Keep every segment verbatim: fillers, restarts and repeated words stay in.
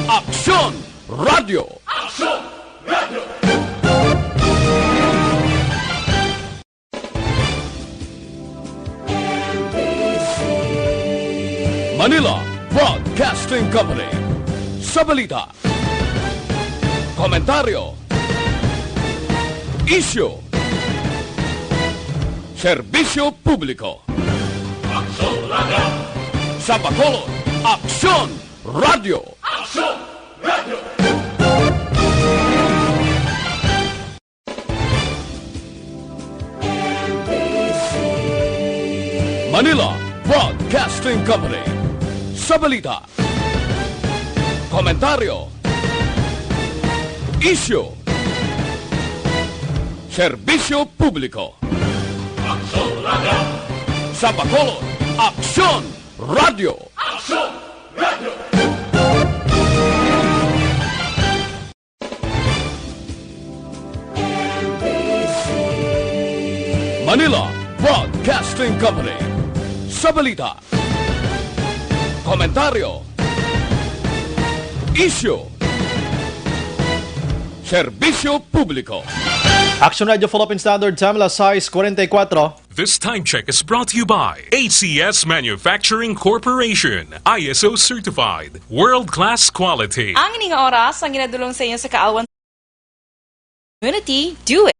Aksyon Radio. Aksyon Radio. Manila Broadcasting Company. Sa balita, komentaryo, isyu, serbisyo publiko. Aksyon Radio. Sa Bacolod, Aksyon Radio. Aksyon Radio. Manila Broadcasting Company. Sa balita, komentaryo, isyu, serbisyo publiko. Aksyon Radio. Sa Bacolod, Aksyon Radio. Aksyon Radio. Manila Broadcasting Company. Sa balita, komentaryo, isyu, serbisyo publiko. Action Radio Philippine Standard Time, alas sais kuwarenta y kuwatro. This time check is brought to you by A C S Manufacturing Corporation, I S O certified, world-class quality. Ang ining oras ang ginadulong sa inyo sa Kaalwan Community. Do it.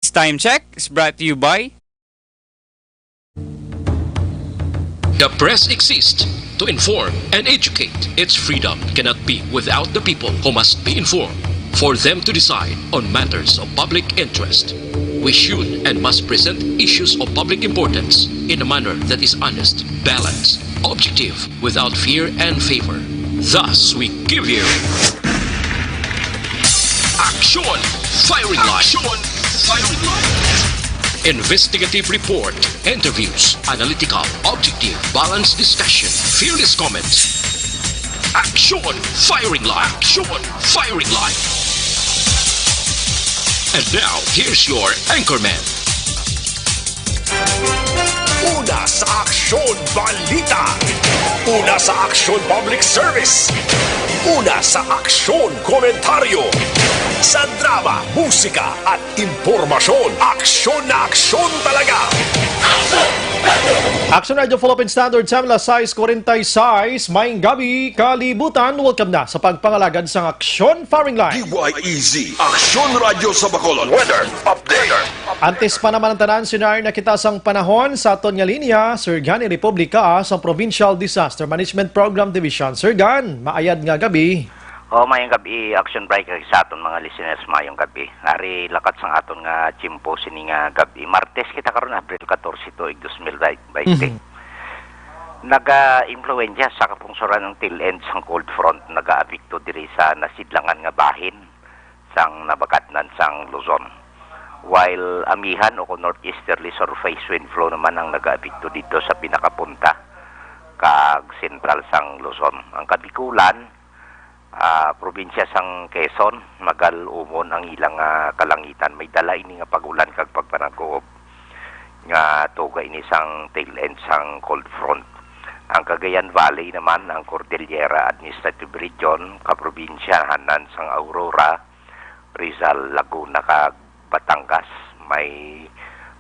This time check is brought to you by The press exists to inform and educate. Its freedom cannot be without the people who must be informed for them to decide on matters of public interest. We should and must present issues of public importance in a manner that is honest, balanced, objective, without fear and favor. Thus, we give you Action Firing Line. Action Firing Line. Investigative report, interviews, analytical, objective, balanced discussion, fearless comments. Action Firing Line. Action Firing Line. And now, here's your anchorman. Una sa aksyon, balita. Una sa aksyon, public service. Una sa aksyon, komentaryo. Sa drama, musika, at impormasyon, aksyon na aksyon talaga. Action Radio Philippine Standard Time, alas sais kuwarenta y sais. Maayong gabi, kalibutan. Welcome na sa pagpangalagad sang Aksyon Firing Line. D Y E Z, Aksyon Radyo sa Bacolod. Weather update. Antes pa naman ang tanan, sinar na kita sang panahon sa aton nga linya, Sir Gan ni Republika sang Provincial Disaster Management Program Division. Sir Gan, maayad nga gabi. Oh, mayong gabi, Action Break, kag sa aton mga listeners, mayong gabi. Ari lakat sang aton nga tiyempo sini nga gabi. Martes kita karon, Abril katorse, tuig dos mil baynte. Mhm. Naga-impluwensya sa kapungsoran ang tail end sang cold front, nagaapekto diri sa nasidlangan nga bahin sang nabagatnan sang Luzon. While amihan o kon northeasterly surface wind flow naman ang nagaapekto didto sa pinakapunta kag sentral sang Luzon. Ang Kabikulan, ah, probinsya sang Quezon, magal-umon ang ilang, ah, kalangitan. May dala ini nga pag-ulan kag pagpanag-uob nga tuga ini sang tail end sang cold front. Ang Cagayan Valley naman, ang Cordillera Administrative Region, kaprobinsyahanan sang Aurora, Rizal, Laguna, kag Batangas, may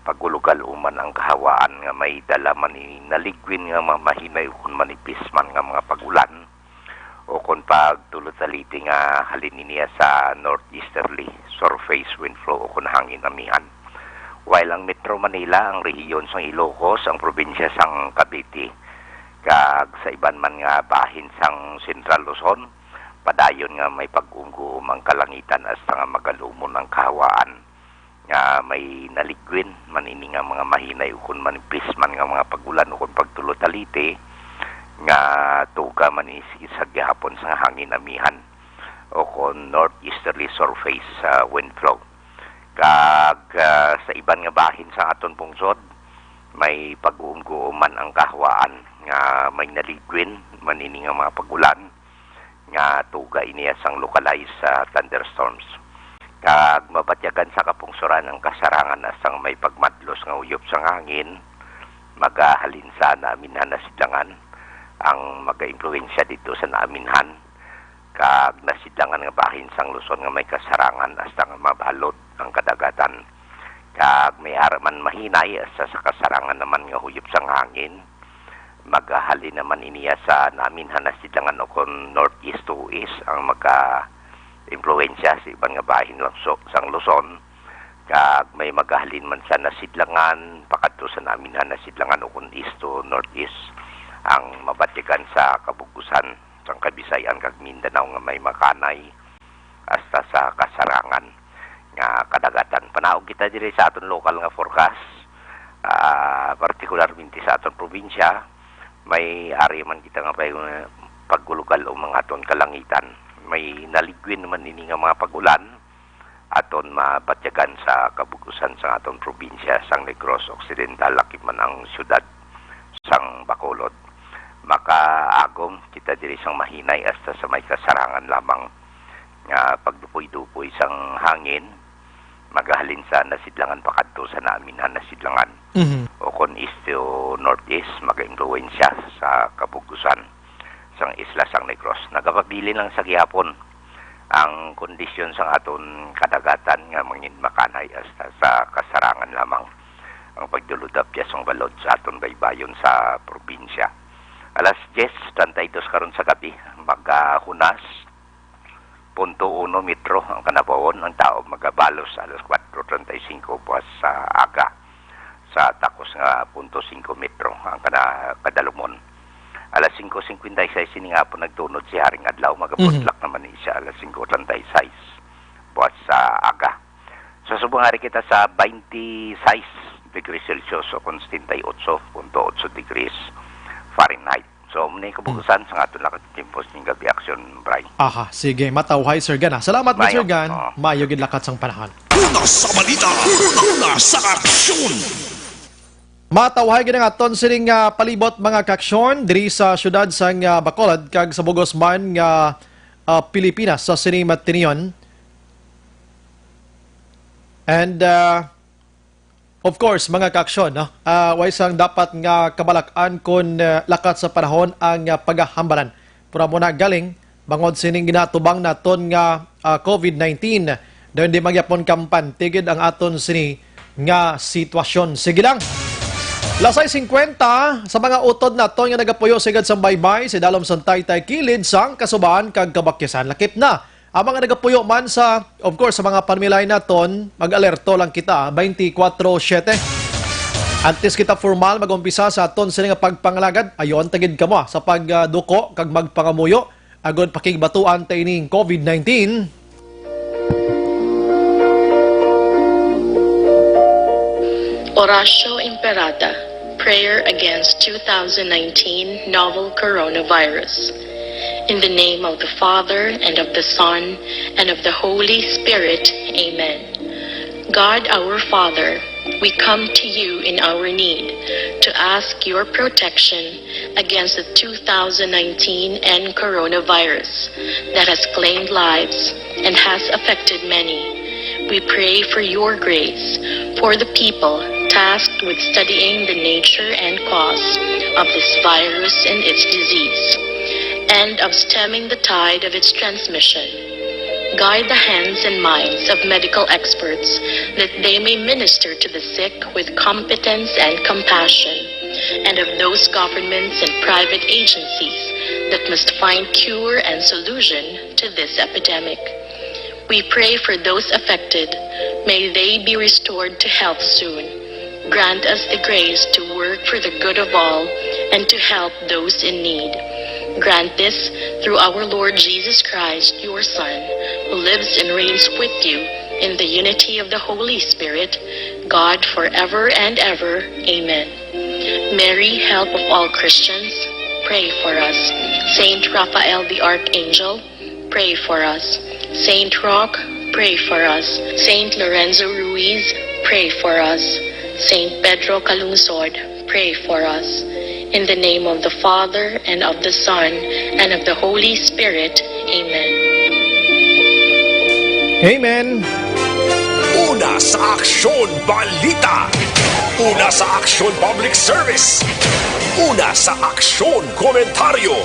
pag-ulugal-uman ang kahawaan nga may dala man ini naligwin nga mga mahinay ukon manipis man nga mga pag-ulan ukon pagtulod-taliti nga halin niya sa northeasterly surface wind flow ukon hangin amihan. While ang Metro Manila, ang rehiyon sang Ilocos, ang probinsya sang Cavite, kag sa iban man nga bahin sang Central Luzon, padayon nga may pag-umguom ang kalangitan hasta nga magal-umon ang kahawaan nga may naligwin man ini nga mga mahinay ukon manipis man nga mga pag-ulan ukon pagtulod-taliti nga tuga man ini sa gihapon sang hangin amihan ukon northeasterly surface, ah, wind flow. Kag, ah, sa iban nga bahin sa aton pungsod, may pag-uumguom man ang kahawaan nga may naligwin man ini nga mga pag-ulan nga tuga ini sang localized, ah, thunderstorms. Kag mabatyagan sa kapungsoran ang kasarangan na sang may pagmadlos nga uyop sang hangin, magahalin sa naaminhan na sidlangan ang magaimpluwensya didto sa naaminhan, ka Kag nasidlangan nga bahin sang Luzon nga may kasarangan hasta nga mabalod ang kadagatan. Kag may ara man mahinay hasta sa kasarangan naman nga huyop sang hangin. Magahalin naman iniya sa naaminhan nasidlangan ukon northeast to east ang maka-impluwensya sa iban nga bahin lang so, sang Luzon. Kag may magahalin man sa nasidlangan, pakadto sa naaminhan nasidlangan ukon east to northeast ang mabatyagan sa kabug-usan sang Kabisayan kag Mindanao nga may makanay hasta sa kasarangan nga kadagatan. Panaog kita diri sa aton lokal nga forecast, ah, partikularmente sa aton probinsya, may ari man kita nga pag-, pagulugal ang mga aton kalangitan. May naligwin naman ini nga mga pag-ulan, aton mabatyagan sa kabug-usan sang aton probinsya sang Negros Occidental, lakip man ang siyudad sang Bacolod. Makaagom kita diri sang mahinay hasta sa may kasarangan lamang nga pagdupoy-dupoy sang hangin, magahalin sa nasidlangan pakadto sa naaminhan nasidlangan. Mhm. Ukon east to northeast, maga-impluwensya sa kabug-usan sang isla sang Negros. Nagapabilin lang sa gihapon ang kondisyon sang aton kadagatan nga mangin makanay hasta sa kasarangan lamang ang pagdulod-apyas sang balod sa aton baybayon sa probinsya. Alas diyes treinta y dos karon sa gabi, magahunas punto uno metro ang kanabawon, ang taob magabalos alas kuwatro treinta y cinco buwas sa aga. Sa takos nga punto singko metro ang kana kadalumon. Alas singko singkwenta y seis ini nga hapon nagtunod si Haring Adlaw, magabutlak Mhm. naman ni siya alas singko treinta y seis buwas sa aga. So, subong ari kita sa twenty-six degrees Celsius o kon setenta y ocho punto ocho degrees Fahrenheit. So, muna yung kabukusan sa aton lakad timpo sa gabi aksyon, Bray. Aha, sige. Matawhay, Sir Gan, ah. Salamat, Mayo. Mister Gan. Oo. Mayo gid lakat sang panahon. Una sa balita, una sa aksyon. Matawhay gid ang aton sining, ah, palibot, mga kaaksyon, diri sa siyudad sang, ah, Bacolod kag sa bugos man nga, ah, Pilipinas sa sining matinion. And, ah, of course, mga kaaksyon, no? Ah, way sang dapat nga kabalak-an kon, ah, lakat sa panahon ang, ah, pagahambalan. Pero amo na galing, bangod sining ginatubang naton nga, ah, covid nineteen, dayon di magyapon kampante gid ang aton sini nga sitwasyon. Sige lang. Lasay singkwenta sa mga utod naton nga nagapuyo sigad sang baybay, sa dalom sang taytay kilid sang kasubaan kag kabakyasan. Lakip na ang mga nagapuyo man sa, of course, sa mga pamilay naton, mag-alerto lang kita, twenty-four seven. Antes kita formal mag-umpisa sa aton sini nga pagpangalagad, ayon ta gid kamo, ah, sa pagduko kag magpangamuyo, agod pakigbatuan ta ining covid nineteen. Oratio Imperata, prayer against two thousand nineteen novel coronavirus. In the name of the Father, and of the Son, and of the Holy Spirit, amen. God our Father, we come to you in our need to ask your protection against the two thousand nineteen N coronavirus that has claimed lives and has affected many. We pray for your grace for the people tasked with studying the nature and cause of this virus and its disease, and of stemming the tide of its transmission. Guide the hands and minds of medical experts that they may minister to the sick with competence and compassion, and of those governments and private agencies that must find cure and solution to this epidemic. We pray for those affected. May they be restored to health soon. Grant us the grace to work for the good of all and to help those in need. Grant this through our Lord Jesus Christ, your Son, who lives and reigns with you in the unity of the Holy Spirit, God, forever and ever. Amen. Mary, help of all Christians, pray for us. Saint Raphael the Archangel, pray for us. Saint Roch, pray for us. Saint Lorenzo Ruiz, pray for us. Saint Pedro Calungsod, pray for us. In the name of the Father, and of the Son, and of the Holy Spirit. Amen. Amen. Una sa Aksyon Balita. Una sa Aksyon Public Service. Una sa Aksyon Komentaryo.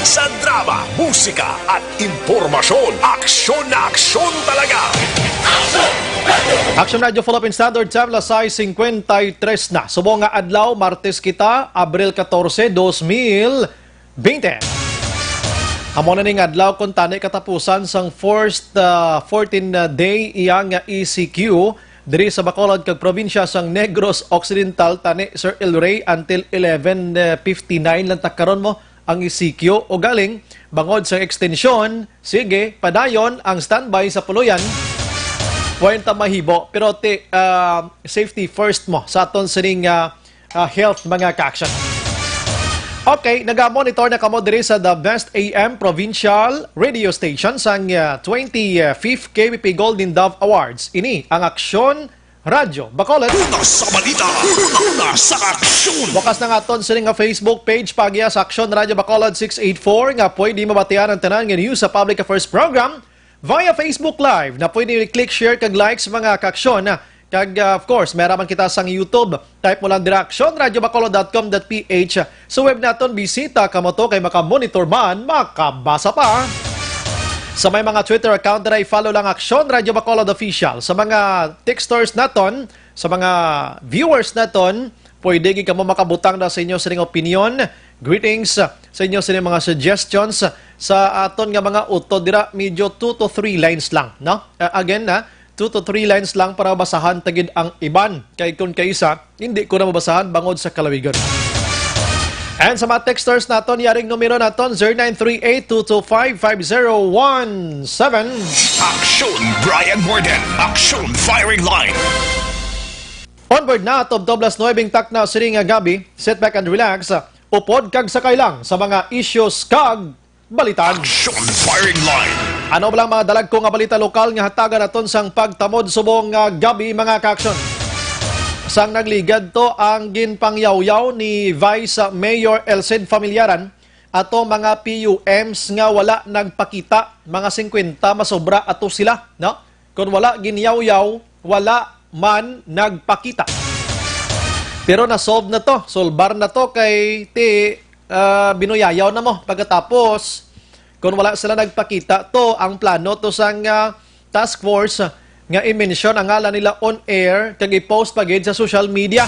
Sa drama, musika at impormasyon, aksyon na aksyon talaga. Action Radio Philippine Standard Time, alas sais singkwenta y tres na. Subong nga adlaw, Martes kita, Abril katorse, dos mil bente. Amo na ning adlaw kung tani katapusan sang first ah, fourteen day iya nga E C Q diri sa Bacolod kag probinsya sang Negros Occidental, tani, Sir El Rey, until eleven fifty-nine lang ta karon mo ang E C Q. O galing, bangod sa extension, sige, padayon ang standby sa Puluyan. Way ta mahibo, pero ti, ah, safety first mo sa aton sining ah, ah, health, mga ka-action. Okay, nagamonitor na kamo diri sa The Best A M Provincial Radio Station sang ah, twenty-fifth K B P Golden Dove Awards. Ini ang Aksyon Radyo Bacolod. Una sa balita, una sa aksyon. Bukas na nga aton sini nga Facebook page, pagya sa Aksyon Radyo Bacolod six eight four, nga pwede mabatian ang tanan nga news sa Public Affairs Program via Facebook Live, na pwede click share kag like sa mga ka-aksyon. Kag, ah, of course, may raman kita sang YouTube. Type mo lang dira, aksyon radyo bacolod dot com dot p h. Sa web naton, bisita kamo to kay makamonitor man, makabasa pa. Sa may mga Twitter account dira, i-follow lang Aksyon Radyo Bacolod Official. Sa mga texters naton, sa mga viewers naton, pwede gid kamo makabutang na sa inyo sining opinion, greetings, sa inyo sining mga suggestions sa aton nga mga utod dira. Medyo two to three lines lang, no? Uh, again, na two to three lines lang para basahan ta gid ang iban. Kay kung kaisa, hindi ko na mabasahan bangod sa kalawigon. And sa mga texters naton, yaring numero naton, zero nine three eight two two five five zero one seven. Aksyon Brian Morden. Aksyon Firing Line. Onward na, tubtob las nuwebe takna sini nga gabi. Sit back and relax. Upod kag sakay lang sa mga issues kag balitan. Aksyon Firing Line. Ano ba lang mga dalagko nga balita lokal nga hatagan naton sang pagtamod subong nga gabi, mga ka-action? Sang nagligad to ang ginpangyawyaw ni Vice Mayor Elcid Familiaran ato mga P U Ms nga wala nagpakita, mga singkwenta masobra ato sila, no? Kon wala ginyawyaw, wala man nagpakita. Pero na-solve na to, solbar na to kay ti ah, binuyayaw na mo. Pagkatapos, kung wala sila nagpakita, to ang plano to sang ah, task force nga i-mention ang ngalan nila on air kag i-post pa gid sa social media.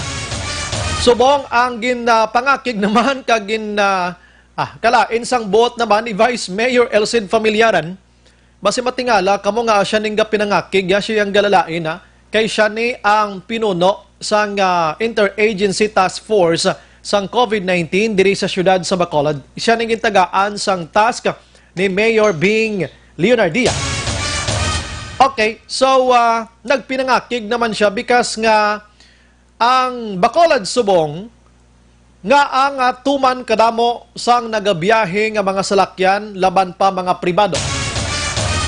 Subong ang gin ah, pangakig naman kag gin ah, ah, kalain sang buot naman ni Vice Mayor Elcid Familiaran. Basi matingala kamo nga siya ning gapinangakig, ya siya yang galalain, ha? Kay siya ni ang pinuno sang ah, Interagency Task Force sang COVID nineteen diri sa siyudad sa Bacolod. Siya ning gintagaan sang task ni Mayor Bing Leonardia. Okay, so ah, nagpinangakig naman siya because nga ang Bacolod subong nga ang ah, tuman kadamo sang nagabiyahe nga mga salakyan laban pa mga pribado.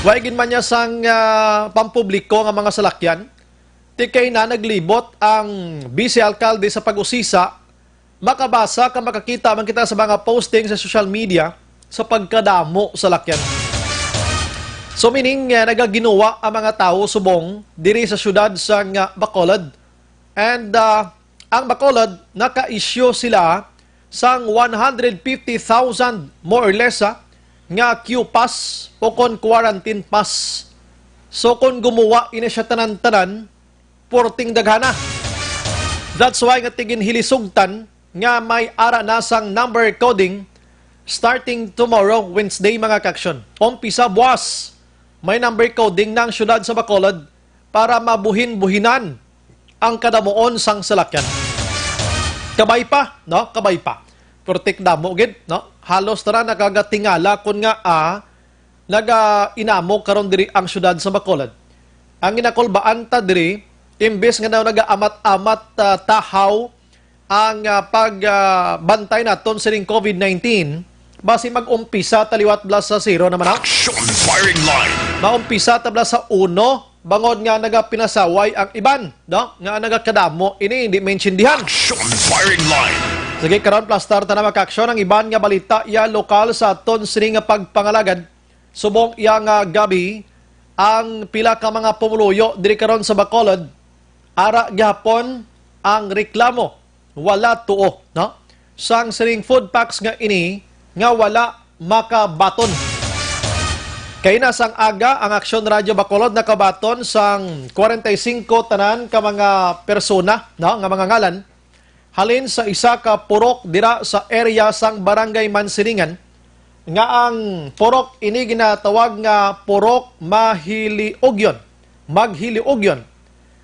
Way gid man niya sang ah, pampubliko nga mga salakyan, tikay na naglibot ang Vice Alkalde sa pag-usisa, makabasa ka, makakita man kita sa mga posting sa social media sa pagkadamo sa lakyan. So meaning, ah, nagaginuwa ang mga tawo subong diri sa siyudad sang ah, Bacolod. And ah, ang Bacolod, naka-issue sila sang one hundred fifty thousand, more or less, ah, nga Q pass o kon quarantine pass. So kung gumuwa ini siya tanan-tanan, purting daghana. That's why nga ti ginhilisugtan nga may ara na sang number coding starting tomorrow, Wednesday, mga ka-action. Umpisa buwas, may number coding na ang siyudad sa Bacolod para mabuhin-buhinan ang kadamuon sang salakyan. Kabay pa, no? Kabay pa. Purtik damo gid, no? Halos tara nakagatingala kun nga, ah, naga-inamo karon diri ang siyudad sa Bacolod. Ang ginakulbaan ta diri, imbes nga daw nagaamat-amat, ah, tahaw ang, ah, pag, ah, bantay naton sining COVID nineteen, basi mag-umpisa ta liwat bala sa zero naman, ha? Action Firing Line. Maumpisa ta bala sa uno, bangod nga nagapinasaway ang iban, no? Nga nagakadamo ini, hindi maintindihan. Action Firing Line. Sige, karon plastar ta na, mga ka-action, ang iban nga balita ya lokal sa aton sini nga pagpangalagad. Subong iya nga gabi, ang pila ka mga pumuluyo diri karon sa Bacolod, ara gihapon ang reklamo, wala tuo, no? Sang siring food packs nga ini nga wala makabaton. Kaina sang aga, ang Aksyon Radyo Bacolod nakabaton sang kwarenta y singko tanan ka mga persona, no, nga mga ngalan, halin sa isa ka purok dira sa area sang Barangay Mansilingan, nga ang purok ini ginatawag nga Purok Mahiliugyon, Maghiliugyon.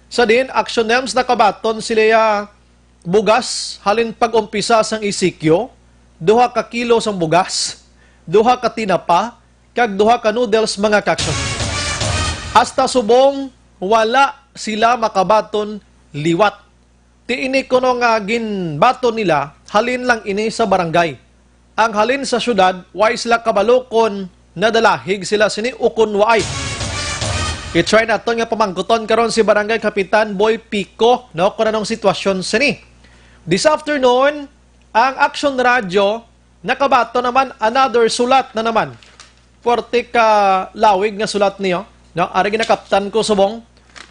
Sa diin, Aksyon News nakabaton sila bugas halin pag-umpisa sang E C Q, duha ka kilo sang bugas, duha ka tinapa, kag duha ka noodles, mga kaaksyon. Hasta subong wala sila makabaton liwat. Ti ini kuno nga ginbaton nila, halin lang ini sa barangay. Ang halin sa syudad, way sila kabalo kon nadalahig sila sini ukon waay. I-try naton nga pamangkuton karon si Barangay Kapitan Boy Pico, no, kung anong sitwasyon sini. This afternoon, ang Aksyon Radyo nakabaton naman another sulat na naman. Puwerte ka lawig nga sulat niyo, no? Ari ginakaptan ko subong.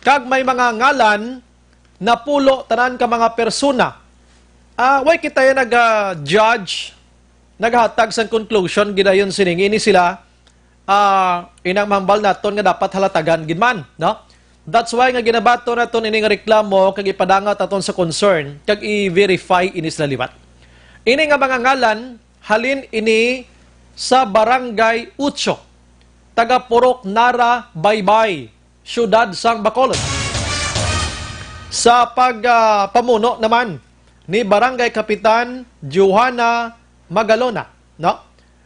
Kag may mga ngalan napulo tanan ka mga persona. Ah, way kita ya naga-judge, naghatag sang conclusion gidayon sini. Ini sila, ah, inang mahambal naton nga dapat halatagan gid man, no? That's why nga ginabato naton ini nga reklamo kag ipadangat naton sa concern kag i-verify ini sila liwat. Ini nga mga ngalan, halin ini sa Barangay Ocho, taga Purok Nara, Baybay, siyudad sang Bacolod. Sa pag, ah, pamuno naman ni Barangay Kapitan Johanna Magalona, no?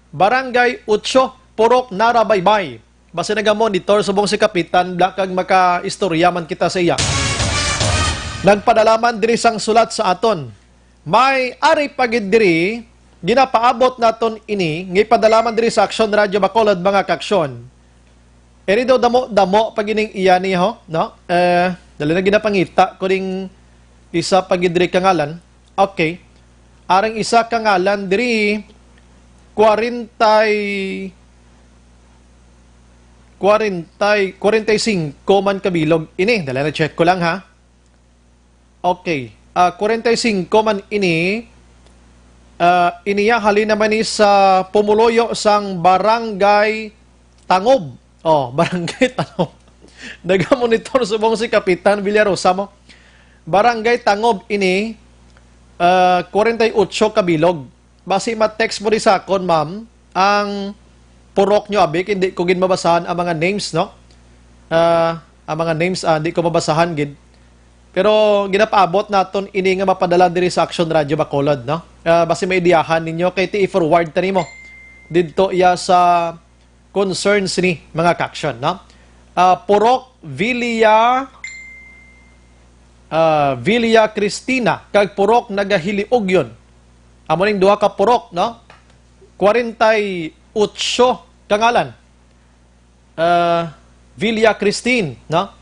Barangay Ocho, Purok Nara, Baybay. Basi nagamonitor subong si Kapitan Black kag makaistorya man kita sa iya. Nagpadala man diri sang sulat sa aton. May ari pa gid diri, ginapaabot naton ini, nga ipadala man diri sa Aksyon Radyo Bacolod, mga kaaksyon. Eri daw damo-damo pa gining iya niya, ho, no? Eh, dali na ginapangita ko ding isa pa gid diri ka ngalan. Okay. Arang isa ka ngalan diri, kwarenta, kwarenta, kwarenta y singko man kabilog. Ini, dali na check ko lang, ha. Okay. Ah, kwarenta y singko man ini. Ah, iniya halin naman ni sa pumuluyo sang Barangay Tangob. Oh, Barangay Tangob. Nagamonitor subong si Kapitan Villarosa mo. Barangay Tangob ini, ah, kwarenta y ocho kabilog. Basi ma-text mo di sa akon, ma'am, ang purok nyo, abi, hindi ko gid mabasahan ang mga names, no? Ah, ang mga names, ah, hindi ko mabasahan gid. Pero ginapaabot naton ini nga mapadala diri sa Action Radio Bacolod, no? Ah, basi maidiyahan ninyo, kay ti i-forward ta nimo didto iya sa concerns ni mga kaaksyon, no? Ah, Purok Villa, ah, Villa Cristina kag Purok Nagahiliugyon. Amo ning duha ka purok, no? Kwarenta y ocho ka ngalan. Ah, Villa Christine, no?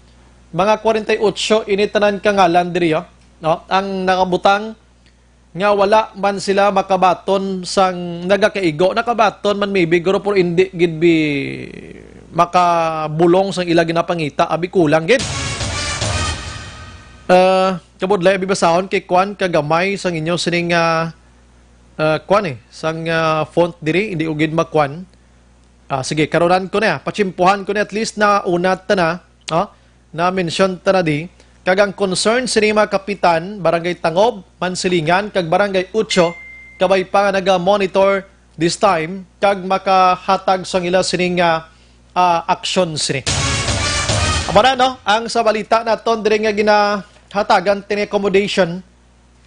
Mga kwarenta y ocho ini tanan ka ngalan diri, oh, no? Ang nakabutang nga wala man sila makabaton sang nagakaigo. Nakabaton man maybe, guro, pero hindi gid bi makabulong sang ila ginapangita. Abi, kulang gid. Ah, kabudlay, abi, basahon kay kwan kagamay sang inyo sining, ah, ah, kwan, eh, sang, ah, font diri, hindi ko gid makwan. Ah, sige, karunan ko na, patsimpuhan ko na, at least na una ta na, oh, na-mention ta na di. Kag ang concern sini mga kapitan, Barangay Tangob, Mansilingan, kag Barangay Ocho, kabay pa nga naga-monitor this time, kag makahatag sang ila sining, ah, ah, aksyon sini. Amo na, no? Ang sa balita naton diri nga ginahatagan tini accommodation,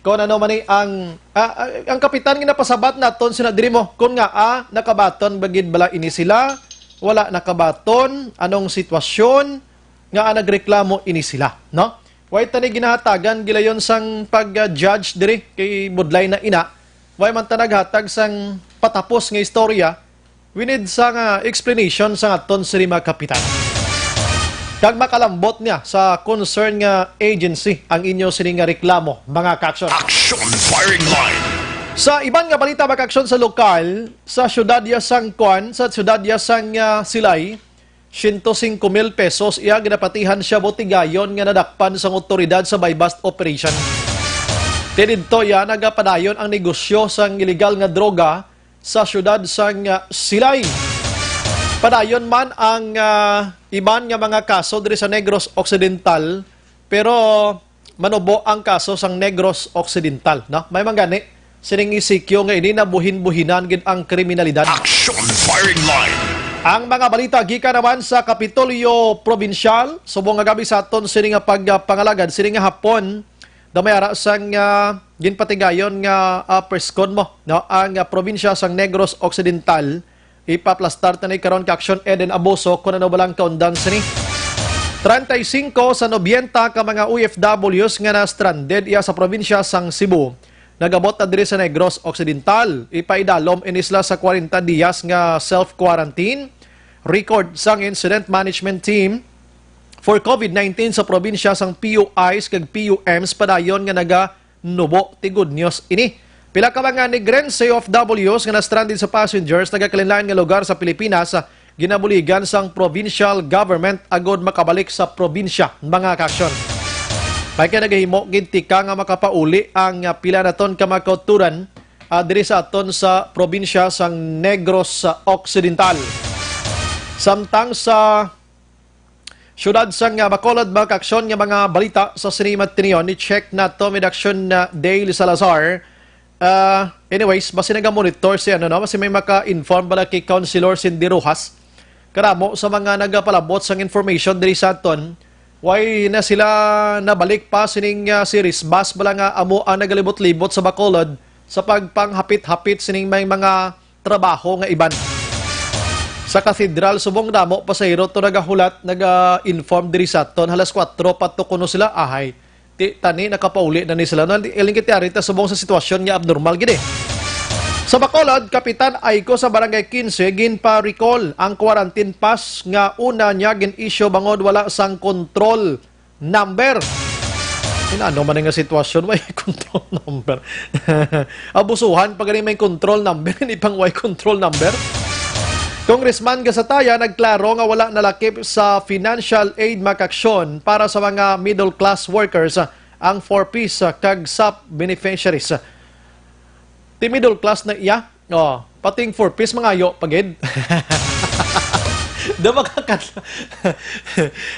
kung ano man ni ang, ah, ah, ang kapitan nga napasabat naton sina diri mo, kung nga, ah, nakabaton ba gid bala ini sila? Wala nakabaton? Anong sitwasyon nga, ah, nagreklamo ini sila, no? Way ta ni ginahatagan gilayon sang pag-judge diri kay budlay na ina. Way man ta naghatag sang patapos nga istorya. We need sang, ah, explanation sang aton sini mga kapitan. Kag makalambot niya sa concern nga agency ang inyo sini nga reklamo, mga kaaksyon. Action Firing Line. Sa iban nga balita, mga kaaksyon, sa lokal, sa siyudad ya sang Kwan, sa siyudad ya sang, ah, Silay, siyento singko mil pesos iya ginapatihan siya botigayon nga nadakpan sang awtoridad sa buy-bust operation. Ti didto iya nagapadayon ang negosyo sang iligal nga droga sa siyudad sang, ah, Silay. Padayon man ang, ah, iban nga mga kaso diri sa Negros Occidental, pero manubo ang kaso sang Negros Occidental, no? May man gani sining E C Q nga ini nabuhin-buhinan gid ang kriminalidad. Action Firing Line. Ang mga balita gikan naman sa Kapitolyo Probinsyal, subong nga gab-i sa aton sini nga pagpangalagad sini nga hapon, daw may ara sang, ah, ginpatigayon nga, ah, press con mo, no? Ang, ah, probinsya sang Negros Occidental, ipaplastar ta ni karon ka aksyon, Eden Abuso, kung ano ba lang kaundan sini. Treinta y cinco sa nobyenta ka mga O F Ws nga na-stranded iya sa probinsya sang Cebu nagabot na diri sa Negros Occidental. Ipaidalom ini sila sa kwarenta diyas nga self-quarantine. Record sang Incident Management Team for COVID nineteen sa probinsya sang P U Is kag P U Ms padayon nga naganubo ti good news ini. Pila ka mga Negrense O F Ws nga na-stranded sa passengers nagakalainlain nga lugar sa Pilipinas, ah, ginabuligan sang provincial government agod makabalik sa probinsya, mga kaaksyon. May kay nagahimo gid tika nga makapauli ang, ah, pila naton ka mga kauturan, ah, diri sa aton sa probinsya sang Negros, ah, Occidental. Samtang sa siyudad sang, ah, Bacolod, mga kaaksyon, nga mga balita sa sini matinion, ni-check nato ni Action, ah, Dale Salazar. Ah, anyways, basi naga-monitor si, ano, no? Basi may maka-inform bala kay Councilor Cindy Rojas. Karamo sa mga nagapalabot sang information diri sa aton, why na sila nabalik pa sining, ah, series bus bala nga amo ang nagalibot-libot sa Bacolod sa pagpanghapit-hapit sining may mga trabaho nga iban. Sa Cathedral, subong damo pasahero to nagahulat, naga-inform diri sa aton. Halas kuwatro pa to kuno sila, ahay. Ti, tani, nakapauli na ni sila. No, iling kiti ari ta subong sa sitwasyon nga abnormal gid eh. Sa Bacolod, Kapitan Aiko sa Barangay quince, ginpa-recall ang quarantine pass nga una niya gin-issue bangod wala sang control number. Inano man nga sitwasyon, way control number. Abusuhan pa gani may control number, hindi pang way control number. Congressman Gasataya nagklaro nga wala nalakip sa financial aid makaksyon para sa mga middle class workers, ang four Ps kag SAP beneficiaries. Ti middle class na iya. Oh, pating four Ps mangayo pa gid. Da makakat-,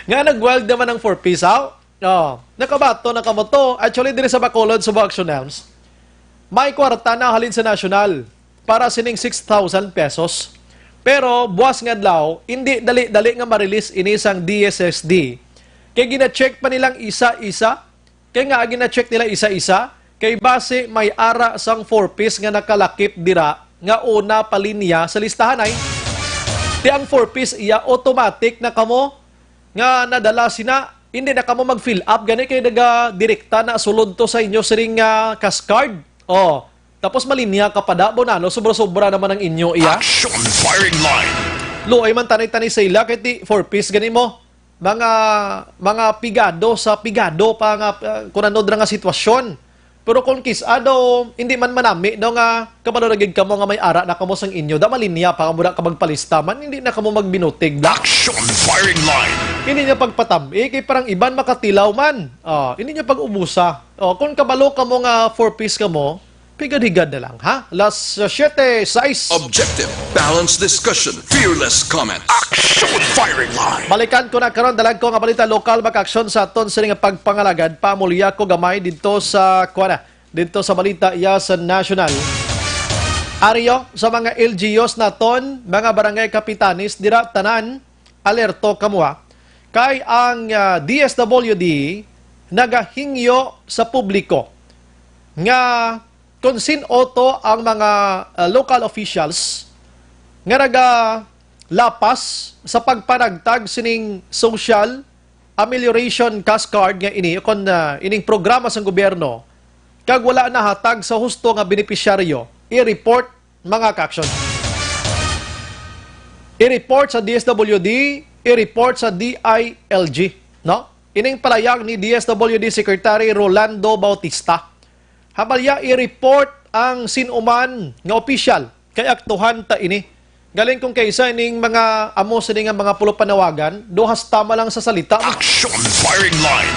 nga nag-wild naman ang four Ps, aw? Oh, nakabato na kamo to. Actually, diri sa Bacolod, Subo Action Elms, may kwarta na halin sa national para sining six thousand pesos. Pero buwas nga adlaw, hindi dali-dali nga ma-release ini sang D S S D. Kay gina-check pa nilang isa-isa. Kay nga gina-check nila isa-isa, kay basi may ara sang four Ps nga nakalakip dira nga una pa linya sa listahan ay. Ti ang four Ps iya automatic na kamo nga nadala sina, hindi na kamo mag-fill up gani kay naga direkta na sulod to sa inyo siring nga cash card. Oh, tapos malinya ka pa da, bonano, sobra-sobra naman ang inyo iya. Action Firing Line. Luoy man tani-tani sa ila kay ti four Ps gani mo. Mga, mga pigado sa pigado pa nga, ah, kun ano dira nga sitwasyon. Pero kung kis-a daw, hindi man manami daw nga kabalo na gid kamo nga may ara na kamo sang inyo, da malinya pa kamo da ka magpalista man, hindi na kamo magbinutig da. Action Firing Line. Hindi niya pagpatam-i, kay parang iban makatilaw man. Ah, hindi niya pag-ubusa. Oh, kung kabalo kamo nga four Ps kamo, pigad-higad na lang, ha? Alas, uh, siyete sais. Objective, balanced discussion, fearless comments. Action Firing Line. Balikan ko na karon, dalag ko nga balita lokal, makaaksyon sa aton sini nga pagpangalagad. Pamulya ko gamay dito sa, kuwan na, dito sa balita iya sa national. Ariyo, sa mga L G Us naton, mga barangay kapitanes, dira tanan, alerto kamo, ha. Kay ang, ah, D S W D nagahingyo sa publiko nga kung sin-o to ang mga, ah, local officials nga nagalapas sa pagpanagtag sining social amelioration cash card nga ini, kon, ah, ining programa sang gobyerno, kag wala nahatag sa husto nga benepisyaryo, i-report, mga kaaksyon. I-report sa D S W D, i-report sa D I L G, no? Ining palayag ni D S W D Secretary Rolando Bautista. Habalya i-report ang sin-uman nga opisyal kay aktuhan ta ini. Galing kung kaisa ining mga amo sini nga mga pulong panawagan, duha sa tama lang sa salita. Action firing line.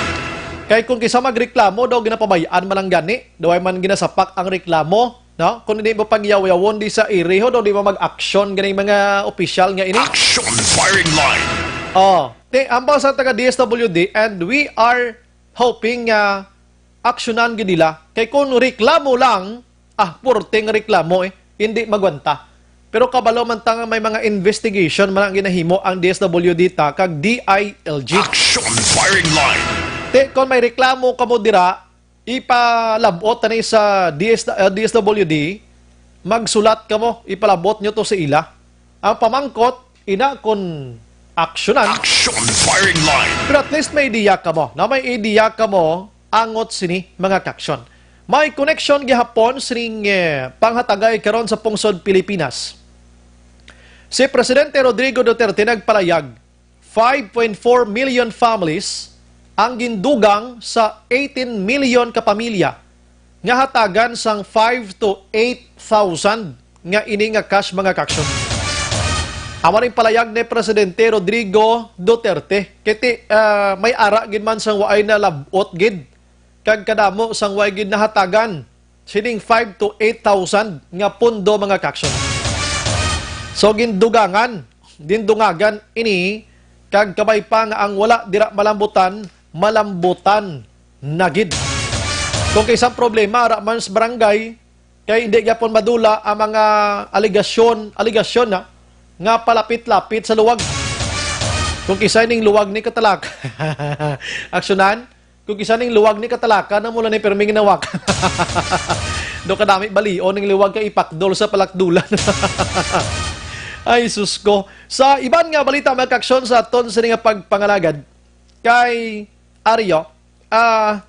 Kay kung kisa magreklamo daw ginapabay-an man lang gani, daw ay man ginasapak ang reklamo, no? Kung hindi mo pagyaw-yawon di sa iriho, daw di mo mag-action ganing mga opisyal nga ini. Action firing line. Oh, ti ambal sa taga D S W D, and we are hoping nga aksyonan gid nila. Kay kung reklamo lang, ah, purting reklamo eh, hindi magwanta. Pero kabalo man ta nga may mga investigation man ang ginahimo ang D S W D ta kag D I L G. Action firing line. Ti, kung may reklamo kamo dira, ipalabot na ni sa D S, uh, D S W D, magsulat kamo, ipalabot nyo to sa ila. Ang pamangkot, ina kon aksyonan. Action firing line. Pero at least may ideya kamo. Na may ideya kamo, angot sini, mga kaksyon. May connection gihapon sining, eh, panghatagay karon sa pungsod Pilipinas. Si Presidente Rodrigo Duterte nagpalayag, five point four million families ang gindugang sa eighteen million ka pamilya nga hatagan sang five to eight thousand nga ini nga cash, mga kaksyon. Amo ning palayag ni Presidente Rodrigo Duterte. Kay ti, ah, may ara gid man sang waay na lab-ot gid kag kadamo sang way gid nahatagan sining five to eight thousand nga pondo, mga kaksyon. So, gindugangan, gindungagan ini, kag kabay pa nga ang wala dira malambutan, malambutan na gid. Kung kay isang problema, ara man sa barangay, kay hindi gyapon madula ang mga aligasyon, aligasyon na, nga palapit-lapit sa luwag. Kung kisa ning luwag ni Katalak, aksyonan, kung kisa ning luwag ni Katalaka na mula ni Perming Nawak. Do kadami balion ning luwag kay ipakdol sa palakdulan. Ay, sus ko. Sa iban nga balita, mga kaksyon, sa aton sini nga pagpangalagad kay Aryo, ah,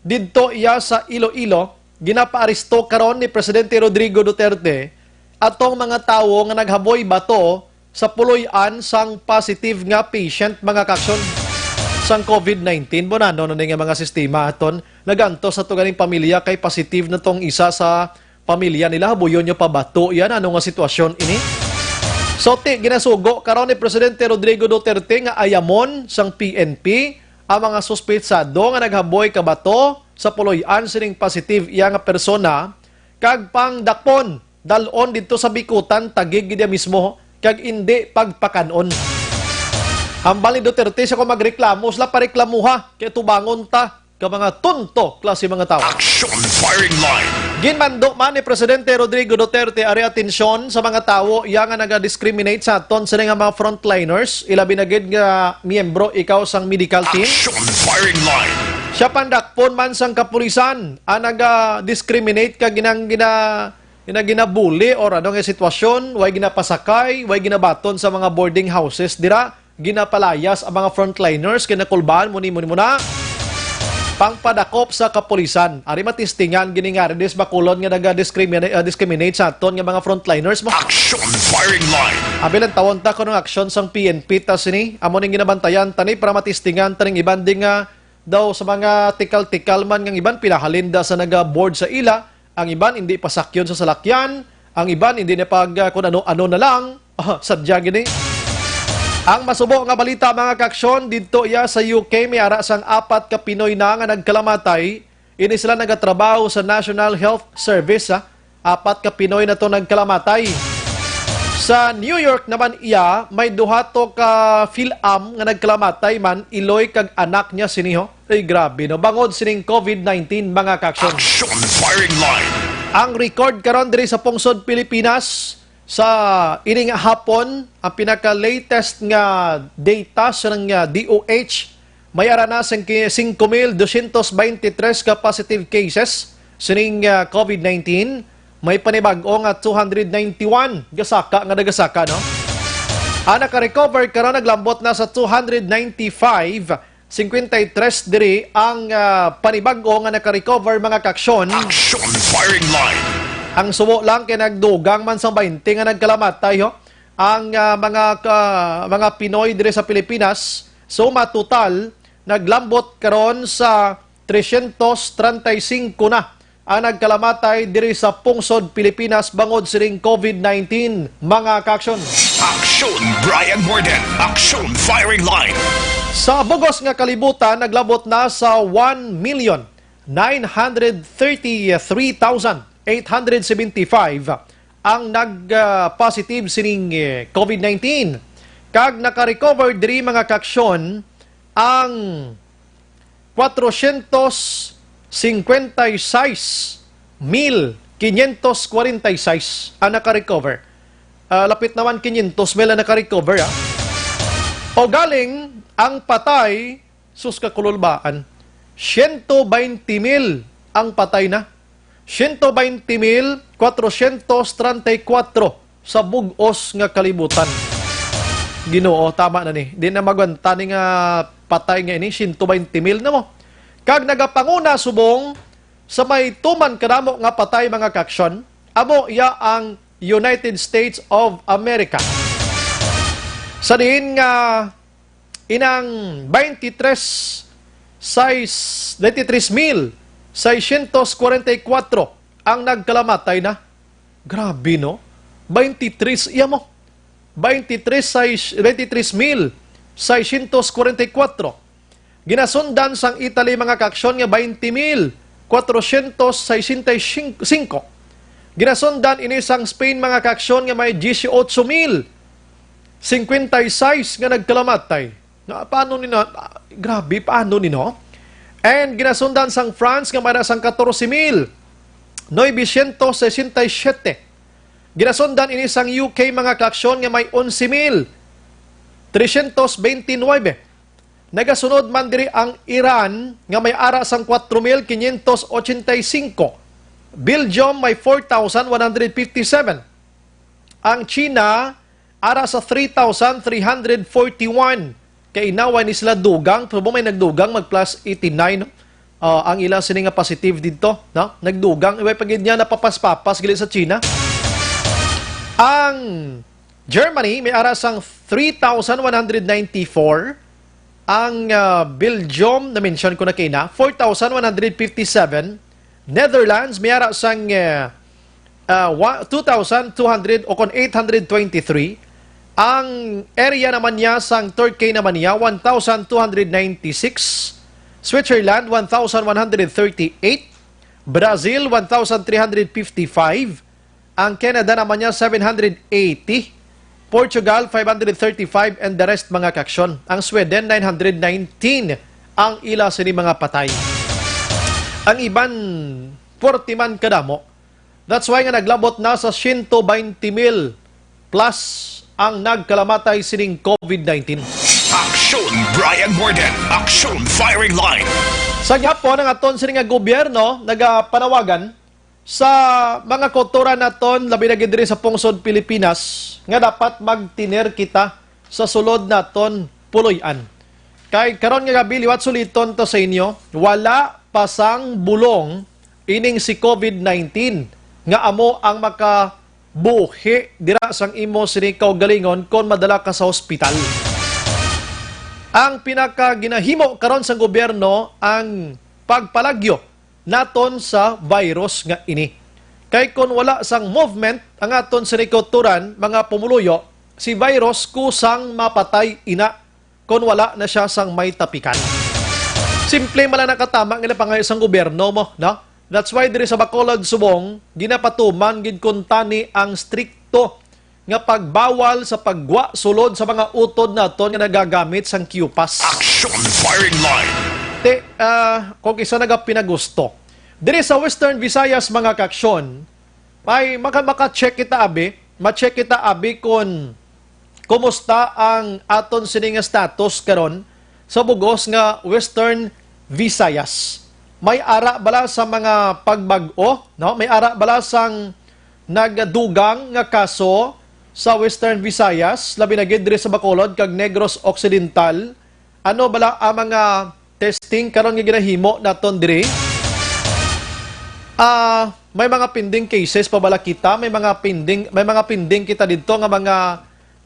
didto iya sa Iloilo, ginapaaresto karon ni Presidente Rodrigo Duterte atong mga tawo nga naghaboy bato sa puloy-an sang positive nga patient, mga kaksyon, sang COVID nineteen. Bunano na ni nga mga sistema aton, nagantos sa tuganing pamilya kay positive na tong isa sa pamilya nila. Habuyon nyo pa bato yan. Ano nga sitwasyon ini? So, ti, ginasugo karon ni Presidente Rodrigo Duterte nga ayamon sang P N P ang mga suspetsado nga naghaboy ka bato sa puloy-an sining positive iya nga persona, kag pangdakpon, dal-on didto sa Bicutan, tagig gid iya mismo, kag indi pagpakan-on. Hambal ni Duterte, sa kung magreklamo sila, pareklamuha, kay tubangon ta ka mga tunto klase mga tawo. Action firing line. Ginmando man ni Presidente Rodrigo Duterte ari atensyon sa mga tawo iya nga naga-discriminate sa aton sini nga mga frontliners, ilabi na gid nga miyembro ikaw sang medical team. Action firing line. Siya pandakpon man sang kapulisan ang naga-discriminate kag ginang gina, gina ginabuli or ano nga sitwasyon, way ginapasakay, way ginabaton sa mga boarding houses dira, ginapalayas ang mga frontliners kay nakulbaan mo ni mo ni mo na pangpadakop sa kapulisan. Ari matistingan gini nga ari dis bakulon nga naga-discriminate, ah, discriminate sa aton nga mga frontliners mo. Action firing line. Abi lang tawon ta kuno nga aksyon sang P N P ta sini. Amo ning ginabantayan tani para matistingan taning iban di nga daw sa mga tikal-tikal man nga iban pinahalin da sa naga-board sa ila, ang iban hindi pasakyon sa salakyan, ang iban hindi na pag, ah, kun ano-ano na lang. Ah, sadya gini. Ang masubo nga balita, mga kaksyon, didto iya sa U K, may ara sang apat ka Pinoy na nga nagkalamatay. Ini sila nagatrabaho sa National Health Service, ha. Apat ka Pinoy na to nagkalamatay. Sa New York naman iya, may duha to ka Fil-Am nga nagkalamatay man, iloy kag anak niya sini, ho. Ay, grabe, no? Bangod sining COVID nineteen, mga kaksyon. Action firing line. Ang record karon diri sa pungsod Pilipinas, sa ini nga hapon, ang pinaka-latest nga data sa nga D O H, may ara na sing-, singko mil dosyentos baynte tres ka positive cases sining, ah, COVID nineteen. May panibag-o nga two hundred ninety-one gasaka nga nagasaka, no? Ang naka-recover karon naglambot na sa two hundred ninety-five, cincuenta y tres diri ang, ah, panibag-o nga naka-recover, mga kaksyon. Action firing line. Ang subo lang kay nagdugang man sa baynte nga nagkalamatay, ho. Ang, ah, mga ka-, mga Pinoy diri sa Pilipinas, suma total, naglambot karon sa tresyentos treinta y cinco na ang nagkalamatay diri sa pungsod Pilipinas bangod sining COVID nineteen, mga kaaksyon. Aksyon Brian Morden, Aksyon Firing Line. Sa bugos nga kalibutan, naglabot na sa one million nine hundred thirty-three thousand eight hundred seventy-five ang nag-positive sining, eh, COVID nineteen. Kag naka-recover diri, mga kaaksyon, ang kwatrocientos cincuenta y seis mil quinientos cuarenta y seis ang naka-recover. Ah, lapit naman quinientos mil ang naka-recover, ah. O galing, ang patay, sus, kakululbaan, siyento baynte mil ang patay na. Siyento baynte mil kwatrocientos treinta y cuatro sa bug-os nga kalibutan. Ginoo, tama na ni. Di na magwanta ni nga patay nga ini, siyento baynte mil na mo. Kag nagapanguna subong sa may tuman kadamo nga patay, mga kaaksyon, amo iya ang United States of America. Sa diin nga inang twenty-three, sais, twenty-three mil seiscientos cuarenta y cuatro ang nagkalamatay na. Grabe, no? Twenty-three iya mo. Twenty-three, sais, twenty-three mil seiscientos cuarenta y cuatro. Ginasundan sang Italy, mga kaaksyon, nga twenty mil kwatrocientos sesenta y cinco. Ginasundan ini sang Spain, mga kaaksyon, nga may dieciocho mil cincuenta y seis nga nagkalamatay. Na, paano ni na, ah, grabe, paano ni, no? And ginasundan sang France nga may na sang catorce mil novecientos sesenta y siete. Ginasundan ini sang U K, mga kaaksyon, nga may onse mil trescientos veintinuebe. Nagasunod man diri ang Iran nga may ara sang cuatro mil quinientos ochenta y cinco. Belgium may four thousand one hundred fifty-seven. Ang China ara sa three thousand three hundred forty-one. Kay inaway ni sila dugang, pero may nagdugang mag plus eighty-nine, ah, ang ila sini nga positive dito, no? Nagdugang, iway pa gid niya napapas-papas gali sa China. Ang Germany may ara sang three thousand one hundred ninety-four. Ang, ah, Belgium, na-mention ko na kaina, four thousand one hundred fifty-seven. Netherlands, may ara sang, eh, ah, wa-, two thousand two hundred o kon eight hundred twenty-three. Ang area naman niya sang Turkey naman niya, one thousand two hundred ninety-six. Switzerland, one thousand one hundred thirty-eight. Brazil, one thousand three hundred fifty-five. Ang Canada naman niya, seven hundred eighty. Portugal, five hundred thirty-five, and the rest, mga kaaksyon. Ang Sweden, nine hundred nineteen ang ila sini mga patay. Ang iban, pwerti man kadamo. That's why nga naglabot na sa siyento baynte mil plus ang nagkalamatay sining COVID nineteen. Aksyon Brian Morden, Aksyon Firing Line. Sa gihapon, ang aton sini nga gobyerno nagapanawagan sa mga kautoran naton, labi na gid diri sa pungsod Pilipinas, nga dapat magtener kita sa sulod naton puloy-an. Kay karon nga gabi, liwat suliton ta sa inyo, wala pa sang bulong ining si COVID nineteen nga amo ang makabuhi dira sang imo sini kaugalingon kon madala ka sa hospital. Ang pinakaginahimo karon sang gobyerno ang pagpalagyo naton sa virus nga ini. Kay kon wala sang movement ang aton sini kautoran, mga pumuluyo, si virus kusang mapatay ina kon wala na siya sang may tapikan. Simple man lang nakatama nga napangayo sang gobyerno mo, no? That's why diri sa Bacolod subong, ginapatuman gid kuntani ang strikto nga pagbawal sa paggwa sulod sa mga utod naton nga nagagamit sang Q-Pass. Action Firing Line. Te, ah, kung isa nagapinagusto. Diri sa Western Visayas, mga kaaksyon, may maka-, maka-check kita abi, ma-check kita abi kung kumusta ang aton sini nga status karon sa bugos nga Western Visayas. May ara bala sa mga pagbag-o, no? May ara bala sang nagdugang nga kaso sa Western Visayas, labi na gid diri sa Bacolod kag Negros Occidental? Ano bala ang mga testing karon nga ginahimo naton diri? Ah, may mga pending cases pa bala kita, may mga pending, may mga pending kita didto nga mga,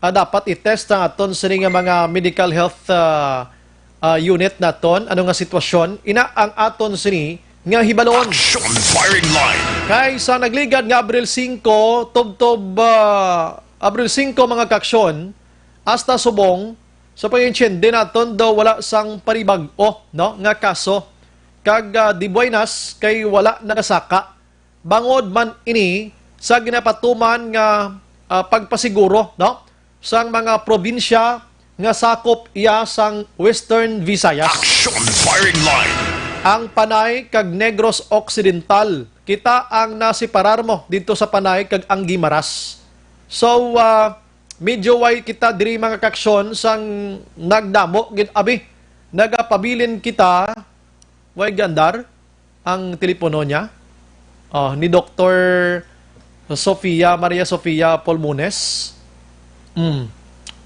ah, dapat i-test ang aton sini nga mga medical health, ah, ah, unit naton, ano nga sitwasyon. Ina ang aton sini nga hibalon. Action Firing Line. Kay sa nagligad nga Abril singko, tubtob, ah, Abril singko, mga kaaksyon, hasta subong, sa pag-intindi naton daw wala sang panibag-o, no, nga kaso. Kag, ah, di buenas kay wala nagasaka. Bangod man ini sa ginapatuman nga, ah, pagpasiguro, no, sang mga probinsya nga sakop iya sang Western Visayas. Action Firing Line. Ang Panay kag Negros Occidental. Kita ang nasiparar mo dito sa Panay kag ang Guimaras. So, ah, medyo way kita diri, mga kaaksyon, sang nagdamo gid abi. Nagapabilin kita, way gandar ang telepono niya. Oh, ni Doktor Sofia, Maria Sofia Polmones. Mm.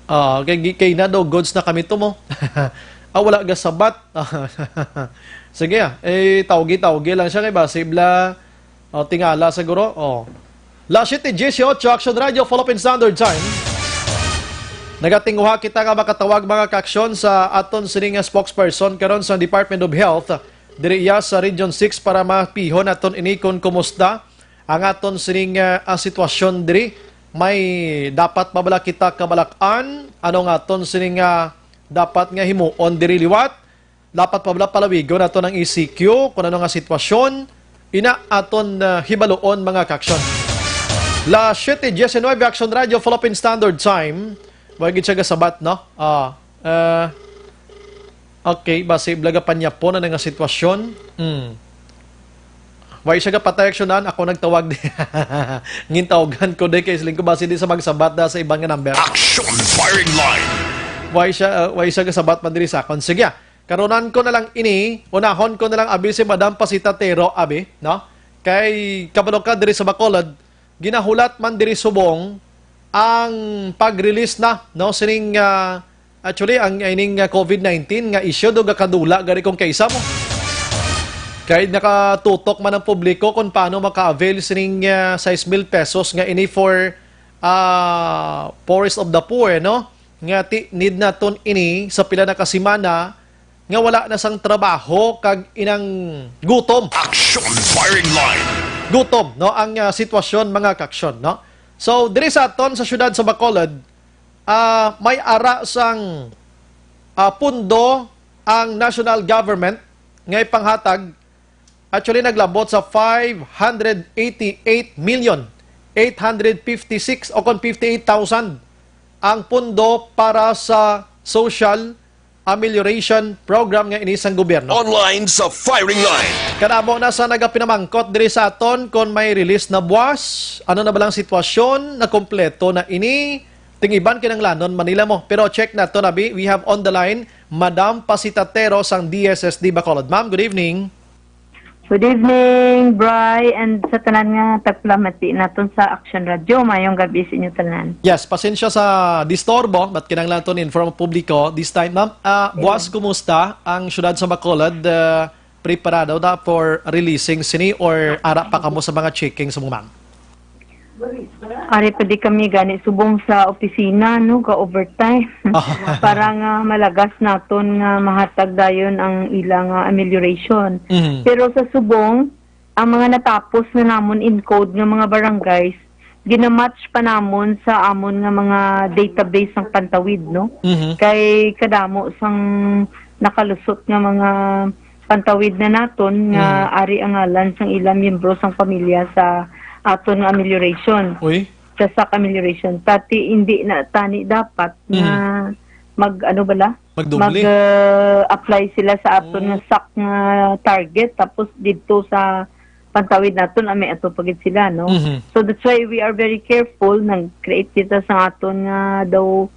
Ah, kay, kay na daw, goods na kami to mo. Ah, wala gasabat. Sige, ah. Eh, tawgi-tawgi lang siya kay basi bla. Oh, tingala siguro. Oh. Las siete dieciocho, Action Radio, Philippine Standard Time. Nagatinguha kita nga makatawag, mga kaaksyon, sa aton sini nga spokesperson karon sa Department of Health diri iya sa Region six para mapihon naton ini kung kumusta ang aton sining, ah, ah, sitwasyon diri. May dapat ba bala kita kabalak-an? Ano nga aton sining, ah, dapat nga himuon diri liwat? Dapat pa bala palawigon naton ang E C Q kung ano nga sitwasyon? Ina aton, ah, hibaluon, mga kaaksyon. Las siete diecinueve, Action Radio, Philippine Standard Time. Wa gid siya gasabat, no? Ah, ah, okay, basi bala gapanyapon na nga sitwasyon. Hmm. Wa siya gapatay aksyonan, ako nagtawag di. Ngintawgan ko di kay siling ko basi di sa magsabat da sa iban nga number. Action Firing Line. Wa siya, uh, wa siya gasabat man diri sa akon. Sige, ah. Karunan ko na lang ini, unahon ko na lang abi si Madam Pasita Tero, abi, no? Kay kabalo ka diri sa Bacolod, ginahulat man diri subong ang pag-release na, no, sining, ah, actually, ang ining, ah, COVID nineteen nga issue do gakadula gani kung kaisa mo. Kay nakatutok man ang publiko kung paano maka-avail sining, ah, sais mil pesos nga ini for, ah, poorest of the poor, no? Nga ti-, need naton ini sa pila na ka semana nga wala na sang trabaho kag inang gutom. Action Firing Line. Gutom, no, ang, ah, sitwasyon, mga kaaksyon, no? So, diri sa aton sa siyudad sa Bacolod, ah, may ara sang, ah, pundo ang national government nga ipanghatag. Actually, naglabot sa five hundred eighty-eight million eight hundred fifty-six o kon fifty-eight thousand ang pundo para sa social amelioration program nga ini sang gobyerno. Online sa Firing Line. Kadamo na sa nagapinamangkot diri sa aton kon may release na buwas, ano na balang sitwasyon, nakompleto na ini, tingiban kinanglanon Manila mo. Pero check nato, abi, we have on the line Madam Pasita Tero sang D S S D Bacolod. Ma'am, good evening. Good evening, Bri, and sa tanan nga tagpalamati naton sa Action Radio. Mayong gabi sa inyo tanan. Yes, pasensya sa disturbo, but kinahanglan to ni-inform ang publiko this time, ma'am. Ah, Yes. Buwas, kumusta ang siyudad sa Bacolod? Ah, preparado na for releasing sini or ara pa kamo sa mga checking sa mga, ma'am? Ari pa di kami gani subong sa opisina, no, ga-overtime. Para nga malagas naton nga mahatag dayon ang ila nga amelioration. Mhm. Pero sa subong, ang mga natapos na namon encode nga mga barangays, ginamatch pa namon sa amon nga mga database sang Pantawid, no? Mhm. Kay kadamo sang nakalusot nga mga Pantawid na naton nga Mhm. ari ang ngalan sang ilang miyembro sang pamilya sa aton nga amelioration. Uy. Sa sac amelioration. Tati, hindi na tani dapat nga Mhm. mag, ano bala? Magdoble. Mag, uh, apply sila sa aton Oh. nga sac nga target, tapos didto sa Pantawid naton, ah, may ato pa gid sila, no? Mhm. So that's why we are very careful. Nag-create kita sa aton nga daw,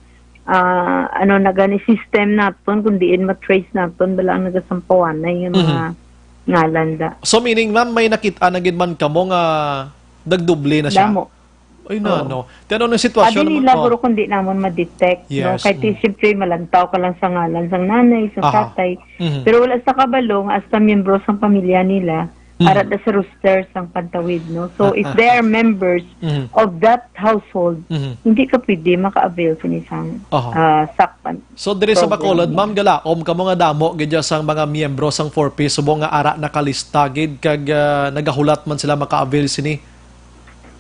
ah, ano na gani system naton, kung diin ma-trace naton bala ang nagasampawanay nga mga Mhm. ngalan da. So, meaning, ma'am, may nakit-an na gid man kamo nga nagdoble na siya? Damo. Ay, na, Oo. no? Ti ano ang sitwasyon Abi naman? nila, Oh. guro, kung di namon ma-detect, no? Yes, Kahit mm. siyempre, malantaw ka lang sa ngalan sang nanay, sa Aha. tatay. Mhm. Pero wala sa kabalo nga hasta miyembro sang pamilya nila, Mhm. ara da sa roster sang Pantawid, no? So, if they are members Mhm. of that household, Mhm. hindi ka pwede maka-avail sini sang, Aha. ah, sac pan-, So, diri sa Bacolod, ma'am, galaom kamo nga damo gid dya sang mga miyembro sang Four Ps, subong nga ara nakalista gid kag, ah, nagahulat man sila maka-avail sini?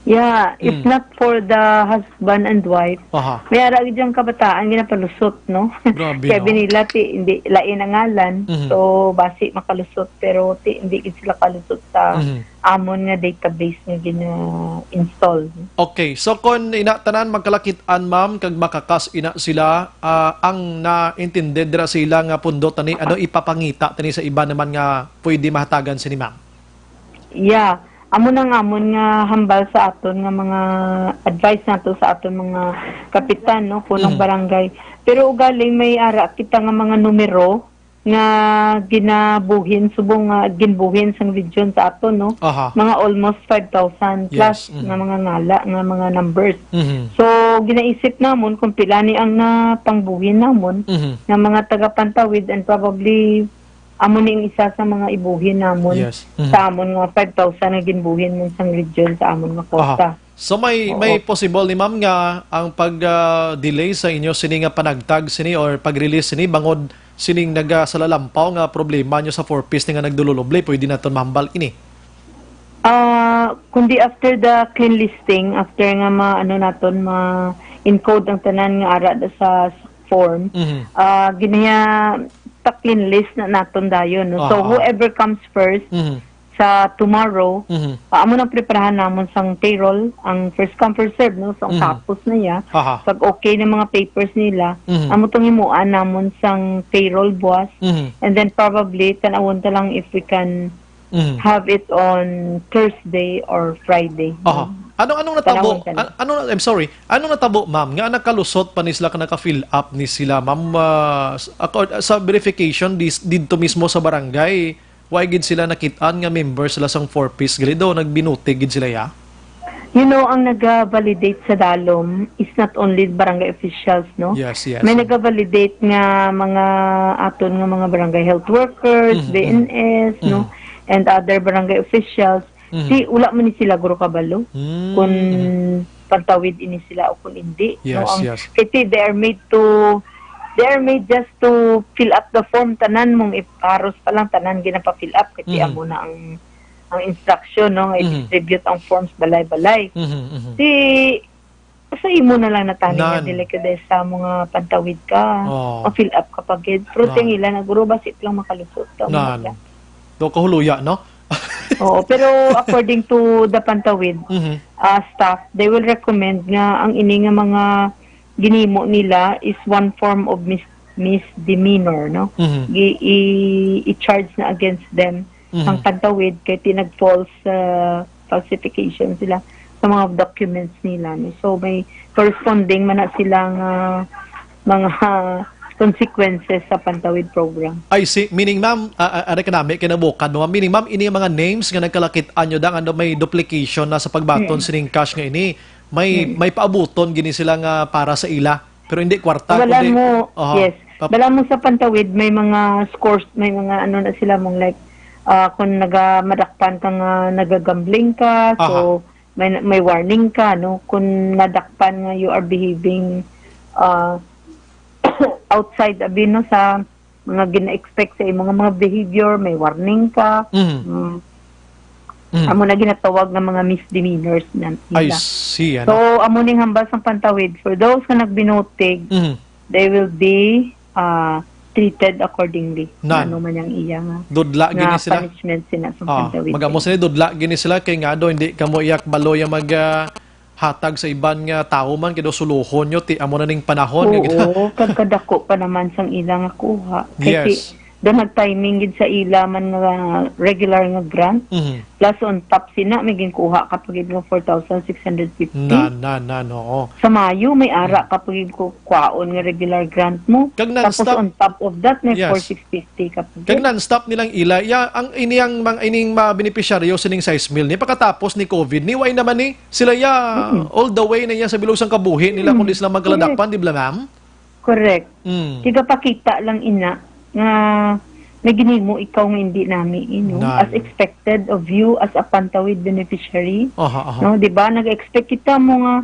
Yeah, if Mm. not for the husband and wife, Aha. may ara gid ang kabataan ginapalusot, no? Grabe, Sabi no? nila, ti, hindi, lain ang ngalan. Mhm. So, basi makalusot, pero ti, hindi gid sila kalusot sa Mhm. amon nga database nga gina-install. Okay. So, kon ina tanan magkalakit-an, ma'am, kag makakas ina sila, ah, ang naintindi dira sa ila nga pundot tani, ano ipapangita tani sa iba naman nga pwede mahatagan sini, ma'am? Yeah. Amo nang amon nga hambal sa aton nga mga advice nato sa aton mga kapitan, no, punong Mhm. barangay. Pero ugaling may ara kita nga mga numero nga ginabuhin, subong nga ginbuhin sang region sa aton, no? Aha. Mga almost five thousand plus Yes, mhm. nga mga ngala, nga mga numbers. Mhm. So, ginaisip namon kung pila ni ang napangbuhin namon Mhm. nga mga taga-Pantawid, and probably amo ni ang isa sa mga ibuhin namon Yes. Mhm. sa amon nga five thousand nga ginbuhin man sang region sa amon nga Aha. kwarta. So may, Oo. may possible ni ma'am nga ang pag, ah, delay sa inyo sini nga panagtag sini or pag-release sini bangod sining nagasalalampa nga problema nyo sa Four Ps ni nga nagdululubli, pwede naton mahambal ini? Ah, kundi after the clean listing, after nga ma-, ano naton, ma-encode ang tanan nga ara da sa form, Mhm. ah, ginaya pa-clean list na naton dayon, no? So, Aha. whoever comes first Mhm. sa tomorrow, Mhm. ah, amo nang preparahan namon sang payroll, ang first come, first serve, no? So, ang Mhm. tapos na ya, Aha. pag okay na mga papers nila, Mhm. amo tong himuan namon sang payroll buwas. Mhm. And then, probably, tan-awon ta lang if we can Mhm. have it on Thursday or Friday. Aha. Anong, anong natabo? Tan-awon ta lang. An-, ano, I'm sorry. Anong natabo, ma'am? Nga nakalusot pa ni sila ka naka-fill up ni sila, ma'am? Ah, s-, accord, sa verification dis-, didto mismo sa barangay, wa gid sila nakit-an nga member sila sang Four Ps, gali daw nagbinutig gid sila, ya? You know, ang naga-validate sa dalom is not only barangay officials, no? Yes, yes. May naga-validate nga mga aton nga mga barangay health workers, Mhm, mhm. B N S, no? Mhm. And other barangay officials. Mhm. Si, wala man ni sila guro kabalo Mm. kung pantawid ini sila o kung hindi, Yes, no? Ang, yes. kasi they are made to, they are made just to fill up the form, tanan mong iparos pa lang, tanan ginapa-fill up, kasi Mhm. amo na ang, ang instruction, no? Nga Mhm. i-distribute ang forms balay-balay. Mhm, mhm. Si, sa imo na lang natani nga Nan. dili ka dahil sa mga pantawid ka, Oh. ma-fill up ka pa gid. Pero Nan. tingila na, guro, basi lang makalusot ka, Nan. mga Do kahuluya, no? Oo, pero according to the Pantawid, Mhm. ah, staff, they will recommend nga ang ini nga mga ginimo nila is one form of mis-, misdemeanor, no? Mhm. Gi-, i-, i-charge na against them Mhm. ang Pantawid kay tinag false, ah, falsification sila sa mga documents nila, no? So, may corresponding man na sila nga mga consequences sa Pantawid program. I see. Meaning, ma'am, ah, ah, ano ka nami, kinabukad, no? Meaning, ma'am, ini yung mga names nga nagkalakit-an nyo, dang, ano, may duplication na sa pagbaton Mm. sining cash nga ini. May, Mm. may paabuton gini sila nga para sa ila. Pero hindi kwarta, Wala kundi mo, Aha. yes. Pap- Wala mo sa Pantawid, may mga scores, may mga ano na sila mong like, ah, kung naga-, madakpan ka nga nagagambling ka, so Aha. may, may warning ka, no? Kung nadakpan nga you are behaving, ah, outside, abi, no, sa mga gina-expect sa imo nga mga behavior, may warning ka. Mhm. Mm. Mm. Amo na ginatawag nga mga misdemeanors na I nila. see, ano? So, amo ning hambal sang Pantawid. For those nga nagbinutig, Mhm. they will be, ah, treated accordingly. Nan. Ano man yang iya nga, Dudla nga gini sila. punishment sina sa Ah, Pantawid. Mag-amo sila, dudla gini sila kay nga do, hindi kamo iyak balo yung mag, ah, hatag sa iban nga tawo man, kay daw suluhon nyo, ti amo na ning panahon nga gina- Oo, kag kadako pa naman sang ila nga kuha. Kay Yes. ti-, daw nag-timing gid sa ila man nga regular nga grant. Mhm. Plus on top sina, may ginkuha ka pa gid nga four thousand six hundred fifty. Na, na, na, no. Sa Mayo, may ara Mhm. ka pa gid ku-, kuhaon nga regular grant mo. Kag Tapos non-stop. on top of that, may Yes. four six fifty ka pa Kag gid. non-stop nilang ila, ya, ang ini ang mga, ining mga benepisyaryo sining sais mil ni, pagkatapos ni COVID ni, way naman ni, Sila ya, Mm. all the way na yan sa bilog sang kabuhi nila, Mm. kundi sila magkaladakpan, Correct. di ba, ma'am? Correct. Mm. Tigapakita lang ina nga may ginimo ikaw nga hindi nami, you know, Nan. as expected of you as a Pantawid beneficiary. Aha, aha. No, di ba? Nag-expect kita mo nga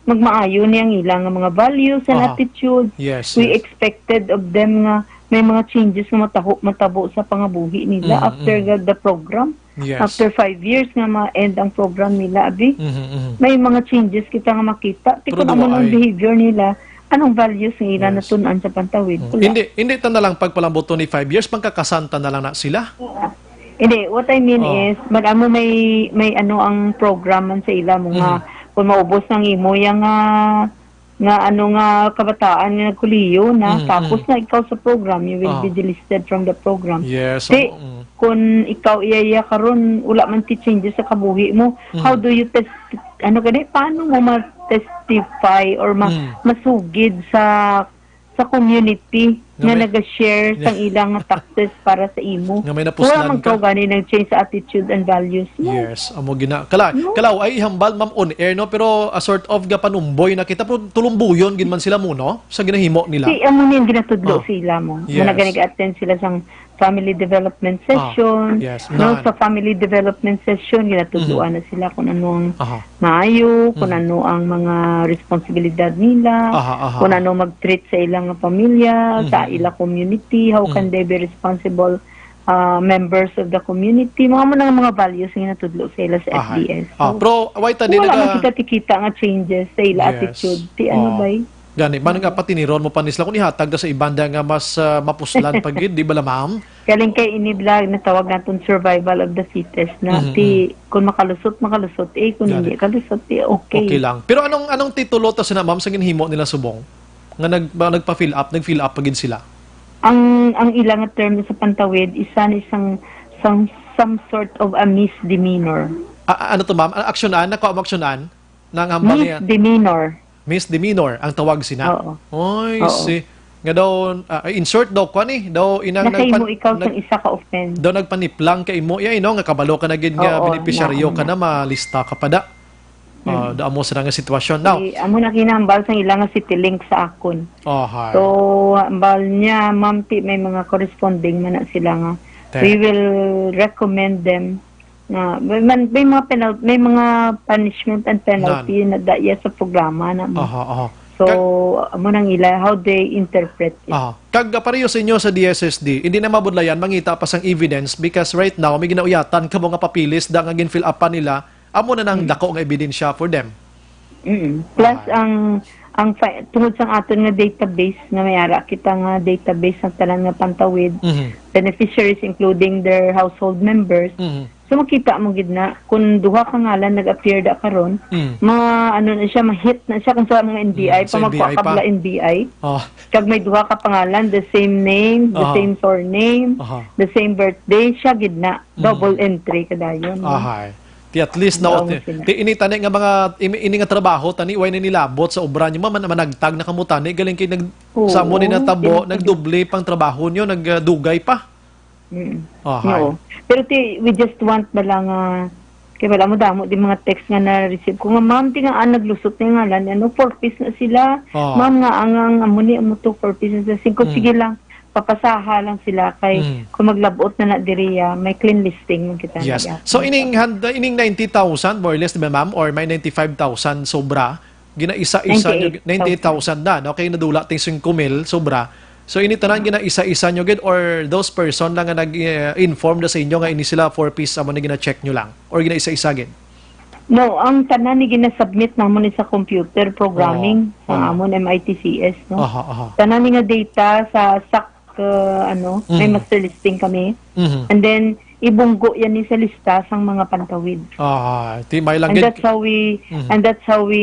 magmaayo ni ang ilang nga mga values and Aha. attitudes. Yes, We yes. expected of them nga may mga changes nga mataho-, matabo sa pangabuhi nila Mm, after mm. the, the program. Yes. After five years nga ma-end ang program nila, abi, Mhm, mhm. may mga changes kita nga makita. Ti Pero kung amo duwa nang ay. behavior nila, anong values nga ila Yes. natun-an sa Pantawid? Mm. Wala. Hindi, hindi ta na lang pagpalambuton ni five years, pangkakasan ta na lang na sila. Hindi, what I mean Oh. is, man, amo may, may ano ang program man sa ila mo nga, Mhm. kung maubos ang imo yang, ah, nga ano nga kabataan nga nagkuliyo na, Mm, tapos mm. na ikaw sa program, you will Ah. be delisted from the program. Yes, Di, oo, mm. kung ikaw iya-iya karon, wala man ti changes sa kabuhi mo, Mm. how do you test, ano gani, paano mo ma-testify or ma-, Mm. masugid sa, sa community Nga nga may naga-share Yeah. sang ilang nga taxes para sa imo? Nga may Wala napuslan man ka? ka gani nag-change sa attitude and values mo. Yes, amo gina. Kala, No? kalaw ay ihambal, ma'am, on air, no? Pero a sort of gapanumboy na kita, pero tulumbuyon gid man sila mo, no? Sa ginahimo nila. Si, amo ni ang ginatudlo Ah. sila mo. Yes. Nga nag-attend sila sang family development Ah. session. Yes, No, nan. sa family development session, ginatudloan Mhm. na sila kung ano ang Aha. maayo, kung Mhm. ano ang mga responsibilidad nila, Aha, aha. kung ano mag-treat sa ilang pamilya, sa Mhm. ila community, how can Mhm. they be responsible, ah, members of the community. Mga mo nang mga values nga natudlo sa ila sa Aha. F D S. Ah, So, pero why ta di wala naga- man kita tikita nga changes sa ila Yes. attitude. Ti ano Oh. bay? Gani, man nga patiniron mo pa ni sila kung ihatag na sa ibanda nga mas, ah, mapuslan pa gid, di ba la, ma'am? Galing kay ini bla, natawag naton survival of the fittest na. Mhm, Ti, mhm. kung makalusot, makalusot. Eh, kung Gani. hindi kalusot, eh, okay. Okay lang. Pero anong, anong titulo to sina, ma'am, sa ginhimo nila subong? Nga nag-, ba, nagpa-fill up, nag-fill up pa gid sila? Ang, ang ilang term sa Pantawid, isa ni isang, sang, some sort of a misdemeanor. A-, a-, ano to, ma'am? A-, aksyonan? Nakuha mo aksyonan? Nang hambal niya? Misdemeanor. Misdemeanor ang tawag sina? Oo. Oy, Oo. si, nga daw, ah, in short daw, kwan eh, daw inang Nakahimo nagpan-, ikaw nag-, sang isa ka offense. daw nagpaniplang ka imo, yay, no, nga kabalo ka na gid nga Oo, benepisyaryo na, ka na, na. malista ka pa da. Ah, Mm. da amo sila nga sitwasyon. Now, Si, amo na kinahambal sang ila nga City Link sa akon. Oh, hi. So, hambal niya, ma'am, ti, may mga corresponding man na sila nga Te. we will recommend them. Nga, may man, may mga penal-, may mga punishment and penalty Nan. na daya sa programa na mo. Aha, aha. So, Kag- amo nang ila, how they interpret it. Aha. Kag, ah, pareho sa inyo sa D S S D, hindi na mabudlayan mangita pa sang evidence because right now, may ginauyatan ka mga papeles da nga gin-fill upan nila, amo na nang Mm. dako nga ebidensya for them. Mm. Plus, Aha. ang, ang fi-, tungod sa aton nga database, nga may ara kita nga database sa tanan nga Pantawid, Mhm. beneficiaries, including their household members, Mhm. So, makita mo gid na, kung duha ka ngalan nag-appear da karon, Mm. ma-, ano na siya, ma-hit na siya kung sa mga N B I, Mm, pa sa magkuha N B I ka pa. bala N B I. Oh. Kag may duha ka pangalan, the same name, the Aha. same surname, Aha. the same birthday, siya gid na, Mm. double entry ka dayon, no? Ahay. Ti at least na, Mao ti, sila. ti ini tani nga mga, imi-, ini nga trabaho, tani, way na nilabot sa obra niyo, man-, managtag na kamo tani, galing kay nag-, Oo, sa amo ni natabo, hindi. nagdoble pang trabaho niyo, nagdugay pa. Mm. Ahay. Oo. Pero ti, we just want na lang, ah, kay wala mo damo di mga text nga na-receive ko nga, "Ma'am, ti nga, ah, naglusot na yung ngalan, ano, four Ps na sila. Oh. Ma'am, nga ang, ang amo ni, amo to, four Ps na sila." Singko, Mm. sige lang, papasaha lang sila kay Mm. kung maglabot na na diri, ah, may clean listing man kita Yes. nag-ask So, na ining sa hand-, ining ninety thousand, more or less, di ba, ma'am? Or may ninety-five thousand sobra? Ginaisa-isa nyo, Ninety-eight thousand. ninety-eight thousand na, no? Kay nadula ting singko mil, sobra. So, ini tanan ginaisa-isa nyo gid, or those person lang nga nag, eh, inform na sa inyo nga ini sila four Ps amo na gina-check nyo lang? Or ginaisa-isa gid? No, ang tanan ni gina-submit namon ni sa computer programming Oo. sa Oo. amon M I T C S, no? Aha, aha. Tanan ni nga data sa sak-, uh, ano, may Mhm. master listing kami. Mhm. And then, ibunggo yan ni sa lista sang mga Pantawid. Ah, ti may lang And gid. that's how we, Mhm. and that's how we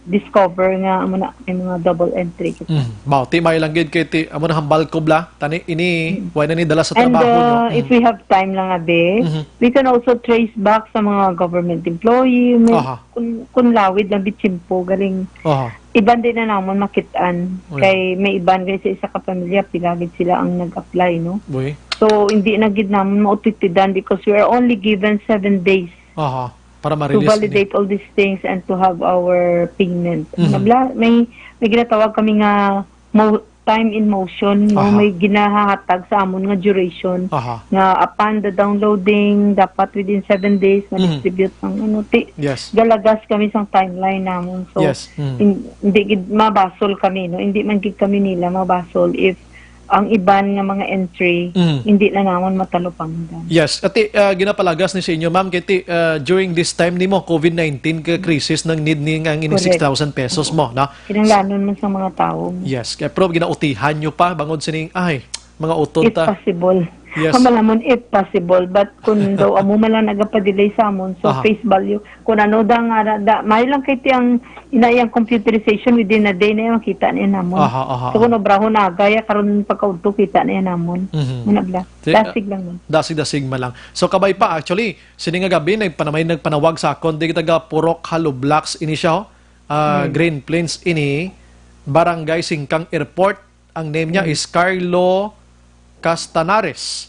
discover nga amo na may mga double entry kita. Mhm. Mao, ti may lang gid kay ti, amo na hambal ko bla. Tani ini, Mhm. wala na ni dala sa And, trabaho, no? uh, if Mhm. we have time lang, abi, Mhm. we can also trace back sa mga government employee, may, Aha. kun, kun lawid lang, bitsimpo, galing. Aha. Iban din na namon makit-an. Oh, yeah. Kay may iban gani sa isa ka pamilya, pila gid sila ang nag-apply, no? Boy. So, hindi na gid namon mautitidan because we are only given seven days Aha, para to ma-release ni. validate all these things and to have our payment. Mhm. Nabla-, may, may ginatawag kami nga mo-, time in motion, no? Aha. May ginahatag sa amon nga duration Aha. nga upon the downloading, dapat within seven days, Mhm. ma-distribute ang ano. Ti, Yes. galagas kami sa timeline namon. So, Yes. Mm. hin-, hindi gid mabasol kami, no? Hindi man gid kami nila mabasol if ang iban nga mga entry, Mm. hindi na namon matalupangdan. Yes. Ati, ah, ginapalagas ni sa inyo, ma'am, kay ti, ah, during this time nimo, covid nineteen ka crisis, nang need ni ang ini Correct. six thousand pesos Oo. mo, no? Kinahanglanon man sa mga tawo. Yes, kay pero ginautihan nyo pa bangod sining, ay, mga utod If ta. possible. Yes. Kamalamon, if possible. But kung daw amo man lang nagapadelay sa amon, so Aha. face value. Kung ano da nga, da, da, may lang kay tiyang ina yang computerization within a day na yung makita niya namon. Aha, aha, So kung aha. obrahon na agay, karon pagkaudto kita niya namon. Mhm. Muna bla. Ti-, Dasig lang man. Dasig-dasig man lang. So, kabay pa, actually, sini nga gabi, nagpanamay, nagpanawag sa akon, di taga Purok Hollow Blocks ini siya, oh. Ah, Hmm. Green Plains ini, Barangay Singkang Airport. Ang name niya Hmm. is Carlo Castanares.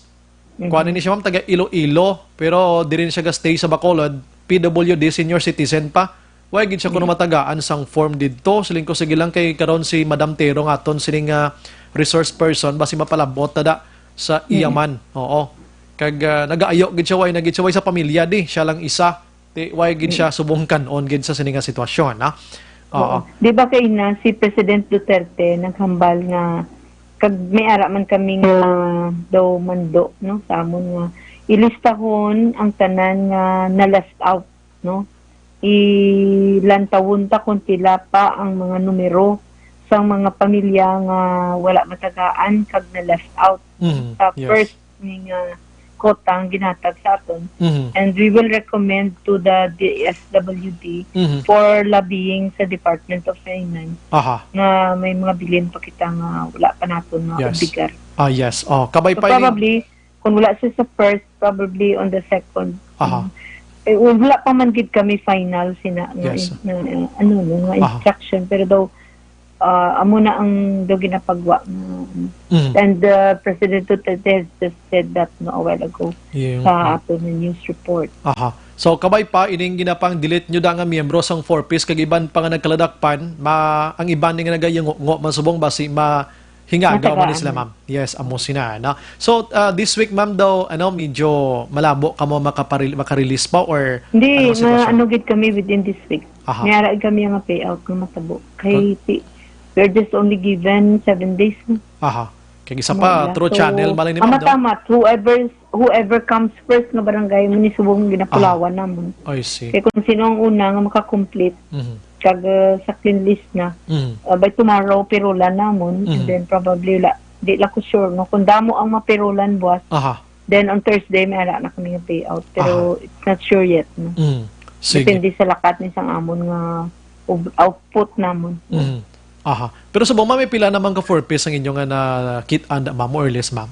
Mhm. Kuan ini siya, ma'am, taga Iloilo, pero diri na siya ga-stay sa Bacolod, P W D, senior citizen pa. Wala gid siya kuno Mhm. matagaan sang form didto. Siling ko, sige lang, kay karon si Madam Tero nga aton sining, ah, resource person, basi mapalabot na da sa iya Mhm. man. Oo. Kag, ah, nagaayo gid siya, way na gid siya, way sa pamilya di, siya lang isa. Ti, way gid siya Mm. subong kan-on gid sa sini nga sitwasyon, ha? Oo. Oo. Di ba kay na si President Duterte naghambal nga kag may ara man kami nga daw mando, no, sa amon nga ilistahon ang tanan nga na-left out, no? Ilantawon ta kung pila pa ang mga numero sang mga pamilya nga wala matagaan kag na-left out Mhm. sa Yes. first ni nga quota ang ginhatag sa aton. Mhm. And we will recommend to the D S W D Mhm. for lobbying sa Department of Finance Aha. nga may mga bilin pa kita nga wala pa naton nga Yes. obligar. Ah, yes. Oh, kabay So, pa ini. probably, kung wala siya sa first, probably on the second. Aha. Eh, wala pa man gid kami final sina nga, Yes. nga, ano, no, nga Aha. instruction, pero daw, ah, amo na ang daw ginapagwa nga, ano. Mm. And, uh, President Duterte has just said that, no, a while ago Yung, sa ah. aton nga news report. Aha. So, kabay pa, ining ginapang-delete nyo da nga miyembro sang Four Ps kag iban pa nga nagkaladakpan, ma-, ang iban ni nga nagayungo man subong basi ma-, hingagaw man ni Matagaan sila, na. ma'am. Yes, amo sina, no? So, ah, this week, ma'am, daw, ano, medyo malabo ka mo makaparel-, makarelease pa or Hindi, anong ma-, sitwasyon? ano gid kami within this week. Aha. May ara kami nga payout nga matabo. Kay Huh? ti-, we're just only given seven days, no? Aha. Kay isa Ano pa, lang. through So, channel, malay ni ma'am, no? matamat, whoever, whoever comes first nga barangay, mo ni subong ginapulawan Aha. namon. I see. Kay kung sino ang una nga maka-complete, Mhm. kag, uh, sa clean list na, Mhm. uh, by tomorrow, pirolan namon, and Mhm. then probably wala, di lang ko sure, no? Kung damo ang mapirolan buwas, Aha. then on Thursday, may ara na kami nga payout. Pero Aha. it's not sure yet, no? Mhm. Sige. Depende sa lakat ni sang amon nga ub-, output namon. Mhm. Aha. Pero subong, ma'am, may pila naman ka Four Ps ang inyo nga nakit-an, ma'am, more or less, ma'am?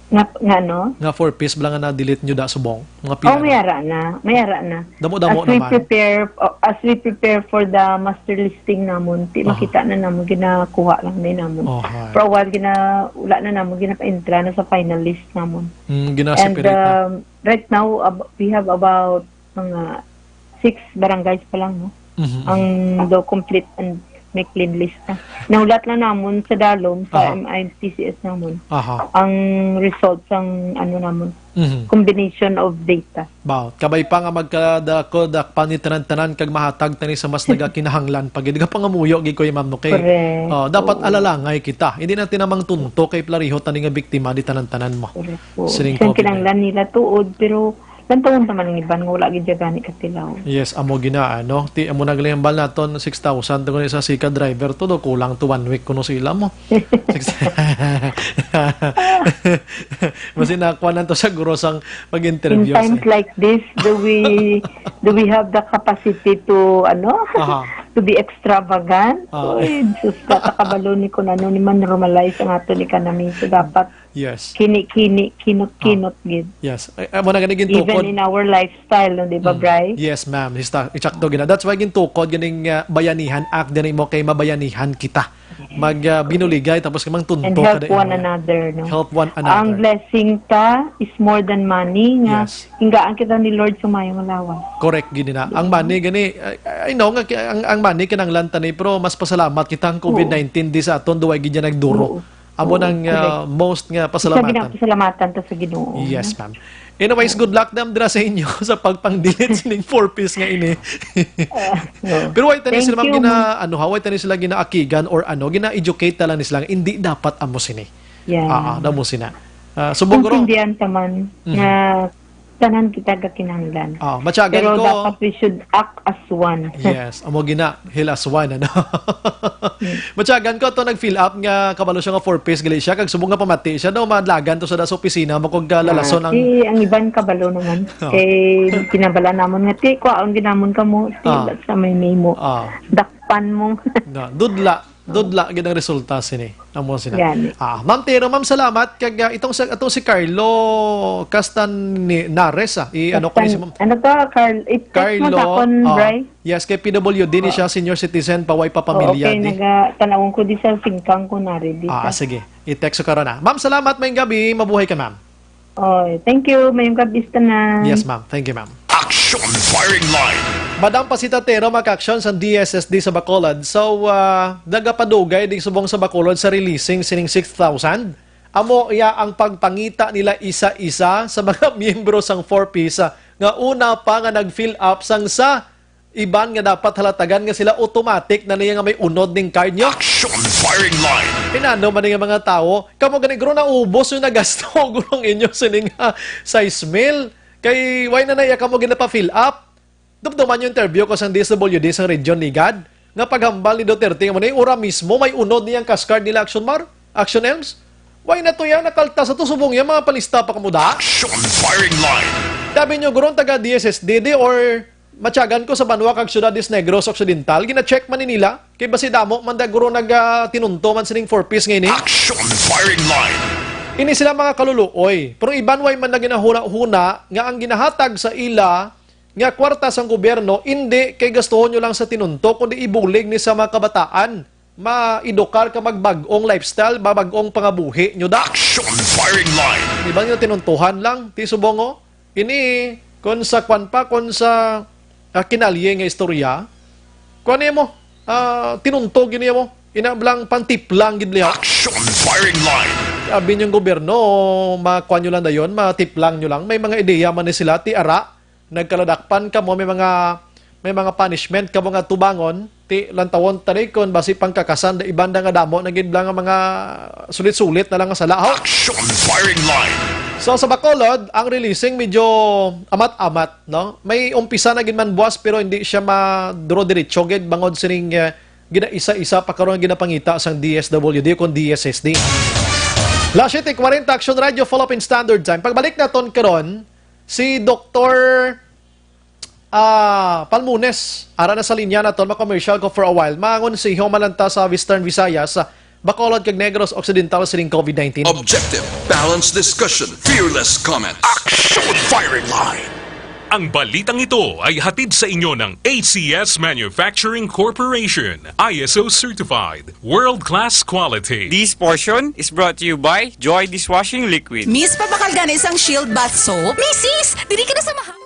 Nga, nga ano? Nga Four Ps bala nga na-delete nyo da subong? Mga pila Oh, may na? ara na. May ara na. Damo-damo As we naman. prepare, oh, as we prepare for the master listing namon, ti Aha. makita na namon, ginakuha lang ni namon. Aha. For a while, gina-, wala na namon, gina-entra na sa final list namon. Mm, gina-separate And, na. um, right now, ab-, we have about mga six barangays pa lang, no? Mhm, Ang mhm. daw complete and may clean list na. Nahulat lang namon sa dalom, sa Aha. M I T C S namon, Aha. ang result sang ano namon, Mhm. combination of data. Baw, kabay pa nga magkadako-dakpan ni tanan-tanan kag mahatag tani sa mas nagakinahanglan pa gid. Nga pangamuyo gid ko, ma'am, no? Kay, Correct. oh, dapat Oo. alalangay kita. Hindi natin namang tunto kay plariho tani nga biktima di tanan-tanan mo. Correct. Oo. Sining Siyang COVID. kinahanglan nila tuod, pero lantawon naman ang iban nga wala gid siya gani katilaw. Yes, amo gina, ano? Ti, amo na gali ang bal naton, six thousand to kuno sa sika driver to, do, kulang to one week kuno sila mo. Six- Basi nakuha na to sa guro sang In pag-interview sa times like this, do we, do we have the capacity to, ano, Aha. to be extravagant? Ah. Uy, sus, katakabalo ni kung ano ni man normalize ang aton economy. So, dapat Yes. kini-kini, kinot-kinot Ah. gid. Yes. Ay, ay, mo na gani Even gintukod. in our lifestyle, no, di ba, Mm. Bri? Yes, ma'am. Hista, eksakto gina. That's why gintukod ganing, ah, Bayanihan Act, diri mo kay mabayanihan kita. mag, ah, binuligay, tapos ka mang tunto And help kada one imo. another, no? Help one Ang another. blessing ta is more than money, nga Yes. hinggaan kita ni Lord sa mayo nga lawas. Correct, gid na. Ang money gani, I, I know nga ki-, ang, ang money kinahanglan ta ni, pero mas pasalamat kita ang Oo. covid nineteen di sa aton, duway gid niya nagduro. Oo. Amo Oo, nang, ah, correct. most nga Isa pasalamatan. ginapasalamatan ta sa Ginoo, Yes, no? ma'am. Anyways, good luck, ma'am, dira sa inyo sa pagpangdilit sining four Ps nga ini. Ah, no. Pero wait, tani Thank sila, ma'am, you, gina-, ma'am. ano, ha, wait, tani sila ginaakigan or ano, gina-educate na lang ni sila, hindi dapat amo sini. Yeah. Ah, ah, damo sina. Ah, subong ko ron. Intindihan ka man Mhm. nga tanan kita gakinahanglan. Ah, matyagan Pero ko. dapat we should act as one. Yes, amo gina, heal as one, ano? Hmm. Matyagan ko to nag-fill up nga kabalo siya nga four Ps gali siya, kag subong nga pamati siya, no, madlagan to sa da sa opisina mo kung Ah, lalason ang si, ang iban kabalo naman. Oh. Kay kinabala namon nga, "Ti, kwaon ginamon ka mo, si, Ah. sa may name mo. Ah. Dakpan mo." Na, dudla. Dudla gid ang resulta sini. Amo sina. Gani. Ah, Ma'am Tero, ma'am, salamat. Kag, ah, itong sa, itong si Carlo Castaneres, ah. I, ano ko ni si Ma'am? Castan-, ano to, Carl-, i-text mo Carlo, sa akon, ah, Bray. yes, kay P W D ni Ah. siya, senior citizen, pa way pa Oo, pamilya, kay di. naga-, tanawon ko di sa singkang ko na, ready Ah, ka. sige. I-text ko karon, ah. Ma'am, salamat. Maayong gabi. Mabuhay ka, ma'am. Oy, thank you. Mayong gabi sa tanan. Yes, ma'am. Thank you, ma'am. Action Firing Line. Madam Pasita Tero, mga ka-aksyon sa D S S D sa Bacolod. So, ah, nagapadugay di subong sa Bacolod sa releasing sining six thousand. Amo iya ang pagpangita nila isa-isa sa mga miyembro sang four Ps, ah, nga una pa nga nag-fill up sang sa iban nga dapat halatagan nga sila automatic na niya nga may unod ning card niyo. Action Firing Line. Hinano man nga mga tawo, kamo gani guro naubos yung nagasto gurong inyo sining, ah, sais mil. Kay why na naiya kamo ginapa-fill up? Dumduman yung interview ko sang D S W D sang Region Ligad, nga paghambal ni Duterte nga mo na yung ura mismo may unod niyang cash card nila Action Mar, Action Elms. Why na to yan? Nakaltas na to, subong yan, mga palista pa kamo da? Action Firing Line. Sabi nyo, gurong taga D S S D di or matyagan ko sa banwa kag Ciudad de Negros Occidental, gina-check man ni nila, kay basi damo man da guro nag, ah, tinunto man sining four Ps nga ini. Action Firing Line. Ini sila mga kaluluoy, pero iban way man na ginahuna-huna nga ang ginahatag sa ila nga kwarta sang gobyerno, indi kay gastuhon nyo lang sa tinunto, kundi ibulig ni sa mga kabataan. Maedukar ka magbag-ong lifestyle, babag-ong pangabuhi nyo da. Action Firing Line. Di ba nyo tinuntuhan lang? Ti subong, oh. Ini, kon sa kwan pa, kon sa, ah, kinalye nga istorya, kwan niya mo, ah, tinunto gid niya mo. Ina lang, pantiplang gid liya. Action Firing Line. Abi niyong gobyerno, makuan nyo lang dayon, matiplang nyo lang. May mga ideya man ni sila, ti ara, nagkaladakpan kamo, may mga, may mga punishment kamo nga tubangon, ti lantawon tani kon basi pangkakasan da iban da nga damo na gid lang nga mga sulit-sulit na lang nga sala, ho? Action Firing Line. So, sa Bacolod, ang releasing medyo amat-amat, no? May umpisa na gid man buwas, pero hindi siya maduro diretso gid bangod sining, eh, ginaisa-isa pa karon ginapangita sang D S W D kon D S S D. Alas siyete kwarenta, Action Radio, follow up in standard time. Pagbalik naton karon, si Doktor, ah, Palmunes, ara na sa linya naton, ma-commercial ko for a while. Mangonseho man lang ta sa Western Visayas, Bacolod kag Negros Occidental sining covid nineteen. Objective, balanced discussion, fearless comment. Action Firing Line. Ang balitang ito ay hatid sa inyo ng A C S Manufacturing Corporation, I S O certified, world-class quality. This portion is brought to you by Joy Dishwashing Liquid. Miss, pabakal gani sang Shield Bath Soap? Misis, diri ka na sa maha-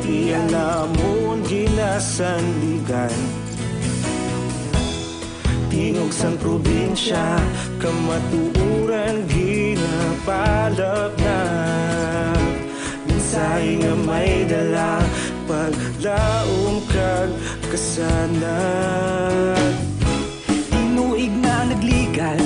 Iya namon ginasandigan. Tingog sang probinsya, kamatuoran ginapalapnag. Mensahe nga may dala, paglaom kag kasanag. Tinuig na nagligan,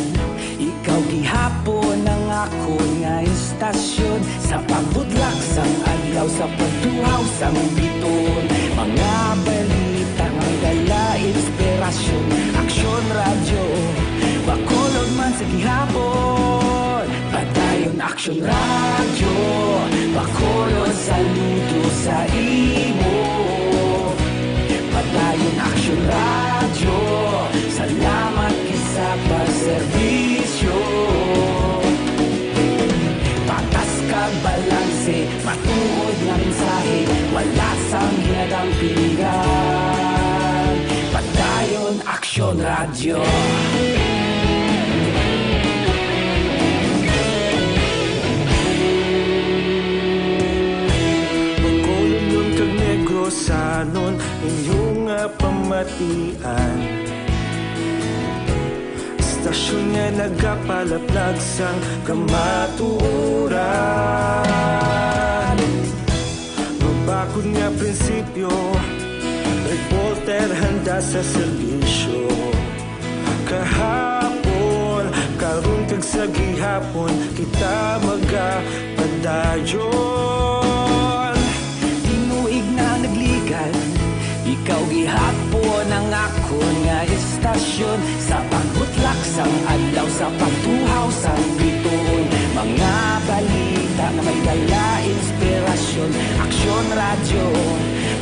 ikaw gihapon ang akon nga istasyon. Sa pagbudlak sang adlaw, sa pagtuhaw sang biton, mga balita nga dala inspirasyon. Aksyon Radyo, Bacolod man sa gihapon. Padayon Aksyon Radyo, Bacolod, saludo sa imo. Padayon Aksyon Radyo, salamat gid sa pagserbisyo. Patas kag balanse, matuod nga mensahe, wala sang ginadampigan. Padayon Aksyon Radyo. Bacolodnon kag Negrosanon, inyo nga pamatian. Istasyon nga nagapalaplag sang kamatuoran. Mabakod nga prinsipyo, reporter handa sa serbisyo. Kahapon, karon kag sa gihapon, kita magapadayon. Tinuig na nagligan, ikaw gihapon ang akon nga istasyon. Sa pagbutlak sang adlaw, sa pagtuhaw sang bituon, mga balita nga may dala inspirasyon. Aksyon Radyo,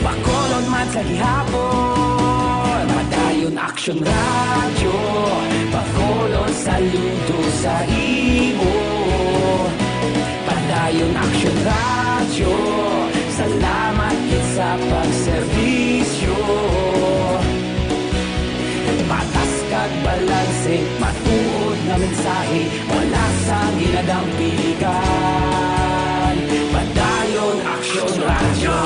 Bacolod man sa gihapon. Padayon Aksyon Radyo, Bacolod, saludo sa imo. Padayon Aksyon Radyo, salamat gid sa pagserbisyo. Patas kag balanse, matuod nga mensahe, wala sang ginadampigan. Padayon Aksyon Radyo.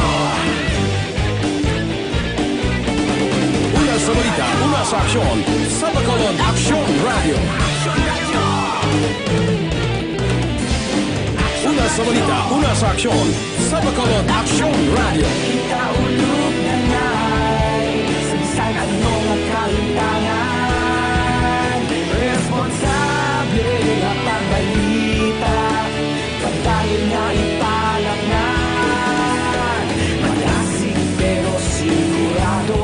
Una sa balita, una sa aksyon, sa Bacolod Aksyon Radyo. Una sa balita, una sa aksyon, sa Bacolod Aksyon Radyo. Kita ulog na ngay, sa bisan ano nga kalimtangan, responsable nga pagbalita, padayon nga ipalapngan. Malasig pero sigurado,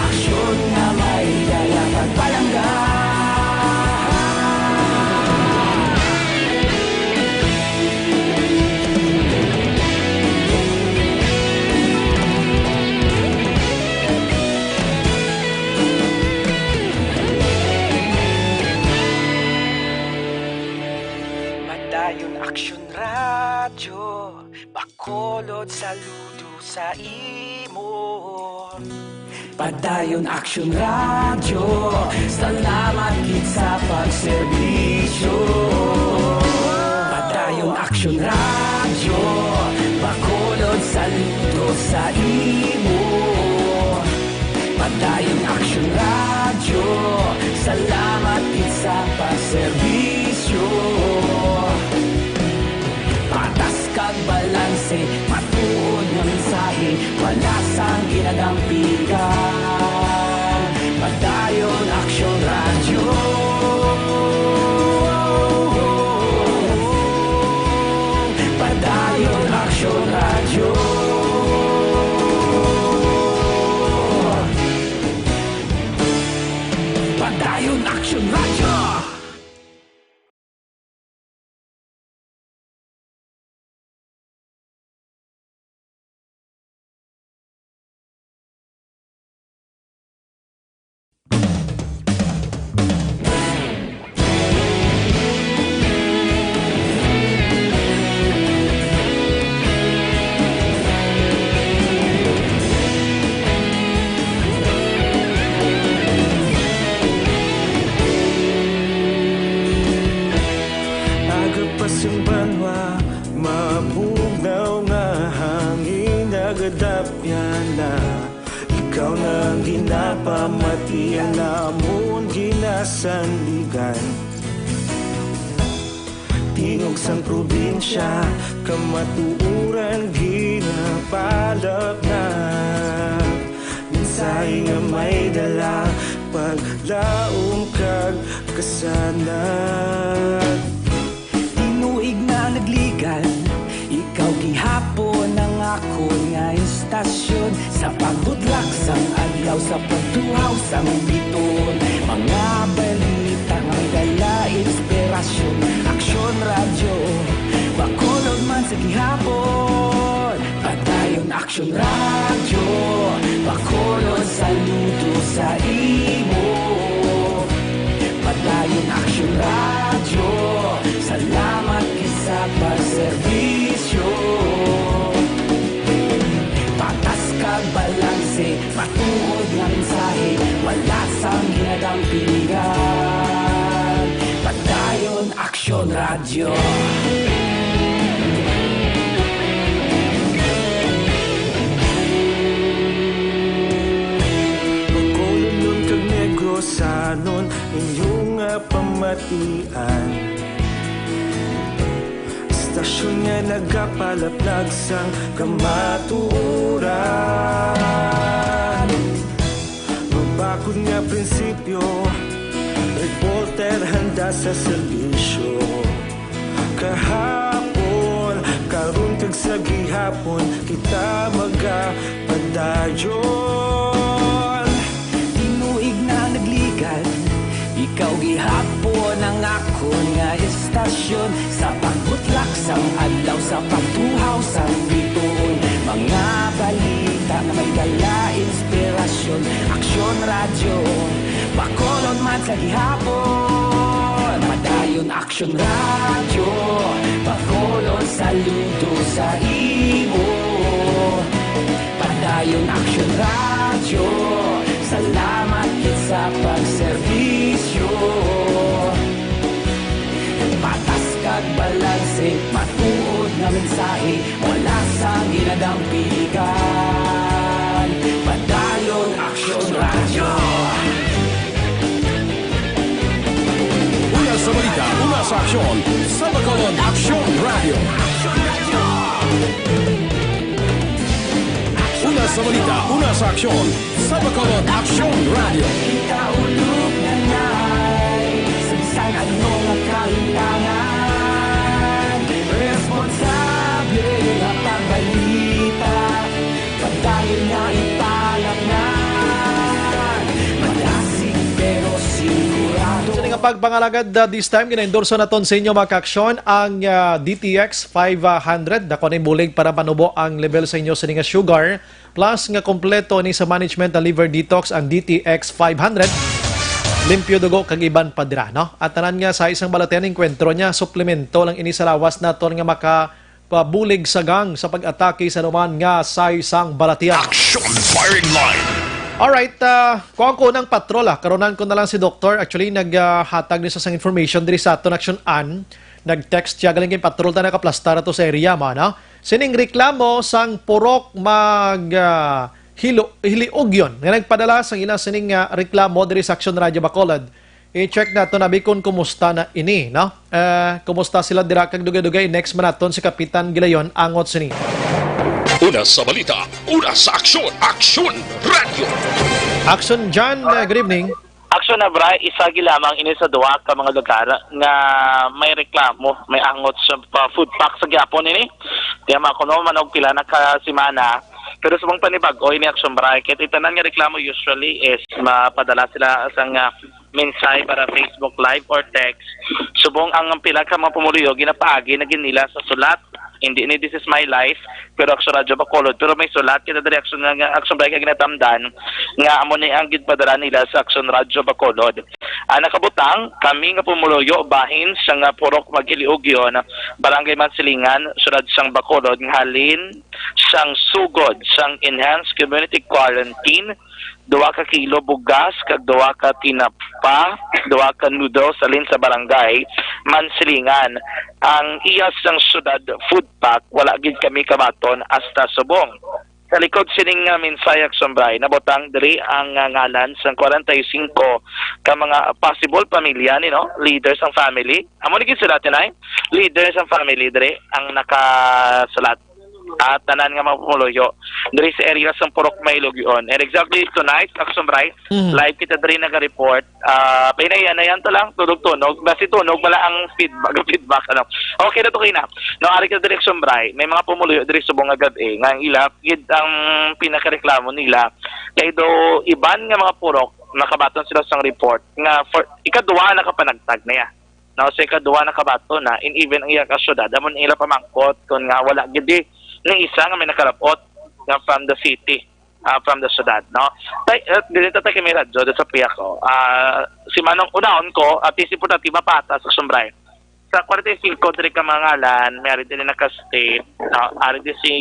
aksyon nga may dala kag palangga. Padayon Aksyon Radyo, Bacolod, saludo sa imo. Padayon Aksyon Radyo, salamat gid sa pagserbisyo. Padayon Aksyon Radyo, Bacolod, saludo sa imo. Padayon Aksyon Radyo, salamat gid sa pagserbisyo. Patas kag balanse, matuod nga mensahe, wala sang ginadampigan. Padayon Aksyon Radyo. Padayon Aksyon Radyo. Padayon Aksyon Radyo. Yan na, ikaw na ang ginapamatian, amon ginasandigan. Tingog sang probinsya, kamatuoran ginapalapnag. Mensahe nga may dala, paglaom kag kasanag. Tinuig na nagligan, ikaw gihapon ang akon nga istasyon. Sa pagbutlak sang adlaw, sa pagtuhaw sang biton, mga balita nga may dala inspirasyon. Aksyon Radyo, Bacolod man sa gihapon. Padayon Aksyon Radyo, Bacolod, saludo sa imo. Padayon Aksyon Radyo, salamat gid sa pagserbisyo. Patas kag balanse, matuod nga mensahe, wala sang ginadampingan. Padayon Aksyon Radyo. Bacolodnon kag Negrosanon, inyo nga pamatian. Istasyon nga nagapalaplag sang kamatuoran. Mabakod nga prinsipyo, reporter handa sa serbisyo. Kahapon, karon kag sa gihapon, kita magapadayon. Tinuig na nagligan, ikaw gihapon ang akon nga istasyon. Sa pagbutlak sang adlaw, sa pagtuhaw sang bituon, mga balita nga may dala inspirasyon. Aksyon Radyo, Bacolod man sa gihapon. Padayon Aksyon Radyo, Bacolod, saludo sa imo. Padayon Aksyon Radyo, salamat gid sa pagserbisyo. Patas kag balanse, matuod nga mensahe, wala sang ginadampigan. Padayon Aksyon Radyo. Una sa balita, una sa aksyon, sa Bacolod Aksyon Radyo. Una sa balita, una sa aksyon, sa Bacolod Aksyon Radyo. Kita ulog na nay, sa bisan ano nga kahitangan, responsable nga pagbalita, padayon nga ipalapngan, madasig pero sigurado. Sa nga pagpangalagad, uh, this time, gina-endorso naton sa inyo, mga kaaksyon, ang, uh, D T X five hundred. Dako ni bulig para manubo ang level sa inyo sa nga sugar. Plus nga kompleto ni sa management na liver detox ang D T X five hundred. Limpyo dugo kag iban pa dira, no? At tanan nga sa isang balatian, enkwentro niya, suplemento lang ini sa lawas naton nga makapabulig sa gang sa pag-atake sa anuman nga sa isang balatian. Action firing line. Alright, ah, kuan ko ng patrol, ah. Karunan ko na lang si Doktor. Actually, naghatag ni sa sang information diri sa aton action an. Nag-text siya, galing kay patrol ta nakaplastar to sa area mo, no? Sining reklamo sang purok mag, ah, hilo-, hiliugyon nga nagpadala sang ila sining, ah, reklamo diri sa Action Radio Bacolod. I-check nato na bikon kumusta na ini, no? Eh, kumusta sila dira kag dugay-dugay next man naton si Kapitan Gilayon angot sini. Una sa balita, una sa aksyon, Aksyon Radio. Action John, eh, good evening. Aksyon na, Bri, isa gi lamang ini sa duha ka mga lugar nga may reklamo, may angot sa pa-, food pack sa gihapon ini. Di man ko no man og pila na ka semana. Pero subong panibag-o ini, Aksyon, Bri, kay tanan nga reklamo usually is mapadala sila sa nga mensahe para Facebook Live or text. Subong ang pila ka mga pumuluyo, ginapaagi na gid nila sa sulat. Hindi ni This Is My Life, pero Aksyon Radyo Bacolod. Pero may sulat kita diri, Aksyon, nga, Aksyon Bri, nga ginatamdan nga amo ni ang ginpadala nila sa Aksyon Radyo Bacolod. Ang nakabutang, kami nga pumuluyo bahin sa nga purok Maghiliugyon, Barangay Mansilingan, Syudad sang Bacolod, nga halin sang sugod sang Enhanced Community Quarantine, duha ka kilo bugas kag duha ka tinapa, duha ka noodles halin sa barangay Mansilingan. Ang iya sang syudad food pack, wala gid kami kabaton hasta subong. Sa likod sining, ah, mensahe, Action Bray, nabutang diri ang, ah, ngalan sang kwarenta y singko ka mga possible pamilya ni, no, leaders sang family. Amo ni gid sila, tinay, leaders sang family diri ang nakasulat. At tanan nga mga pumuluyo diri sa area sang Purok Mahiligugyon. And exactly tonight, Action Bray, Mhm. live kita diri naga-report. Ah, pahinay-hinayan ta lang, tunog-tunog. Basi tunog, wala ang feedback, feedback, ano. Okay na to, kay na. No, ari ka diri, Action Bray, may mga pumuluyo diri subong nga gab-i nga ang ila gid ang pinakareklamo nila kay do iban nga mga purok nakabaton sila sang report nga for ikaduha na ka panagtag na ya. No, sa ikaduha na ka baton na, and even ang iya ka syudad, amo na ila pamangkot kon nga wala gid ni isa nga may nakalabot nga from the city, ah, from the syudad, no? Tay, eh, dili ta tayo kay may radyo, dito sa piyak ko. Ah, si Manong, unahon ko, at least importante mapata sa Action Bray. Sa kwarenta y singko diri ka mga ngalan, may ari diri naka-state, ah, ari di si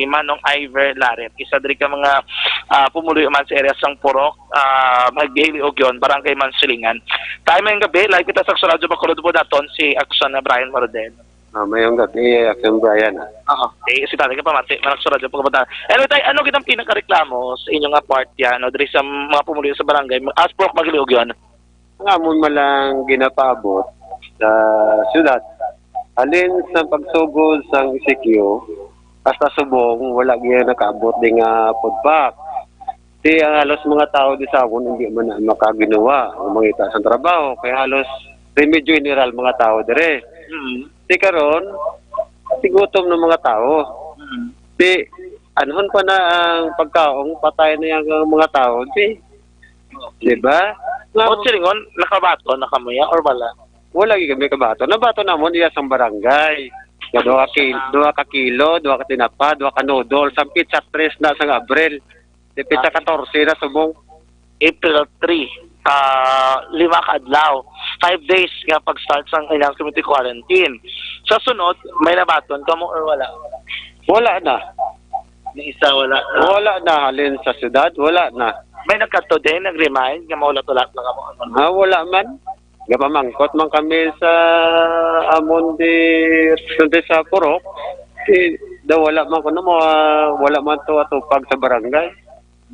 Manong Iver Laret, isa diri ka mga, ah, pumuluyo man sa area sang Purok, ah, Mahiligugyon, Barangay Mansilingan. Tayo, mayong gabi, live kita sa Action Radyo Bacolod po daton si Action na Brian Marodel. Ah, mayong gabi, Action Brian. Oo. Eh, si tatay ka pamati, man Action Radyo pagkabata. Anyway, tay, ano gid ang pinakareklamo sa inyo nga part yan, no? Diri sa mga pumuluyo sa barangay, as Purok Mahiligugyon? Ang amon man lang ginapaabot sa syudad, halin sa pagsugod sang E C Q hasta subong, wala gyud nakaabot di nga food pack. Di ang halos mga tao di sa amon hindi man na makaginawa o mangita sang trabaho, kay halos remedyo general mga tao dire. Mm. Di karon, tigutom ng mga tao. Mm. Di, anhon pa na ang pagkaon, patay na yang mga tao. Di, di ba? O, silingon, nakabaton na kamo ya or wala? Wala gyud kami kabaton. Nabaton namon iya sang barangay. Nga duha ki-, duha ka kilo, duha ka tinapa, duha ka noodles. Ang petsa tres na sang Abril. Di petsa katorse na subong. April three, ah, lima ka adlaw. Five days nga pag-start sang ilang community quarantine. Sa sunod, may nabaton kamo or wala? Wala na. Ni isa wala na. Wala na halin sa syudad, wala na. May nagkadto din, nag-remind nga mahulat-hulat lang kamo. Ah, wala man. Gapamangkot man kami sa amon di, di sa Purok. Eh, daw wala man kuno mo, ah, wala man to atupag sa barangay.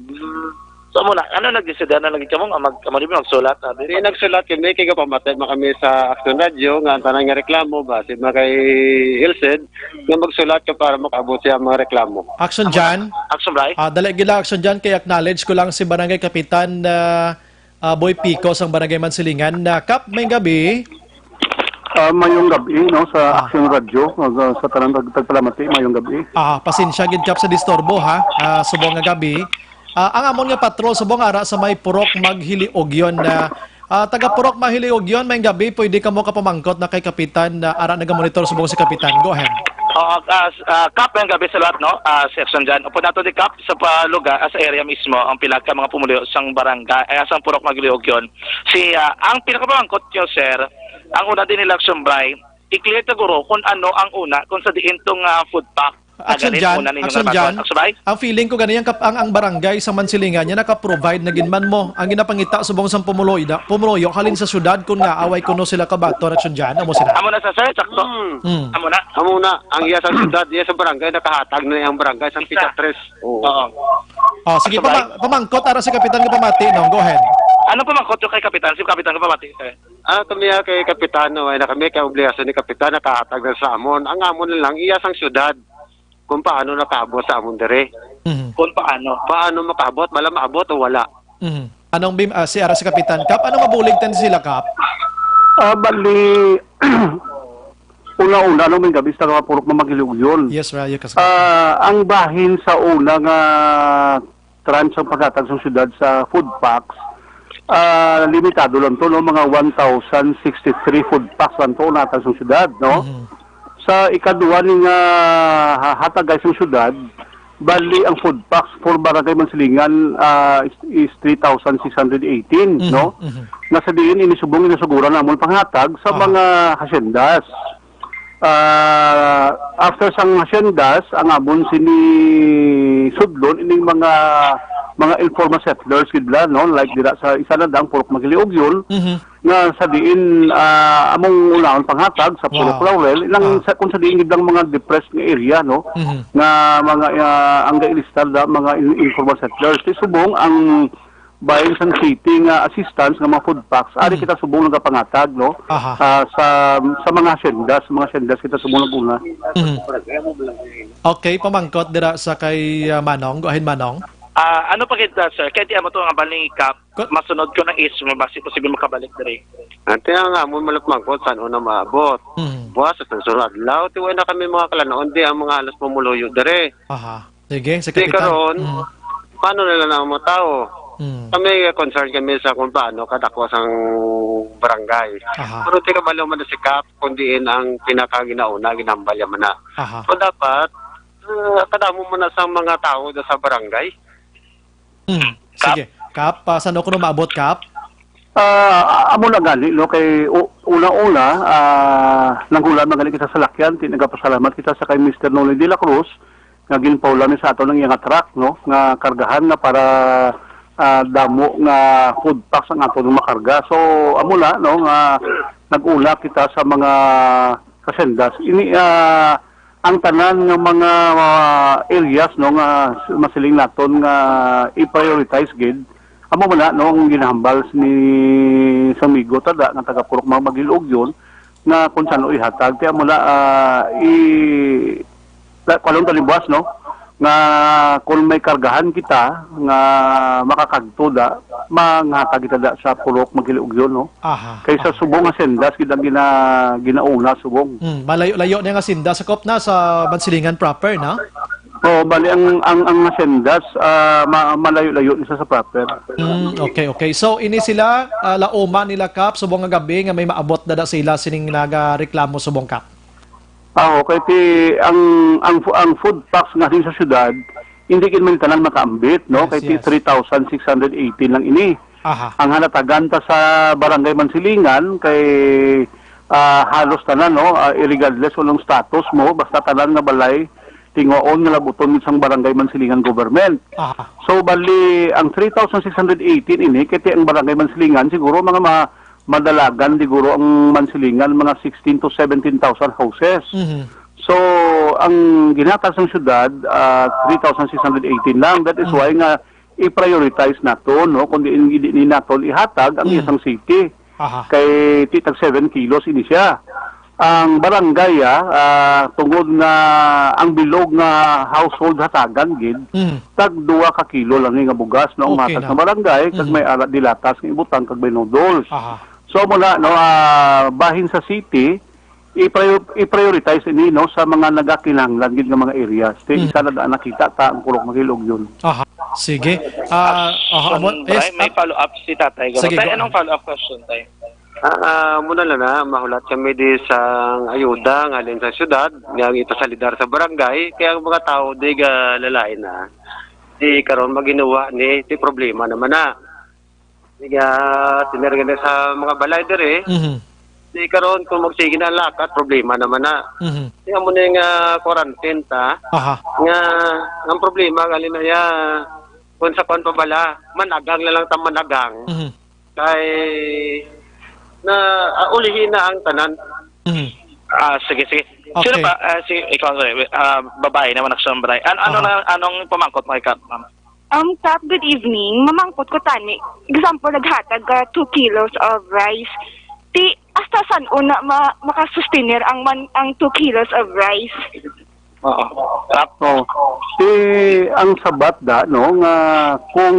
Hmm. So, amo na, ano nagdesisyon na lagi kamo nga mag-, amo di magsulat, abi? Di nagsulat kami, kay gapamati man kami sa Action Radio nga ang tanan nga reklamo, basi man kay Ilced, nga magsulat ka para makaabot siya ang mga reklamo. Action Jan? Action Bray? Ah, dali gila, Action Jan, kay acknowledge ko lang si Barangay Kapitan, ah, ah, Boy Pico sang Barangay Mansilingan. Ah, Kap, may gabi. Ah, mayong gabi, no, sa Ah. Action Radio, ah, sa tanan tag-, tagpalamati, mayong gabi. Ah, pasensya gid, Kap, sa disturbo, ha. Ah, subong nga gabi. Ah, ang amon nga patrol subong ara sa may Purok Maghiliugyon na, ah, taga Purok Maghiliugyon, may gabi, pwede kamo kapamangkot na kay Kapitan na ara nagamonitor subong si Kapitan. Go ahead. Oo, ah, s-, ah, Kap, may gabi sa lahat, no? Ah, si Action Jan. Upod nato di, Kap, sa pa-, lugar, ah, sa area mismo, ang pila ka mga pumuluyo sang barangay, ay, sang Purok Maghiliugyon. Si, ah, ang pinakapamangkot nyo, sir, ang una din nila, Action Bray, i-clear ta guro kung ano ang una, kung sa diin tong, ah, food pack. Action Again, Jan, una ninyo Action nga Jan, baton. Action Bray? Ang feeling ko gani ang kap-, ang, ang barangay sa Mansilingan niya naka-provide na gid man mo. Ang ginapangita subong sang pumuloy na, pumuloyo halin sa syudad kung nga away kuno sila kabaton, Action Jan, amo sila. Amo na sa, sir, sakto. Hmm. Hmm. Amo na. Amo na, ang iya sa syudad, iya sa barangay, nakahatag na ang barangay sa Isa. Pizza Tres. Oo. Oo. Oh, sige, Action Bray? pama-, pamangkot ara si Kapitan nga pamati, no? Go ahead. Ano pamangkot nyo kay Kapitan? Si Kapitan nga pamati, sir. Ah, kami, ah, kay Kapitan, no, ay na kami, kay obligasyon ni Kapitan, nakahatag na sa amon. Ang amon na lang, iya sang syudad, kung paano nakaabot sa amon diri. Mhm. Kung paano. Paano makaabot? Bala maabot o wala? Mhm. Anong bim-, ah, si ara si Kapitan Kap? Anong mabulig tan sila, Kap? Ah, bali, una-una, no, may gabi sa mga Purok Maghiliugyon. Yes, Raya, kas- Ah, ang bahin sa una nga tranche ang paghatag sa syudad sa food packs, ah, limitado lang to, no? Mga one thousand sixty-three food packs lang to ang nahatag sa syudad, no? Mhm. Sa ikaduha ni nga ha-, hatag sa syudad, bali ang food packs for Barangay Mansilingan, ah, is, is three thousand six hundred eighteen, Mhm, no? mhm. Nga sa diin ini subong ginasuguran namon panghatag sa Aha. mga hasyendas. Ah, after sang hasyendas, ang amon sini sudlon ining mga, mga informal settlers gid la, no? Like dira sa isa na dang Purok Maghiliugyon, Mhm. nga sa diin, ah, among unahon panghatag sa Purok Wow. Laurel, nang Ah. sa, kung sa diin gid ang mga depressed nga area, no? Mhm. Nga mga, ah, ang gailistar da, mga in-, informal settlers. Sa subong ang bahin sang city nga assistance nga mga food packs, ari Mhm. kita subong nagapanghatag, no? Aha. Ah, sa, sa mga haciendas, mga haciendas kita subong nag-una. Mhm. Okay, pamangkot dira sa kay, ah, Manong. Go ahead, Manong. Ah, ano pa kita, sir? Kaya di amo to nga baling ikap, Ko- masunod ko na is, mabasi posible makabalik diri. Ante nga nga, mo malapmangkot, saan una maabot? Mhm. Buwas, sa sunod adlaw, ti wala na kami mga kalanaon, di ang mga halos pumuluyo diri. Aha. Sige, sa Di kapitan. karon, Mm. paano nila na ang mga tao? Mm. Kami, concern kami sa kung paano kadakwa sang barangay. Aha. Pero di ka balo man si Kap, kung diin ang pinakaginauna, ginambal niya man na. Aha. So, dapat, ah, kadamo man na sa mga tao da sa barangay. Mm. Kap? Sige. Kap, ah, saan ako na maabot, Kap? Ah, amo na gani, no, kay u-, una-una, ah, nanghulam na gani kita sa lakyan, ti nagapasalamat kita sa kay Mister Noli de la Cruz, nga ginpahulam ni sa ato ng iyang truck, no, nga kargahan nga para, ah, damo nga food packs ang ato nga makarga. So, amo na, no, nga nag-una kita sa mga haciendas. Ini, ah, ang tanan nga mga, ah, areas, no, nga s-, masiling naton nga i-prioritize gid, amo man na, no, ang ginahambal ni sa amigo ta da nga taga Purok Mag-, Magilugyon, nga kung saan ihatag. Kaya mo na, ah, i-, la-, kuwan talibwas, no, nga kung may kargahan kita nga makakagto da, manghatag kita da sa Purok Magilugyon, no? Aha, Kay sa aha. subong nga sendas, gid ang gina-, ginauna subong. Hmm, malayo-layo na nga sendas, sakop na sa Mansilingan proper, na? Oo, bali ang, ang, ang sendas, ah, ma-, malayo-layo isa sa proper. Hmm, okay, okay. So, ini sila, ah, lauma nila, Kap, subong nga gabi nga may maabot na da sila sining nagareklamo subong, Kap? Ah, okay. Ti, ang, ang, fu-, ang food packs nga din sa syudad, hindi gid man tanan makaambit, no? Yes, Kay ti yes. three thousand six hundred eighty lang ini. Aha. Ang halatagan ta sa Barangay Mansilingan kay, ah, halos tanan, no? Ah, irregardless kung anong status mo, basta tanan nga balay, tingwaon nga labuton sang Barangay Mansilingan government. Aha. So, bali, ang three thousand six hundred eighteen ini, kay ti ang Barangay Mansilingan, siguro mga ma-, madalagan, siguro ang Mansilingan, mga sixteen to seventeen thousand houses. Mhm. So, ang ginhatag sang syudad, ah, three thousand six hundred eighteen lang. That is Mm. why nga i-prioritize nato, no? Kung diin, diin nato ihatag ang Mm. isang city. Aha. Kay ti tag seven kilos ini siya. Ang barangay, ah, ah, tungod nga ang bilog nga household hatagan gid, Mm. tag dua ka kilo lang ni nga bugas, no? Ang Okay matag na. sa barangay, kag Mhm. may ara dilatas nga ibutang, kag may noodles. Aha. So, amo na, no, ah, bahin sa city, i-prior-, i-prioritize ini, no, sa mga nagakinahanglan gid nga mga areas. Ti Mm. isa na daan nakita ta ang Purok Magilugyon. Aha. Sige. Ah, aha, amo, Um, yes, Bray, may ah, follow-up si Tatay Gabo. sige, Tay, go anong ahead. follow-up question, Tay? Ah, ah, muna lang na, mahulat kami di sa ayuda nga halin sa syudad, nga ang ipasalidar sa barangay, kaya ang mga tao di ga lalain na. Di karon maginuwa ni, di problema naman na. Di ga, tinerga na sa mga balay diri. Mhm. Di karon kung magsige na ang lakat, problema naman na. Mhm. Di amo ni nga quarantine ta, Aha. nga ang problema, gali na ya, kung sa kwan pa bala, managang na lang ta managang. Mhm. Kay, na, ah, ulihin na ang tanan. Mhm. Ah, sige, sige. Sino Okay. pa? Ah, si, ikaw, sorry. Ah, babae naman ang sombray. An-, ano Aha. na, anong pamangkot mo, ikaw, ma'am? Um, Kap, good evening. Mamangkot ko tani. Example, naghatag ka two kilos of rice. Ti, hasta san una ma-, makasustener ang man, ang two kilos of rice? Oo. Kap? Oh. Ti, ang sabat da, no, nga kung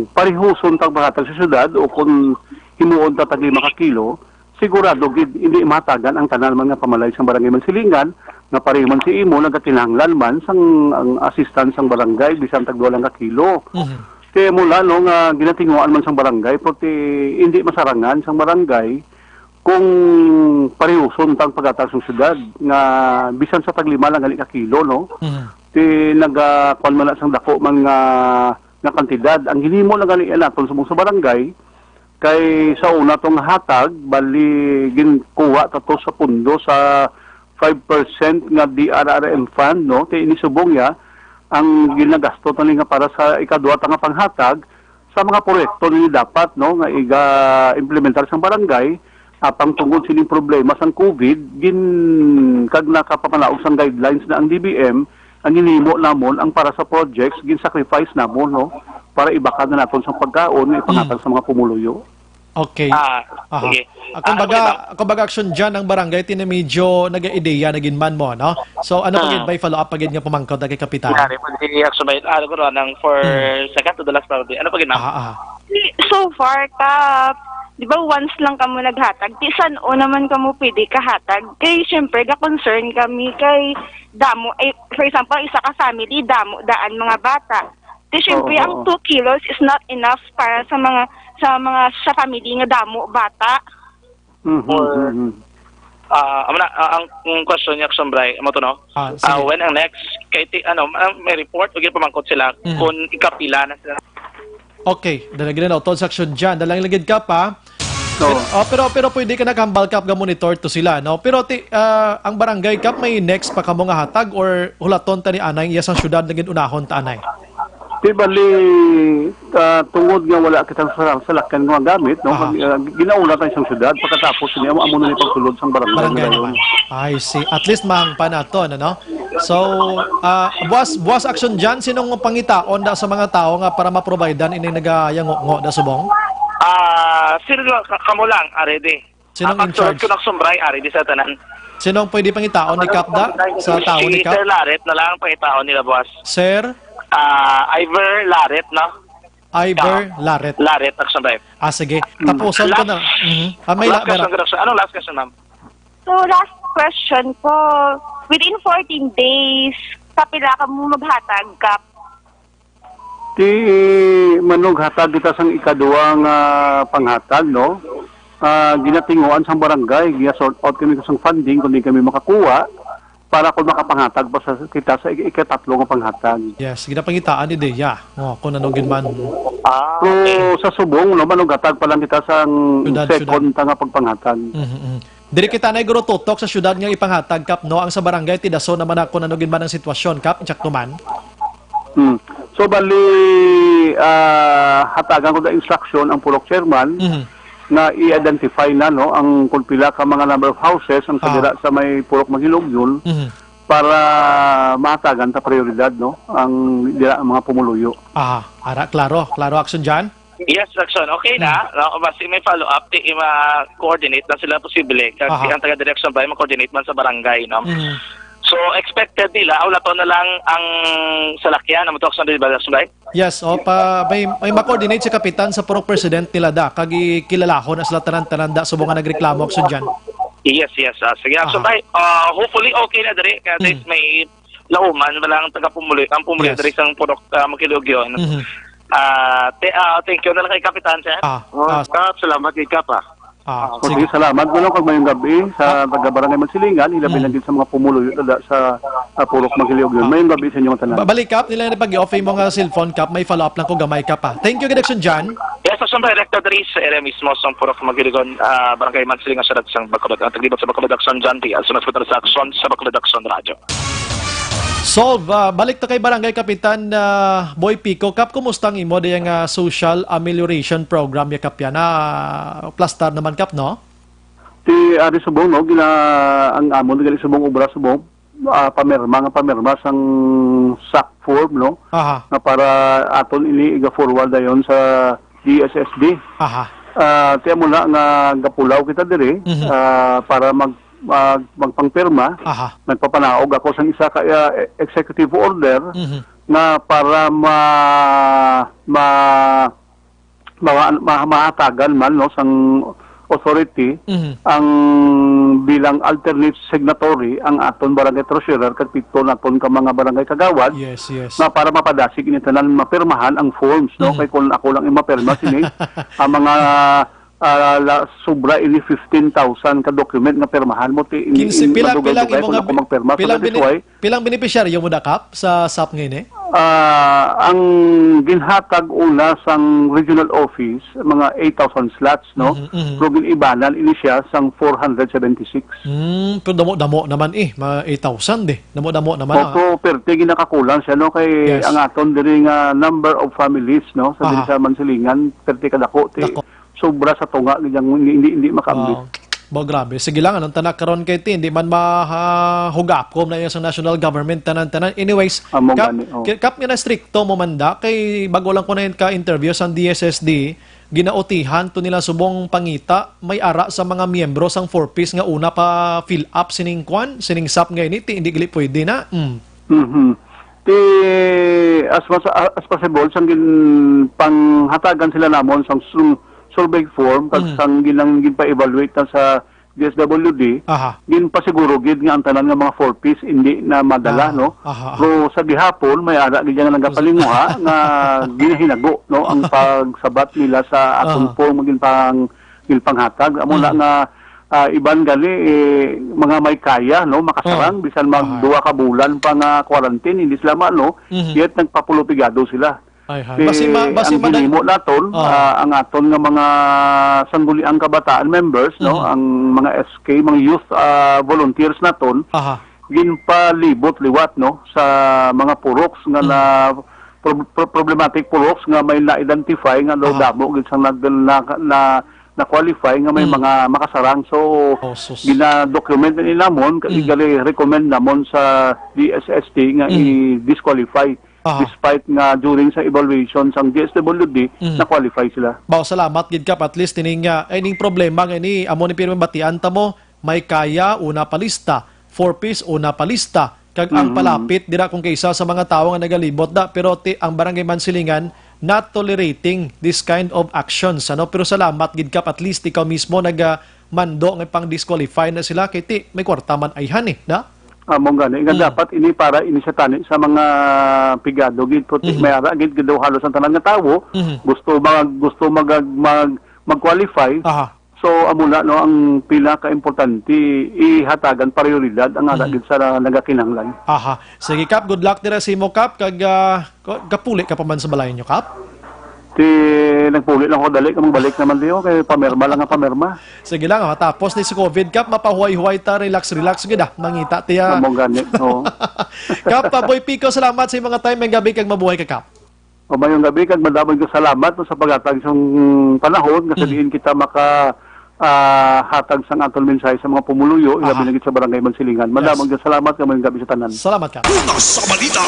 parihuson tang paghatag sa syudad o kung himuon ta tag lima ka kilo, sigurado gid hindi mahatagan ang tanan man nga pamalay sang Barangay Mansilingan, nga pareho man si imo, nagakinahanglan man sang, ang assistance sang barangay, bisan tag duha lang ka kilo. Mhm. Kaya mula, no, nga ginatinguhaan man sang barangay, pati hindi masarangan sang barangay kung parihuson tang paghatag sang syudad, nga bisan sa tag lima lang gali ka kilo, no? Mhm. Ti naga-, kuwan man na sang dako man nga, nga kantidad. Ang ginhimo lang gali naton subong sa barangay, kay sa una tong hatag, bali ginkuha ta to sa pundo sa five percent nga D R R M fund, no? Kay ini subong ya, ang ginagasto tani nga para sa ikaduha ta nga panghatag, sa mga proyekto ninyo dapat, no, nga iga-implementar sang barangay, apang tungod sining problema sang COVID, gin-, kag nakapamanaog sang guidelines na ang D B M, ang ginhimo namon ang para sa projects, gin-sacrifice namon, no, para ibakal na naton sang pagkaon nga ipangatag sa mga pumuluyo. Okay. Ah, Aha. Sige. Ah, kumbaga, okay, ma'am. Kumbaga, Action John, ang barangay, ti na medyo nag-ideya na gid man mo, no? So, ano pa gid, Ah. may follow-up pa gid nga pamangkot na kay Kapitan? Yari po, sige, Action John. Ah, siguro, anang for Hmm. second to the last probably. Ano pa gid, ma'am? Aha, aha. So far, Kap, di ba, once lang kamo naghatag, ti san-o naman kamo pwede kahatag? Kay, syempre, ga-concern kami kay damo, eh, for example, isa ka family, damo daan mga bata. Ti, syempre, Oo, ang oo. two kilos is not enough para sa mga, sa mga, sa family nga damo bata. Mhm, Or, mhm. ah, amo na, ah, ang, ang question niya, Action John, amo to, no? Ah, Ah, sige. When ang next, kay ti-, ano, ang may report, o pamangkot sila Mhm. kung ikapila na sila. Okay, dalagyan na utod sa Action John. Dalang lagid ka pa. Oo. Pero, oh, pero, pero pwede ka naghambal, Kap, ga-monitor to sila, no? Pero ti-, ah, ang barangay, Kap, may next pa kamo nga hatag or hulaton ta ni anay, iya sang syudad na gid unahon ta anay? Di bali, ah, tungod nga wala kita sa salakyan nga gamit, no? Aha. Mag-, ah, ginauna ta sang syudad, pagkatapos niya, amo, amo na ni pagsulod sang barangay Barangay na naman. I see. At least mahangpan naton, ano? So, ah, buwas, buwas, Action John, sinong pangitaon da sa mga tao nga para maprovidean ini nagayango-ngo da subong? Ah, sir, ka-, kamo lang, ari di. Sinong in charge? Ang pagsulod ko, Action John, ari di sa tanan. Sinong pwede pangitaon ni Kap da sa tao ni Kap? Si Sir Laret na lang ang pangitaon nila, boss. Sir? Ah, Ivor Laret, no? Ivor Ikaw. Laret. Laret, Action John. Ah, sige. Mm. Tapuson ko Last, na. Mhm. Ah, may last la-, may question, la- question. Anong last question, ma'am? So, last question ko, within fourteen days, kapila kamo maghatag, Kap? Ti manughatag kita sang ikaduha nga panghatag, no? Ah, ginatinguan sang barangay, gina-sort out kami sang funding kung di kami makakuha para kung makapanghatag pa sa, kita sa ik-, ikatatlo nga panghatag. Yes, ginapangitaan ni Dea. Oh, kung ano gid man. Ah, So, okay. sa subong, no, manughatag pa lang kita sang Syudad, second syudad. ta nga pagpanghatag. Mhm, mhm. Diri kita na guro tutok sa syudad nga ipanghatag, Kap, no? Ang sa barangay, ti dason naman na kung ano gid man ang sitwasyon, Kap, insakto man? Hmm. So, bali, ah, hatagan ko na instruction ang purok chairman Mhm. nga i-identify na, no, ang kung pila ka mga number of houses ang sa Ah. dira sa may Purok Maghilugyon Mhm. para mahatagan ta prioridad, no, ang dira ang mga pumuluyo. Aha, ara, klaro, klaro, Action John. Yes, Action. Okay na. Mm. No, basi may follow-up, ti, ma-coordinate lang sila posible. Kag Aha. ang taga-direksyon ba, ma-coordinate man sa barangay, no? Mm. So, expected nila, hulaton na lang ang salakyan, ang motor sa Action, di ba, Action, ba? Yes, o, pa, may, may ma-coordinate si Kapitan sa purok president nila da, kag ikilalahon na sila tanan-tanan da, subong nga nagreklamo, Action John. Yes, yes. Ah, sige, Action, Aha. ba, ah, hopefully okay na diri. Kaya at least Mm. may lauman, wala ang taga-pumuli, ang pumuli Yes. diri sang purok, ah, Maghilugyon. Mhm. Ah, te-, ah, thank you na lang kay Kapitan, sir. Ah, Oh, ah, Kap, salamat kay Kap, ah. Ah, Ah, sige. sige, salamat, Manong, kag mayong gabi sa Ah. taga-Barangay Mansilingan, hilabi Mm. lang din sa mga pumuluyo dada sa, ah, Purok Maghilugyon. Ah. Mayong gabi sa inyong tanan. Ba-, balik, Kap, nila ni pag-off mo nga cellphone, Kap, may follow-up lang ko gamay, Kap, ah. Thank you, Action John. Yes, Action, Director Dris, area mismo sa Purok Maghilugyon, ah, Barangay Mansilingan, sa Dagsang Bacolod. Ang taglibot sa Bacolod, Action John Diaz, sa Hospital sa Action, sa Bacolod, Action Radio. Solve, ah, balik ta kay Barangay Kapitan, ah, Boy Pico. Kap, kumusta ang imo dayang, ah, social amelioration program ya, Kap, yan? Ah, plastar naman, Kap, no? Ti ari subong, no, gina-, ang amon gali subong obra subong, ah, pamirma nga pamirma sang sac form, no, Aha. nga para aton ini iga-forward dayon sa D S S D. Aha. Ah, ti amo na nga gapulaw kita diri, Mhm. ah, para mag-, mag-, magpangpirma. Aha. Nagpapanaog ako sang isa ka, ah, executive order Mhm. nga para ma-, ma-, ma-, ma-, mahatagan man, no, sang authority Mhm. ang bilang alternate signatory ang aton barangay treasurer kag pito naton ka mga barangay kagawad Yes, yes. nga para mapadasig ini tanan mapirmahan ang forms, no? Mhm. Kay kung ako lang yung mapirma sini, ang mga Ah, la, sobra ini fifteen thousand ka document nga pirmahan mo, ti, ini, Kinse, ini pila, madugay-dugay pilang imo kung nga, ako magpirma. So, pilang that is bene-, why, pilang benepisyaryo mo da, Kap, sa sap nga ini? Ah, ang ginhatag una sang regional office, mga eight thousand slots, no? Mhm, mhm. Pero gin-ibanan ini siya sang four hundred seventy-six. Hmm, pero damo-damo naman eh, mga eight thousand eh. Damo-damo naman, ah. Opo, perte ginakakulang siya, no? Kay Yes. ang aton diri nga number of families, no? Sa diri Aha. sa Mansilingan, perte kadako, ti, Dako. sobra sa tunga, gid ang hindi, hindi, hindi makaambit. Wow. Ba, grabe. Sige lang, anong tanak karon kay ti, hindi man mahugapkom na iya sa national government, tanan-tanan. Anyways, Amo Kap, gani, oh. Ki-, Kap, nga na strikto mo man da, kay bago lang ko na ka-interview sa D S S D, ginautihan to nila subong pangita, may ara sa mga miyembro sang Four Ps nga una pa fill up sining kwan, sining sap nga ini, ti, hindi gali pwede na. Mm. Mhm. Ti, as much as possible, sang ginpanghatagan sila namon sang sur-, survey form, kag Mhm. sang ginang-, ginpa-evaluate na sa D S W D, Aha. ginpasiguro gid nga ang tanan nga mga Four Ps hindi na madala, Aha. no? Aha, aha. Pero sa gihapon, may ara gid nga nagapalinguha nga ginahinago, no, ang pagsabat nila sa aton Aha. form nga ginpang-, ginpanghatag. Amo na Mhm. nga, ah, iban gani, eh, mga may kaya, no, makasarang, Oh. bisan mag Aha. duha ka bulan pa nga quarantine, hindi sila maano, Mhm. yet nagpapulupigado sila. Ay, hay. Ti, Basi ma-, basi ang madal- ginhimo naton, Oh. ah, ang aton nga mga sangguniang kabataan members, no, Mhm. ang mga S K, mga youth, ah, volunteers naton, Aha. ginpalibot liwat, no, sa mga puroks nga Mm. na pro-, pro-, problematic puroks nga may na-identify nga daw Aha. damo gid sang nag-, na, na, na-qualify nga may Mm. mga makasarang. So, Oh, sus. gina-document ni namon, kag Mm. gali recommend namon sa D S S T nga Mm. i-disqualify. Aha. Despite nga during sa evaluation sang D S W D, Mm. na-qualify sila. Baw, salamat gid, Kap, at least ining, ah, ining problema nga ini, amo ni pirmi batian ta mo, may kaya, una pa lista, Four Ps, una pa lista, kag ang Mhm. palapit dira kung kaisa sa mga tawo nga nagalibot da, pero ti, ang Barangay Mansilingan not tolerating this kind of actions, ano? Pero salamat gid, Kap, at least ikaw mismo nag, ah, mando nga pang-disqualify na sila, kay ti, may kwarta man ayhan eh, da? Amo gani, nga Mm. dapat ini para ini sa tani sa mga pigado gid, puti Mhm. may ara gid, gid daw halos ang tanan nga tawo Mhm. gusto mag, gusto mag, mag, mag-qualify. Aha. So, amo na, no, ang pinaka-importante, ihatagan prioridad ang ara Mhm. gid sa nagakinahanglan. Aha. Sige, Kap, good luck dira sa imo, Kap, kag, ah, ko-, gapuli ka pa man sa balay nyo, Kap? Ti, nagpuli lang ko dali, kay magbalik naman diyo, kay pamirma lang ang pamirma. Sige lang, matapos ni sa COVID, Kap, mapahuway-huway ta, relax, relax gid, ah. Mangita tiya. Amo gani, oo. Kap, ah, Boy Pico, salamat sa imong time, may gabi kag mabuhay ka, Kap. O, mayong gabi, kag madamo nga salamat, no, sa paghatag sang panahon nga sa Mm. diin kita maka, ah, hatag sang aton mensahe sa mga pumuluyo, ilabi Aha. na gid sa Barangay Mansilingan. Yes. Madamo nga salamat, kag mayong gabi sa tanan. Salamat, Kap. Una sa balita,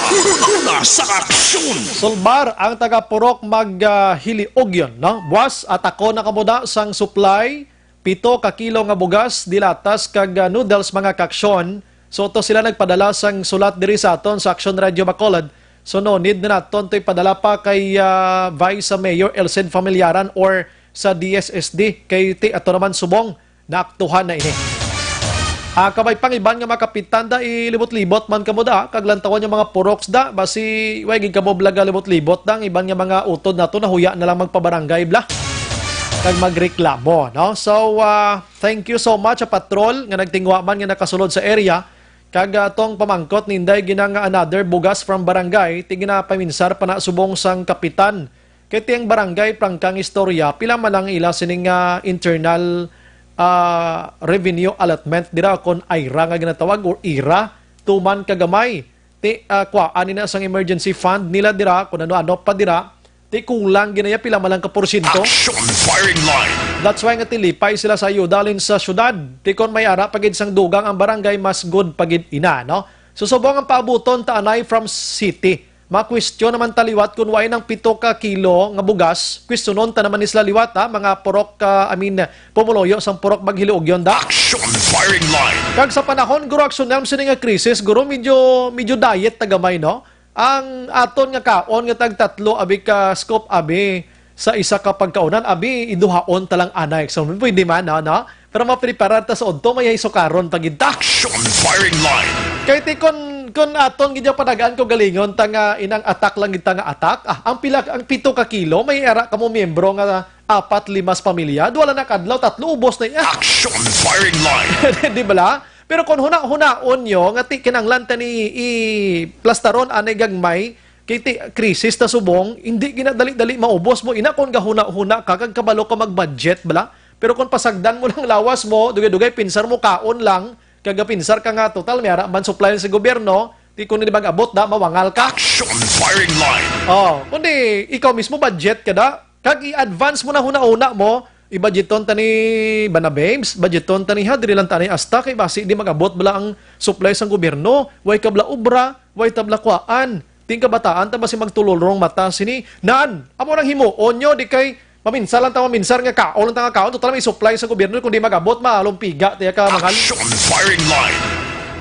una sa aksyon. Sulbar ang taga Purok mag, ah, Hiliugyon, no? Buwas, atakon na kamo da sang supply, pito ka kilo nga bugas, dilatas kag, ah, noodles, mga kaaksyon. So, to sila nagpadala sang sulat diri sa aton sa Aksyon Radio Bacolod. So, no need na naton to ipadala pa kay, ah, Vice Mayor Elcid Familiaran or sa D S S D. Kay ti ato naman subong naaktuhan na ini. Ah, kabay pang iban nga mga kapitan da, ilibot-libot man kamo da, kag lantawon yung mga puroks da, basi way gid kamo blaga libot-libot da, ang iban nga mga utod nato nahuya na lang magpabarangay bla. Kag magreklamo, no? So, ah, thank you so much sa patrol nga nagtingwa man nga nakasulod sa area. Kag, ah, tong pamangkot ni Inday, gina nga another bugas from barangay, ti ginapaminsar pa na subong sang kapitan. Kay ti ang barangay, prangkang istorya, pila man ang ila sining, ah, internal, ah, revenue allotment dira, kon IRA nga ginatawag or IRA, tuman kagamay. Ti, ah, kuwaan nila sang emergency fund nila dira, kon ano-ano pa dira. Ti kulang ginaya, pila man lang ka porsyento. Action firing line. That's why nga tilipay sila sa ayuda halin sa syudad. Ti kon may ara pa gid sang dugang ang barangay, mas good pa gid ina, no? So, subong ang paabuton ta anay from city. Makwestiyon naman ta liwat kun way nang pito ka kilo nga bugas. Kwestiyonon ta naman ni sila liwat, ha, mga purok ka, I mean, pumuluyo sang purok maghiliugyon da. Action firing line. Kag sa panahon, guro, Action Elm, sini nga krisis, guro, medyo, medyo diet ta gamay, no? Ang aton nga kaon nga tag tatlo, abi, ka scoop, abi, sa isa ka pagkaunan, abi, iduhaon ta lang anay. So, pwede man, no, no? Pero mapreparar ta sa udto, may sukaron pa gid ta. Action firing line. Kay ti kon Kung aton gid yung panagaan ko galingon ta nga inang atak lang gid ta nga atak, ah, ang pila, ang pito ka kilo, may ara kamo miyembro nga apat, limas pamilya, duha lang na kadlaw, tatlo, ubos na iya. Action firing line. Di bala? Pero kung huna-hunaon nyo, nga ti kinanglan ta ni i-plastaron anay gagmay, kay ti krisis na subong, hindi ginadali-dali maubos mo. Ina, kung gahuna-huna ka, kag kabalo ka mag-budget, bala? Pero kung pasagdan mo lang lawas mo, dugay-dugay, pinsar mo, kaon lang, kag gapinsar ka nga, total, may ara man supply sa gobyerno, di kuno di mag-abot da, mawangal ka. Action firing line. Oh, kundi ikaw mismo budget ka da, kag i-advance mo na huna-huna mo, i-budgeton ta ni bana babes, budgeton ta ni ha, diri lang ta ni asta, kay basi di mag-abot bala ang supply sang gobyerno, way kabla obra, way tabla kuhaan. Ting kabataan ta basi magtululong mata sini. Nan, amo nang himuon nyo, di kay maminsar lang ta, maminsar nga kaon lang ta nga kaon. Total, may supply sa gobyerno, kung di mag-abot, malumpiga, tiya ka, mangal. Action firing line.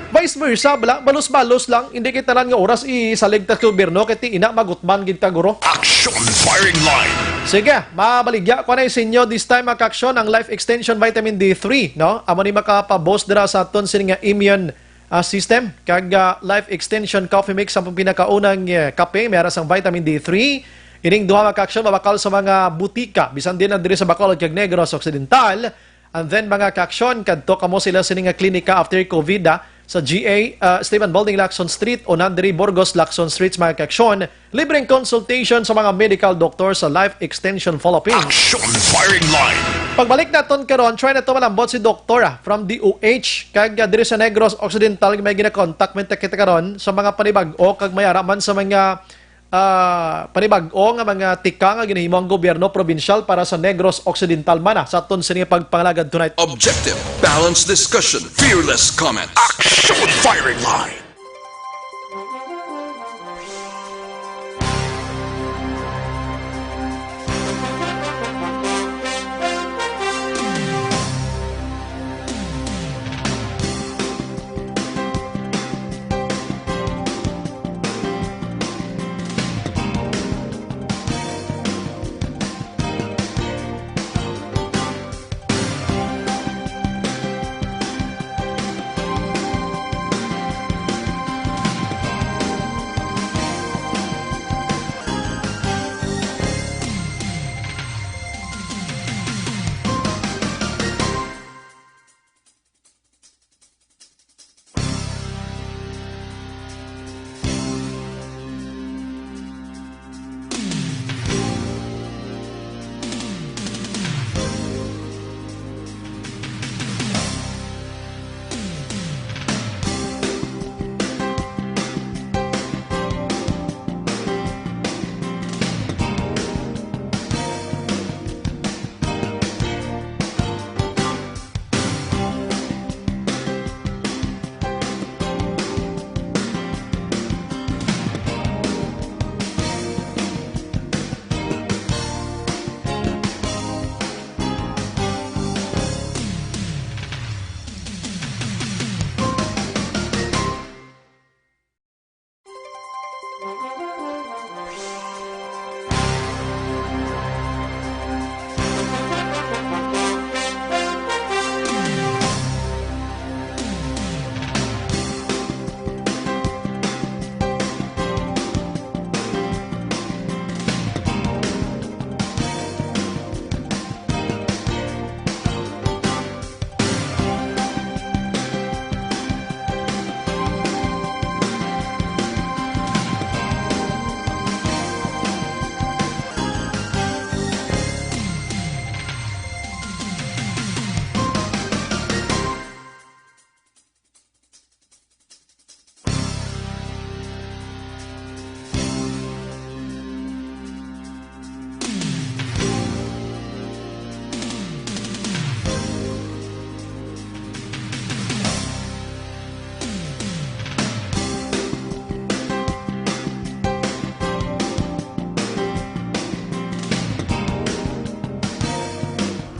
Vice versa, bala, balos-balos lang, hindi kay tanan nga oras isalig ta sa gobyerno, kay ti ina, magutman gid ta, guro. Action firing line. Sige, mabaligya ko na sa inyo this time, mga kaaksyon, ang Life Extension Vitamin D three, no? Amo ni makapaboost dira sa aton sini nga immune ah, system, kag, ah, Life Extension Coffee Mix ang pinakaunang, eh, kape, may ara sang vitamin D three. Ining duha, mga kaaksyon, mabakal sa mga butika, bisan din ang diri sa Bacolod kag Negros Occidental. And then, mga kaaksyon, kadto kamo sila sini nga klinika after COVID, ah, sa G A, ah, Esteban Building, Lacson Street, o nandiri Burgos, Lacson Street, mga kaaksyon. Libreng consultation sa mga medical doctor sa Life Extension Philippines. Action firing line. Pagbalik naton karon, try na to malambot si doktor, ah, from D O H, kag, ah, diri sa Negros Occidental, may ginakontak man ta kita karon sa mga panibag-o kag may ara man sa mga, ah, panibag-o nga mga tika nga ginahimo ang gobyerno probinsyal para sa Negros Occidental man, ah, sa aton sini pagpangalagad tonight. Objective, balanced discussion, fearless comment. Action firing line.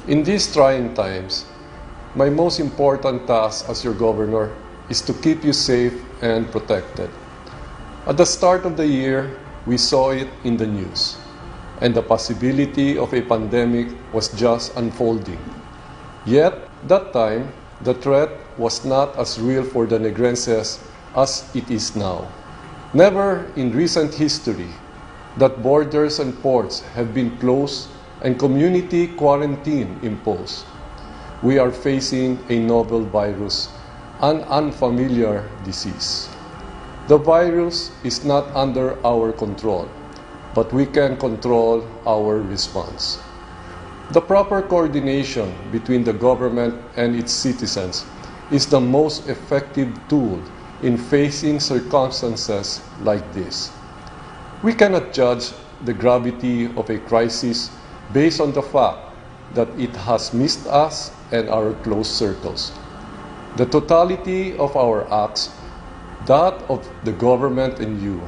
In these trying times, my most important task as your governor is to keep you safe and protected. At the start of the year, we saw it in the news, and the possibility of a pandemic was just unfolding. Yet, that time, the threat was not as real for the Negrenses as it is now. Never in recent history that borders and ports have been closed and community quarantine imposed. We are facing a novel virus, an unfamiliar disease. The virus is not under our control, but we can control our response. The proper coordination between the government and its citizens is the most effective tool in facing circumstances like this. We cannot judge the gravity of a crisis based on the fact that it has missed us and our close circles. The totality of our acts, that of the government and you,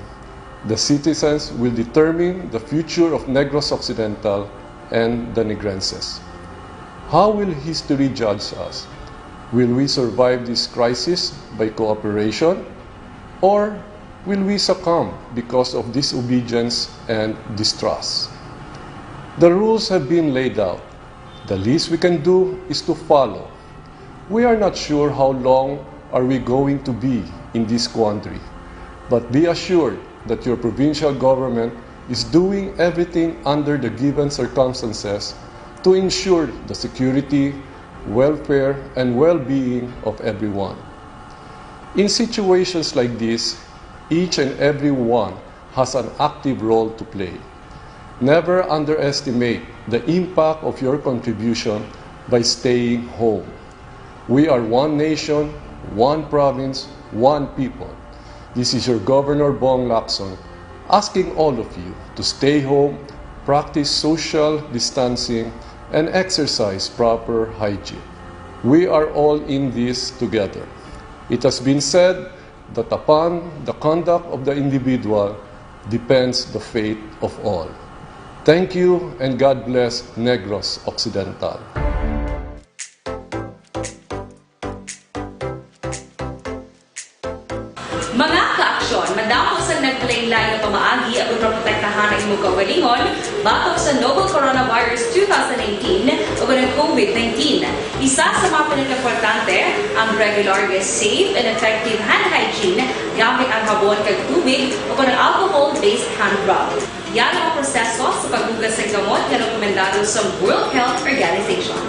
the citizens, will determine the future of Negros Occidental and the Negrenses. How will history judge us? Will we survive this crisis by cooperation, or will we succumb because of disobedience and distrust? The rules have been laid out. The least we can do is to follow. We are not sure how long are we going to be in this quandary, but be assured that your provincial government is doing everything under the given circumstances to ensure the security, welfare, and well-being of everyone. In situations like this, each and every one has an active role to play. Never underestimate the impact of your contribution by staying home. We are one nation, one province, one people. This is your Governor Bong Lacson asking all of you to stay home, practice social distancing, and exercise proper hygiene. We are all in this together. It has been said that upon the conduct of the individual depends the fate of all. Thank you and God bless Negros Occidental. Mga kaaksyon, madamo sa naglain-lain nga pamaagi aron maprotektahan ang imong kaugalingon batok sa novel coronavirus two thousand nineteen o ang COVID nineteen. Isa sa mga pinakaimportante ang regular nga safe and effective hand hygiene gamit ang habon kag tubig o ang alcohol-based hand rub. Yan ang proseso sa paghugas sa gamot nga rekomendado sa World Health Organization.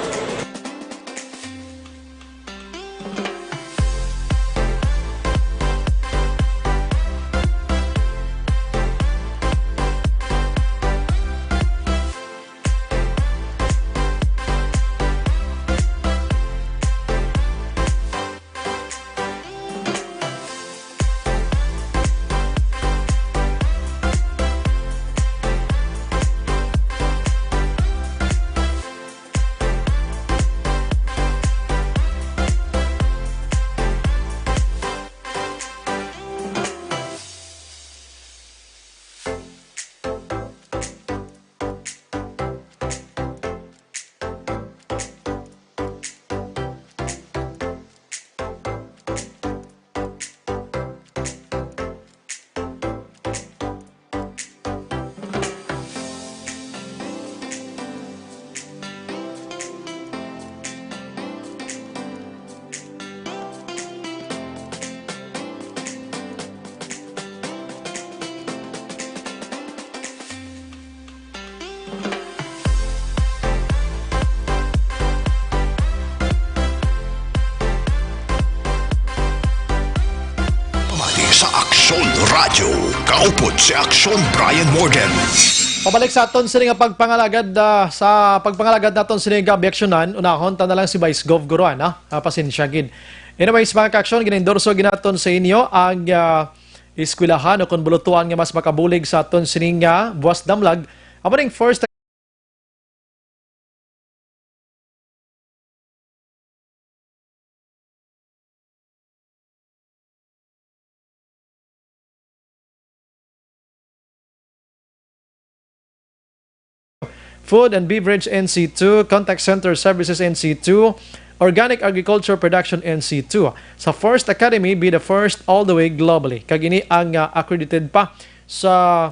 Pamati sa Aksyon Radyo, kaupod si Aksyon Brian Morgan. Pabalik sa aton sini nga pagpangalagad, ah, sa pagpangalagad naton sini nga gab-i, aksyonan, unahon ta na lang si Vice Gov Guruan, ah. Ah, pasensya gid. Anyways, mga kaaksyon, ginaendorso gid naton sa inyo ang, ah, eskwelahan o kon bulutuan nga mas makabulig sa aton sini nga buwas damlag. Amo ning First Food and Beverage N C two, Contact Center Services N C two, Organic Agriculture Production N C two. Sa First Academy, be the first all the way globally. Kag ini ang, ah, accredited pa sa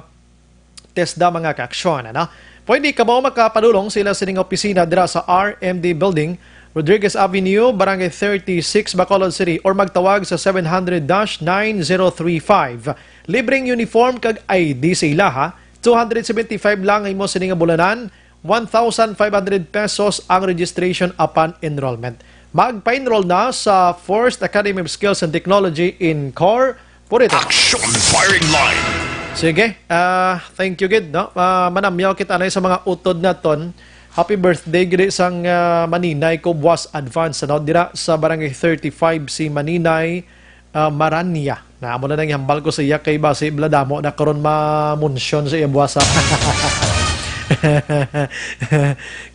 TESDA, mga kaaksyon, ano? Pwede kamo makapadulong sa ila sining opisina dira sa R M D Building, Rodriguez Avenue, Barangay thirty-six, Bacolod City, or magtawag sa seven hundred dash nine zero three five. Libreng uniform kag I D sa ilaha, two hundred seventy-five lang ang imo sini nga bulanan, one thousand five hundred pesos ang registration upon enrollment. Magpa-enroll na sa First Academy of Skills and Technology Incorporated. Action Firing Line. Sige, ah, thank you gid, no? Ah, manamyaw kita na sa mga utod naton. Happy birthday gid sang, ah, Maninay ko, buwas advance, ano? Dira sa Barangay thirty-five si Maninay, ah, Maranya. Na amo na nang ihambal ko sa iya kay basi bala damo na karon mamunsyon sa iya buwasa.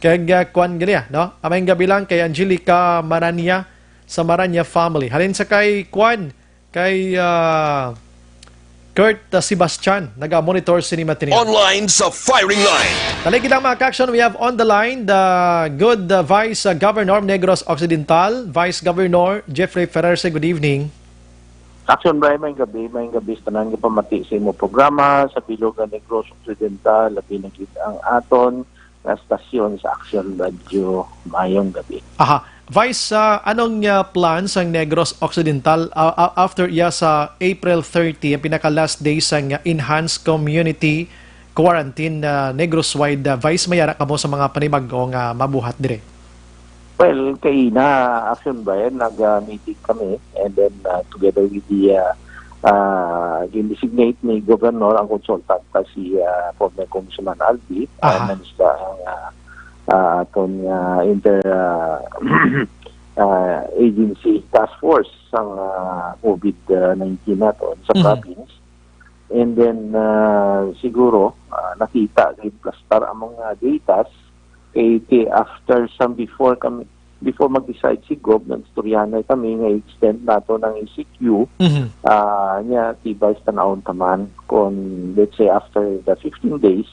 Kag, ah, kwan gani, ah, no? Amayng gabi lang kay Angelica Maranya sa Maranya family. Halin sa kay kwan, kay, ah, Kurt, ah, Sebastian, naga-monitor sini matinian. Online sa firing line. Taligid ang mga action, we have on the line the good, uh, Vice, uh, Governor of Negros Occidental, Vice Governor Jeffrey Ferrerse. Good evening. Action, Brian, maayong gabi. Maayong gabi sa tanan nga pamati sa imo programa, sa bilog nga Negros Occidental, labi na gid ang aton nga stasyon sa Action Radio. Maayong gabi. Aha. Vice, uh, anong, uh, plan sang Negros Occidental, uh, uh, after iya sa April thirty, ang pinaka last day sang, uh, enhanced community quarantine, uh, Negros wide, uh, Vice, may ara kamo sa mga panibag-o nga mabuhat dire? Well, kay na Action Brian, nag-meeting kami, and then, uh, together with the, uh, uh, gin-designate ni Governor ang consultant, uh, si, uh, former Congressman Albi, uh, Aha. Manista ang, uh, uh, aton, uh, inter, uh, uh, agency task force sang, uh, COVID nineteen naton sa Mhm. province. And then, uh, siguro, uh, nakita gid plastar ang mga datas kay ti-, after some before kami, before mag-decide si Gob, nag-istoryahanay kami nga i-extend nato ng E C Q, Mhm. ah, niya, tibay sa tanawon taman kung, let's say, after the fifteen days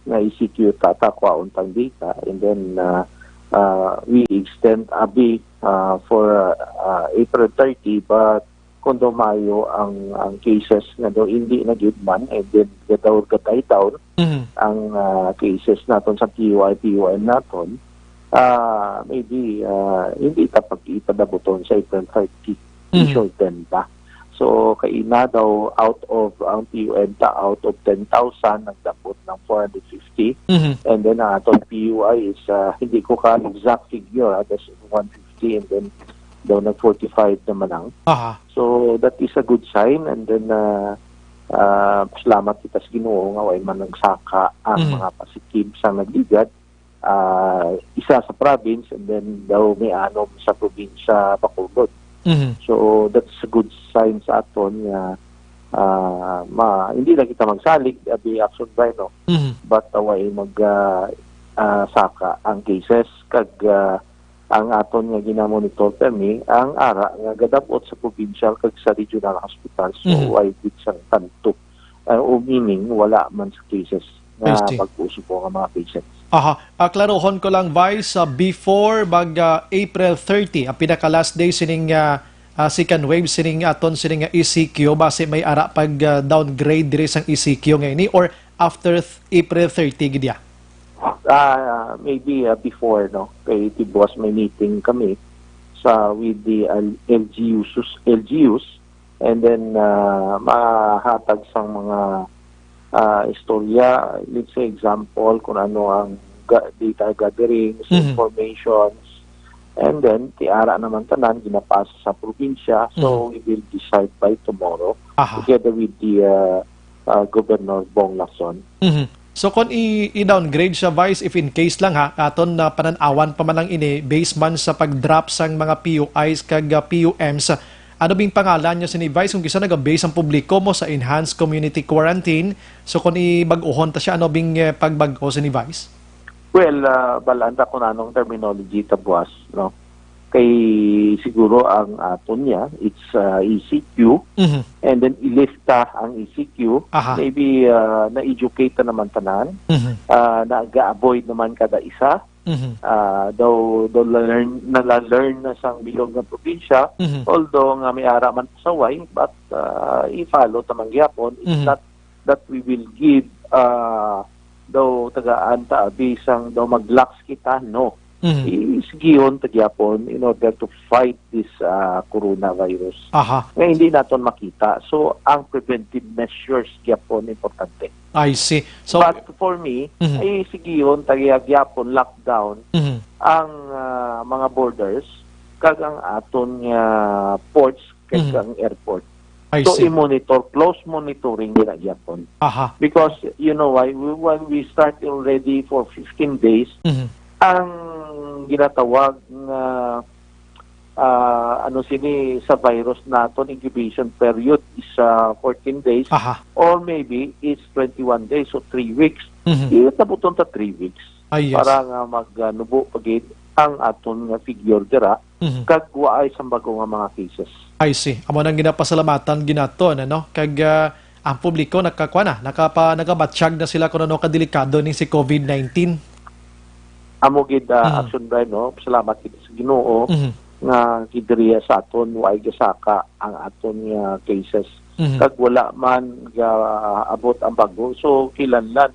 nga E C Q tata, kwaon pang data, and then, ah, ah, we extend abi, ah, for, ah, April thirty, but kung daw maayo ang, ang cases nga daw hindi na gyud man, and then gadaw gatay down Mhm. ang, ah, cases naton sa P U I, P U M naton, ah, maybe, ah, hindi ta pag-ipadabuton sa April thirty, Mhm. i-shorten ta. So, kaina daw, out of, ang P U M ta, out of ten thousand, nagdabot ng four hundred fifty. Mhm. And then, ang aton P U I is, ah, hindi ko ka exact figure, ah, that's one fifty, and then daw nag forty-five naman ang. Aha. So, that is a good sign. And then, ah, ah, salamat kita sa Ginoo nga way man nagsaka ang Mhm. mga positive sa nagligad. Ah, isa sa province, and then daw may anom sa probinsya Bacolod. Mhm. So, that's a good sign sa aton nga, ah, ma-, hindi lang kita magsalig, abi, Action Brian, no? Mhm. But, ah, way mag, ah, ah, saka ang cases, kag, ah, ang aton nga ginamonitor kami, ang ara nga gadab-ot sa provincial kag sa regional hospital. So, Mhm. way gid sang tanto. Ah, o meaning, wala man sa cases nga I see. pag-uso po nga mga patients. Aha. Ah, klarohon ko lang, Vice, sa before mag, ah, April thirty, ang pinaka last day sining, ah, ah, second wave sining aton sining, ah, E C Q, basi may ara pag, ah, downgrade diri sang E C Q nga ini, or after th-, April thirty gid ya? Ah, maybe, ah, before, no? Kay tibuas may meeting kami sa, with the, ah, L G Us, L G Us, and then, ah, mahatag sang mga, ah, istorya, let's say, example, kung ano ang ga-, data gatherings, Mhm. informations, and then, ti ara naman tanan, ginapasa sa probinsya, so Mhm. we will decide by tomorrow Aha. together with the, ah, ah, Governor Bong Lacson. Mhm. So, kung i-, i-downgrade siya, Vice, if in case lang, ha, aton na panan-awan pa man lang ini, based man sa pag-drop sang mga P U Is kag, ah, P U Ms, ano bing pangalan niya sini, Vice? Kung kisa naga-base ang publiko mo sa enhanced community quarantine, so kung ibag-ohon ta siya, ano bing, eh, pagbag-o sini, Vice? Well, ah, balaan ta kung anong terminology ta buwas, no? Kay siguro ang aton niya, it's, ah, E C Q, Mhm. and then i-lift ta ang E C Q. Aha. Maybe, ah, na-educate ta naman tanan. Mhm. Ah, naga-avoid naman kada isa. Mhm. Ah, daw, daw learn, nala-learn na sang bilog nga probinsya, Mhm. although nga may ara man sa way, but, ah, i-follow ta man gyapon. It's Mhm. not that we will give, ah, daw tagaan ta, abi, sang daw mag-lax kita, no. Mhm. Isigihon ta gyapon in order to fight this, ah, coronavirus Aha. nga hindi naton makita. So, ang preventive measures gyapon importante. I see. So, But for me, Mhm. ay sigihon ta gyapon lockdown Mhm. ang, ah, mga borders kag ang aton nga ports kag Mhm. ang airport. I So, see. i-monitor, close monitoring nila gyapon. Aha. Because, you know why, we, when we start already for fifteen days, Mhm. ang ginatawag nga, ah, ano sini sa virus naton, incubation period is, ah, fourteen days, Aha. or maybe it's twenty-one days, so three weeks. Mhm. Iyabuton ta three weeks Ah, yes. para nga mag, ah, nubo pa gid ang aton nga figure dira Mhm. kag waay sang bago nga mga cases. I see. Amo nang ginapasalamatan ginaton, ano? Kag, ah, ang publiko nakakuha na, nakapa-, nagabatyag na sila kung ano kadelikado ning si covid nineteen. Amo gid, ah, Mhm. Action Brian, no? Salamat gid sa Ginoo Mhm. nga gidiriya sa aton, waay gasaka ang aton nga cases. Mhm. Kag wala man gaabot ang bago. So, kinahanglan,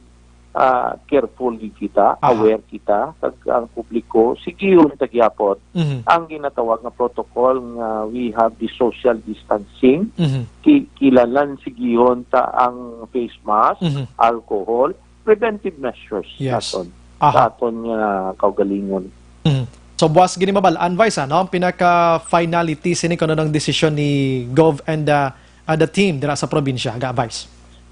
ah, careful gid kita, Aha. aware kita, kag ang publiko, sigihon ta gyapon Mhm. ang ginatawag nga protocol nga we have the social distancing. Mhm. Ki-, kinahanglan sigihon ta ang face mask, Mhm. alcohol, preventive measures Yes. naton Aha. sa aton nga kaugalingon. Mhm. So, buwas gini mabal-an, Vice, ano? Ang pinaka-finality sini kung ano ang desisyon ni Gov and, uh, uh, the team dira sa probinsya, ga, Vice?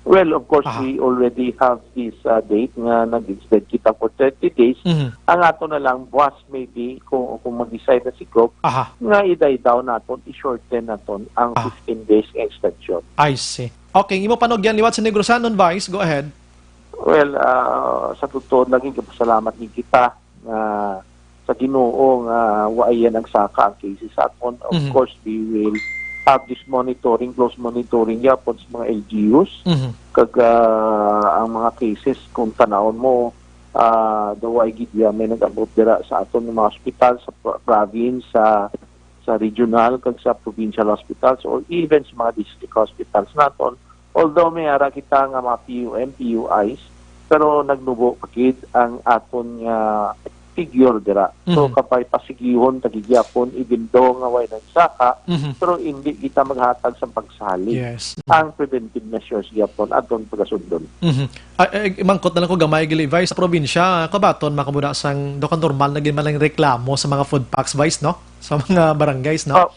Well, of course, Aha. we already have this, uh, date nga nag-extend kita for thirty days. Mhm. Ang ato na lang, buwas maybe, kung, kung mag-decide na si Gov, Aha. nga i-die down naton, i-shorten naton ang Aha. fifteen days extension. I see. Okay, imo panugyan liwat sa Negros Anon, Vice. Go ahead. Well, ah, sa totoo lagi, gapasalamat gid kita nga sa Ginoo nga wa yan ang saka ang cases sa aton. Of Mhm. course, we will have this monitoring, close monitoring yapon sa mga L G Us. Mhm. Kag, ah, ang mga cases, kung tanawon mo, ah, daw ay gid ya may nag-abot dira sa aton nga mga ospital, sa pro-, province, sa, sa regional, kag sa provincial hospitals, or even sa mga district hospitals naton. Although may ara kita nga mga P U M, P U Is, pero nagnubo pa gid ang aton nga figure dira. So, Mhm. kapay pasigihon ta gid gyapon, even though nga way nagsaka, Mhm. pero hindi kita maghatag sa pagsalig. Yes. Ang preventive measures gyapon aton pagasundon. Mhm. Ah, eh, mangkot na lang ko gamay, gali, Vice. Sa probinsya, kabaton, makabuda sang do ka normal na gid man lang reklamo sa mga food packs, Vice, no? Sa mga barangays, no? Oh,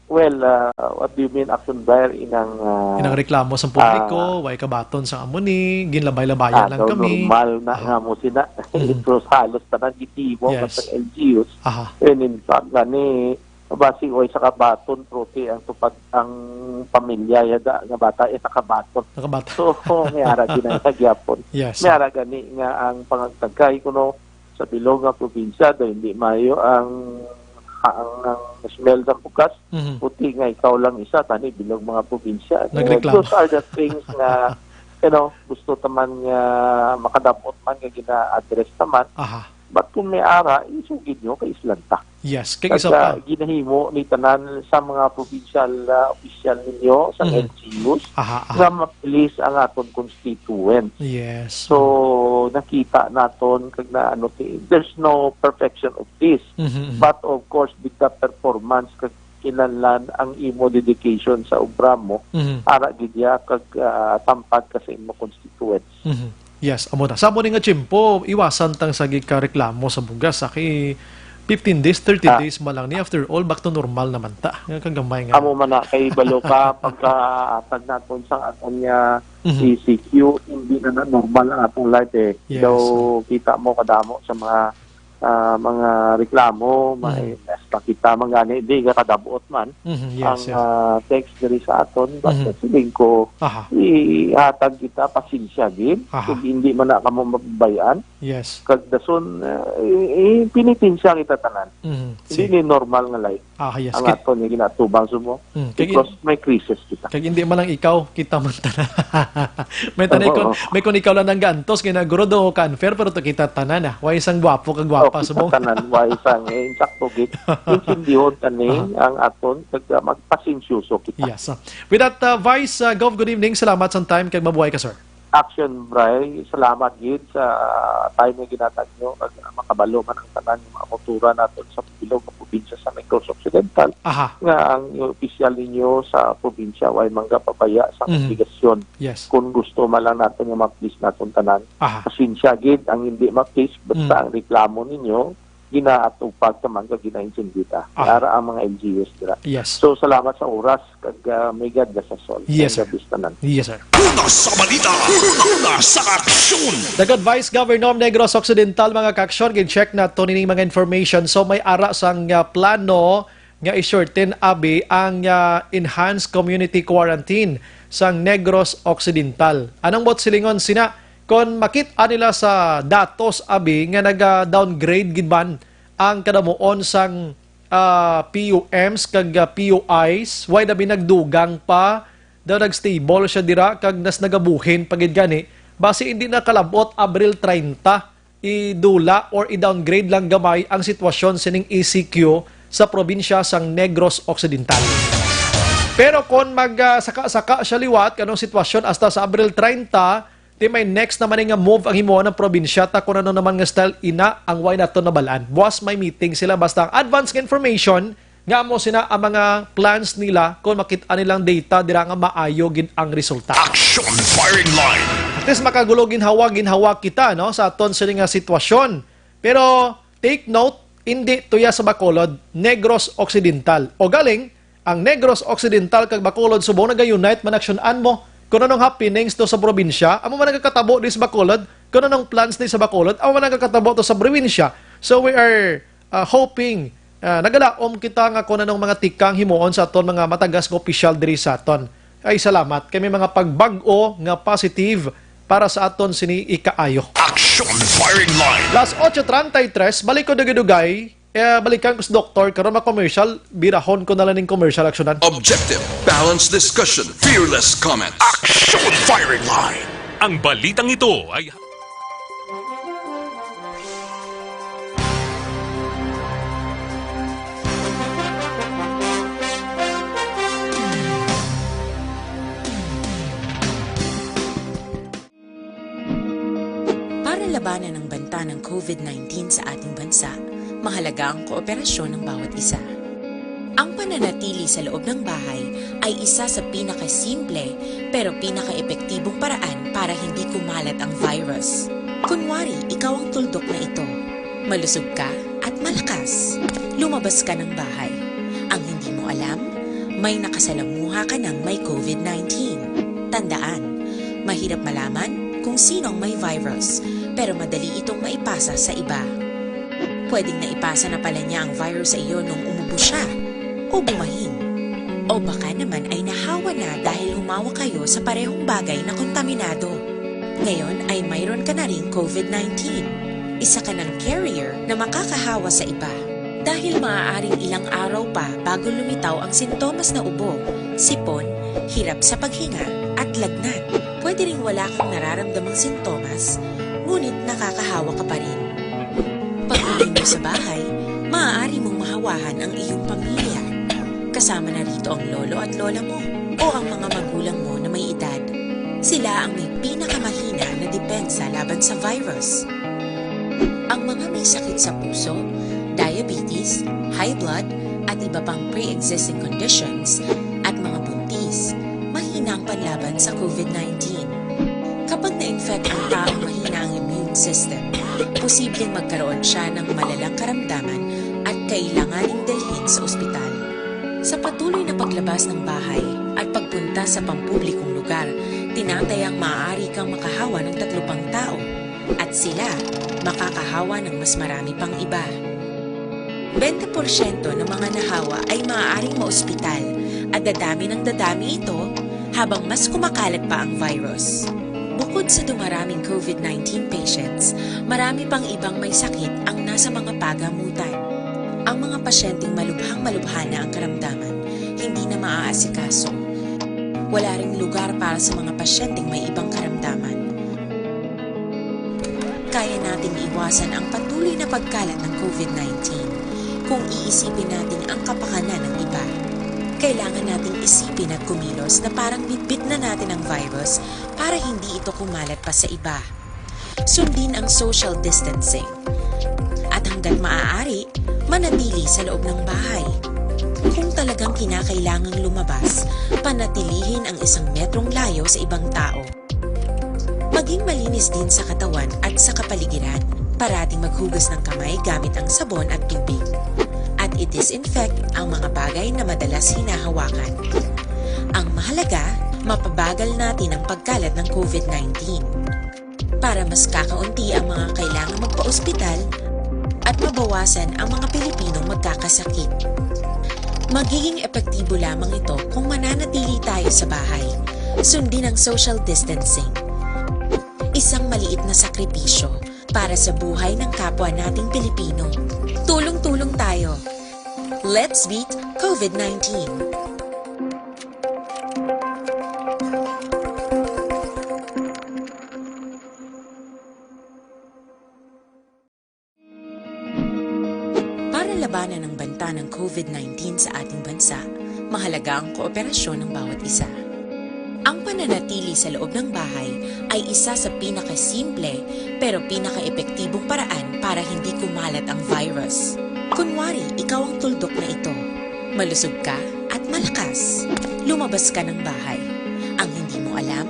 well, ah, what do you mean, Action Buyer? Inang, ah, Inang reklamo sa publiko, ah, way kabaton sa amo ni, ginlabay-labayan ah, lang daw kami. Normal na Ah. nga mo sina. Mhm. Pero halos tanan gitimo Yes. sa L G Us. Aha. And in fact, gani, basi way sa kabaton, prote ang tupad, ang pamilya yada nga bata, eh, nakabaton. Nakabaton. So, may ara gid na sa gyapon. Yes. May ara gani nga ang pangagtagkay kuno sa bilog nga probinsya, daw hindi maayo ang, ang, ang smell sa bugas, Mhm. puti nga ikaw lang isa, tani bilog mga probinsya. Nagreklamo. Those are the things nga, you know, gusto ta man nga makadabot man nga gina-address ta man. Aha. But kung may ara, isugid nyo kay islan ta. Yes, kay Kag, isa pa. ah, ginahimo ni tanan sa mga provincial, ah, official ninyo, sa Mhm. L G Us, Aha, aha. nga ma-please ang aton constituents. Yes. So, nakita naton kag na ano, ti-, there's no perfection of this. Mhm, mhm. But of course, with the performance kag kinahanglan ang imo dedication sa obra mo, Mhm. ara gid ya kag, ah, tampad ka sa imo constituents. Mhm. Yes, amo na. Sa amo ni nga tiyempo, iwasan tang sagi ka reklamo sa bugas, ah, kay fifteen days, thirty Ah. days man lang ni. After all, back to normal naman ta. Nga kagamay nga. Amo man na, kay balo ka, pagkahatag naton sa aton nga Mhm. E C Q, hindi na, na normal ang atong life, eh. Yes, Daw oh. kita mo kadamo sa mga, ah, mga reklamo, may Mhm. mas makita man gani, di nga kadabot man Mhm, yes, ang, yes. ah, text diri sa aton. But Mhm. siling ko, Aha. ihatag kita, pasensya gid. Aha. Kung hindi man na kamo mababayan, Yes. kag dason, ah, i-, i-, pinitensya kita tanan. Mhm. Hindi Si ni normal nga life Ah, yes. ang Kit- aton nga ginatubang sumo. Mm, kag in- Because may crisis kita. Kag hindi man lang ikaw, kita man tanan. May tanay Oo. kon, may kon ikaw lang nang gantos, kay naguro do ka unfair, pero to kita tanan, ah. Way isang gwapo kag gwapa Oh, kita subong. tanan, way isang, eh, insakto gid. Intindihon tani Aha. ang aton, kag, ah, magpasensyoso kita. Yes, ah. With that, uh, Vice, uh, Gov, good evening. Salamat sa time, kag mabuhay ka, sir. Action, Bri. Salamat gid sa time nga ginhatag nyo. Kag makabalo man ang tanan nga mga kultura naton sa bilog nga probinsya sa Negros Occidental, Aha. nga ang opisyal ninyo sa probinsya way manggapabaya sa Mhm. obligasyon. Yes. Kung gusto man lang naton nga ma-please naton tanan, Aha. pasensya gid ang hindi ma-please, basta Mm. ang reklamo ninyo ginaatupag naman kag ginaintindida. Ah. Ara ang mga L G Us dira. Yes. So, salamat sa oras, kag, ah, may God bless us all. Yes, Sa sir. Gabis tanan. Yes, sir. Una sa balita, una sa aksyon. Dagan Vice Governor Negros Occidental, mga kaaksyon, gin-check nato nining mga information. So, may ara sang, ah, plano nga i-shorten abi ang, ah, enhanced community quarantine sang Negros Occidental. Anong buot silingon sina? Kon makit-a nila sa datos abi nga naga-downgrade gid man ang kadamuon sang, ah, P U Ms kag, ah, P U Is, way na binagdugang pa daw nag-stable siya dira kag nas nagabuhin pa gid gani, basi hindi na kalabot Abril treinta, idula or i-downgrade lang gamay ang sitwasyon sining E C Q sa probinsya sang Negros Occidental. Pero kon mag, ah, saka-saka siya liwat kanong sitwasyon hasta sa Abril treinta, di may next naman nga move ang himuon ng probinsya, ta kung ano naman nga style ina ang way nato nabalaan. Buwas may meeting sila, basta ang advance nga information nga amo sina ang mga plans nila kung makit-a nilang data dira nga maayo gid ang resulta. Action firing line. At least makagulo ginhawa-ginhawa kita, no, sa aton sini nga sitwasyon. Pero take note, hindi tuya sa Bacolod, Negros Occidental. O galing, ang Negros Occidental kag Bacolod subong naga-unite man aksyon-an mo kung anong happenings to sa probinsya, amo man nagakatabo di sa Bacolod, kung anong plans di sa Bacolod, amo man nagakatabo to sa probinsya. So we are, uh, hoping, uh, nagalaom kita nga kung anong mga tikang himuon sa aton mga matagas nga opisyal diri sa aton. Ay salamat kay may mga pagbag-o nga positive para sa aton sini ikaayo. Action firing line. Las ocho treinta y tres, balik ko dugay-dugay. Eh, balikan ko sa doktor, karon ma-commercial, birahon ko na lang ning commercial aksyonan. Objective, balanced discussion, fearless comments. Action firing line. Ang balitang ito ay Para labanan ang banta ng COVID nineteen sa ating bansa, mahalaga ang kooperasyon ng bawat isa. Ang pananatili sa loob ng bahay ay isa sa pinakasimple pero pinakaepektibong paraan para hindi kumalat ang virus. Kunwari, ikaw ang tuldok na ito. Malusog ka at malakas. Lumabas ka ng bahay. Ang hindi mo alam, may nakasalamuha ka ng may COVID nineteen. Tandaan, mahirap malaman kung sino ang may virus, pero madali itong maipasa sa iba. Pwedeng naipasa na pala niya ang virus sa iyo nung umubo siya o bumahin. O baka naman ay nahawa na dahil humawak kayo sa parehong bagay na kontaminado. Ngayon ay mayroon ka na ring COVID nineteen. Isa ka ng carrier na makakahawa sa iba. Dahil maaaring ilang araw pa bago lumitaw ang sintomas na ubo, sipon, hirap sa paghinga, at lagnat. Pwede ring wala kang nararamdamang sintomas, ngunit nakakahawa ka pa rin. Pag-uwi mo sa bahay, maaari mong mahawahan ang iyong pamilya. Kasama na rito ang lolo at lola mo o ang mga magulang mo na may edad. Sila ang may pinakamahina na depensa laban sa virus. Ang mga may sakit sa puso, diabetes, high blood, at iba pang pre-existing conditions, at mga buntis, mahina ang panlaban sa COVID nineteen. Kapag na-infect ang taong mahina ang immune system, posibleng magkaroon siya ng malalang karamdaman at kailanganing dalhin sa ospital. Sa patuloy na paglabas ng bahay at pagpunta sa pampublikong lugar, tinatayang maaari kang makahawa ng tatlo pang tao at sila makakahawa ng mas marami pang iba. Bente porsyento ng mga nahawa ay maaaring maospital at dadami ng dadami ito habang mas kumakalat pa ang virus. Bukod sa dumaraming COVID nineteen patients, marami pang ibang may sakit ang nasa mga pagamutan. Ang mga pasyenteng malubhang-malubha na ang karamdaman, hindi na maaasikaso. Wala ring lugar para sa mga pasyenteng may ibang karamdaman. Kaya nating iwasan ang patuloy na pagkalat ng COVID nineteen kung iisipin natin ang kapakanan ng iba. Kailangan nating isipin at kumilos na parang bitbit na natin ang virus para hindi ito kumalat pa sa iba. Sundin ang social distancing. At hanggat maaari, manatili sa loob ng bahay. Kung talagang kinakailangang lumabas, panatilihin ang isang metrong layo sa ibang tao. Maging malinis din sa katawan at sa kapaligiran. Parating maghugas ng kamay gamit ang sabon at tubig. At i-disinfect ang mga bagay na madalas hinahawakan. Ang mahalaga, mapabagal natin ang pagkalat ng COVID nineteen. Para mas kakaunti ang mga kailangang magpa-ospital at mabawasan ang mga Pilipinong magkakasakit. Magiging epektibo lamang ito kung mananatili tayo sa bahay. Sundin ang social distancing. Isang maliit na sakripisyo para sa buhay ng kapwa nating Pilipino. Tulong-tulong tayo. Let's beat COVID nineteen. Para labanan ang banta ng COVID nineteen sa ating bansa, mahalaga ang kooperasyon ng bawat isa. Ang pananatili sa loob ng bahay ay isa sa pinakasimple pero pinakaepektibong paraan para hindi kumalat ang virus. Kunwari, ikaw ang tuldok na ito. Malusog ka at malakas. Lumabas ka ng bahay. Ang hindi mo alam,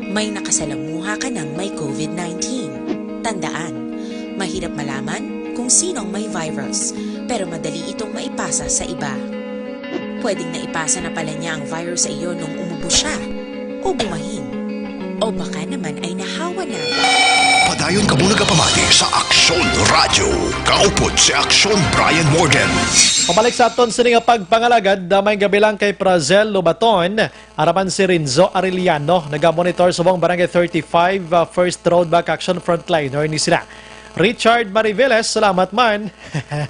may nakasalamuha ka ng may COVID nineteen. Tandaan, mahirap malaman kung sino ang may virus, pero madali itong maipasa sa iba. Pwedeng naipasa na pala niya ang virus sa iyo nung umubo siya, o bumahin, o baka naman ay nahawa na. Padayon kamo nagapamati sa Aksyon Radyo. Kaupod si Aksyon Brian Morgan. Pabalik sa aton sini nga pagpangalagad, ah, may gabi lang kay Prazel Lubaton. Araman si Renzo Arellano, nagamonitor subong Barangay thirty-five, ah, First Road Back Action frontliner ni sila. Richard Mariveles, salamat man.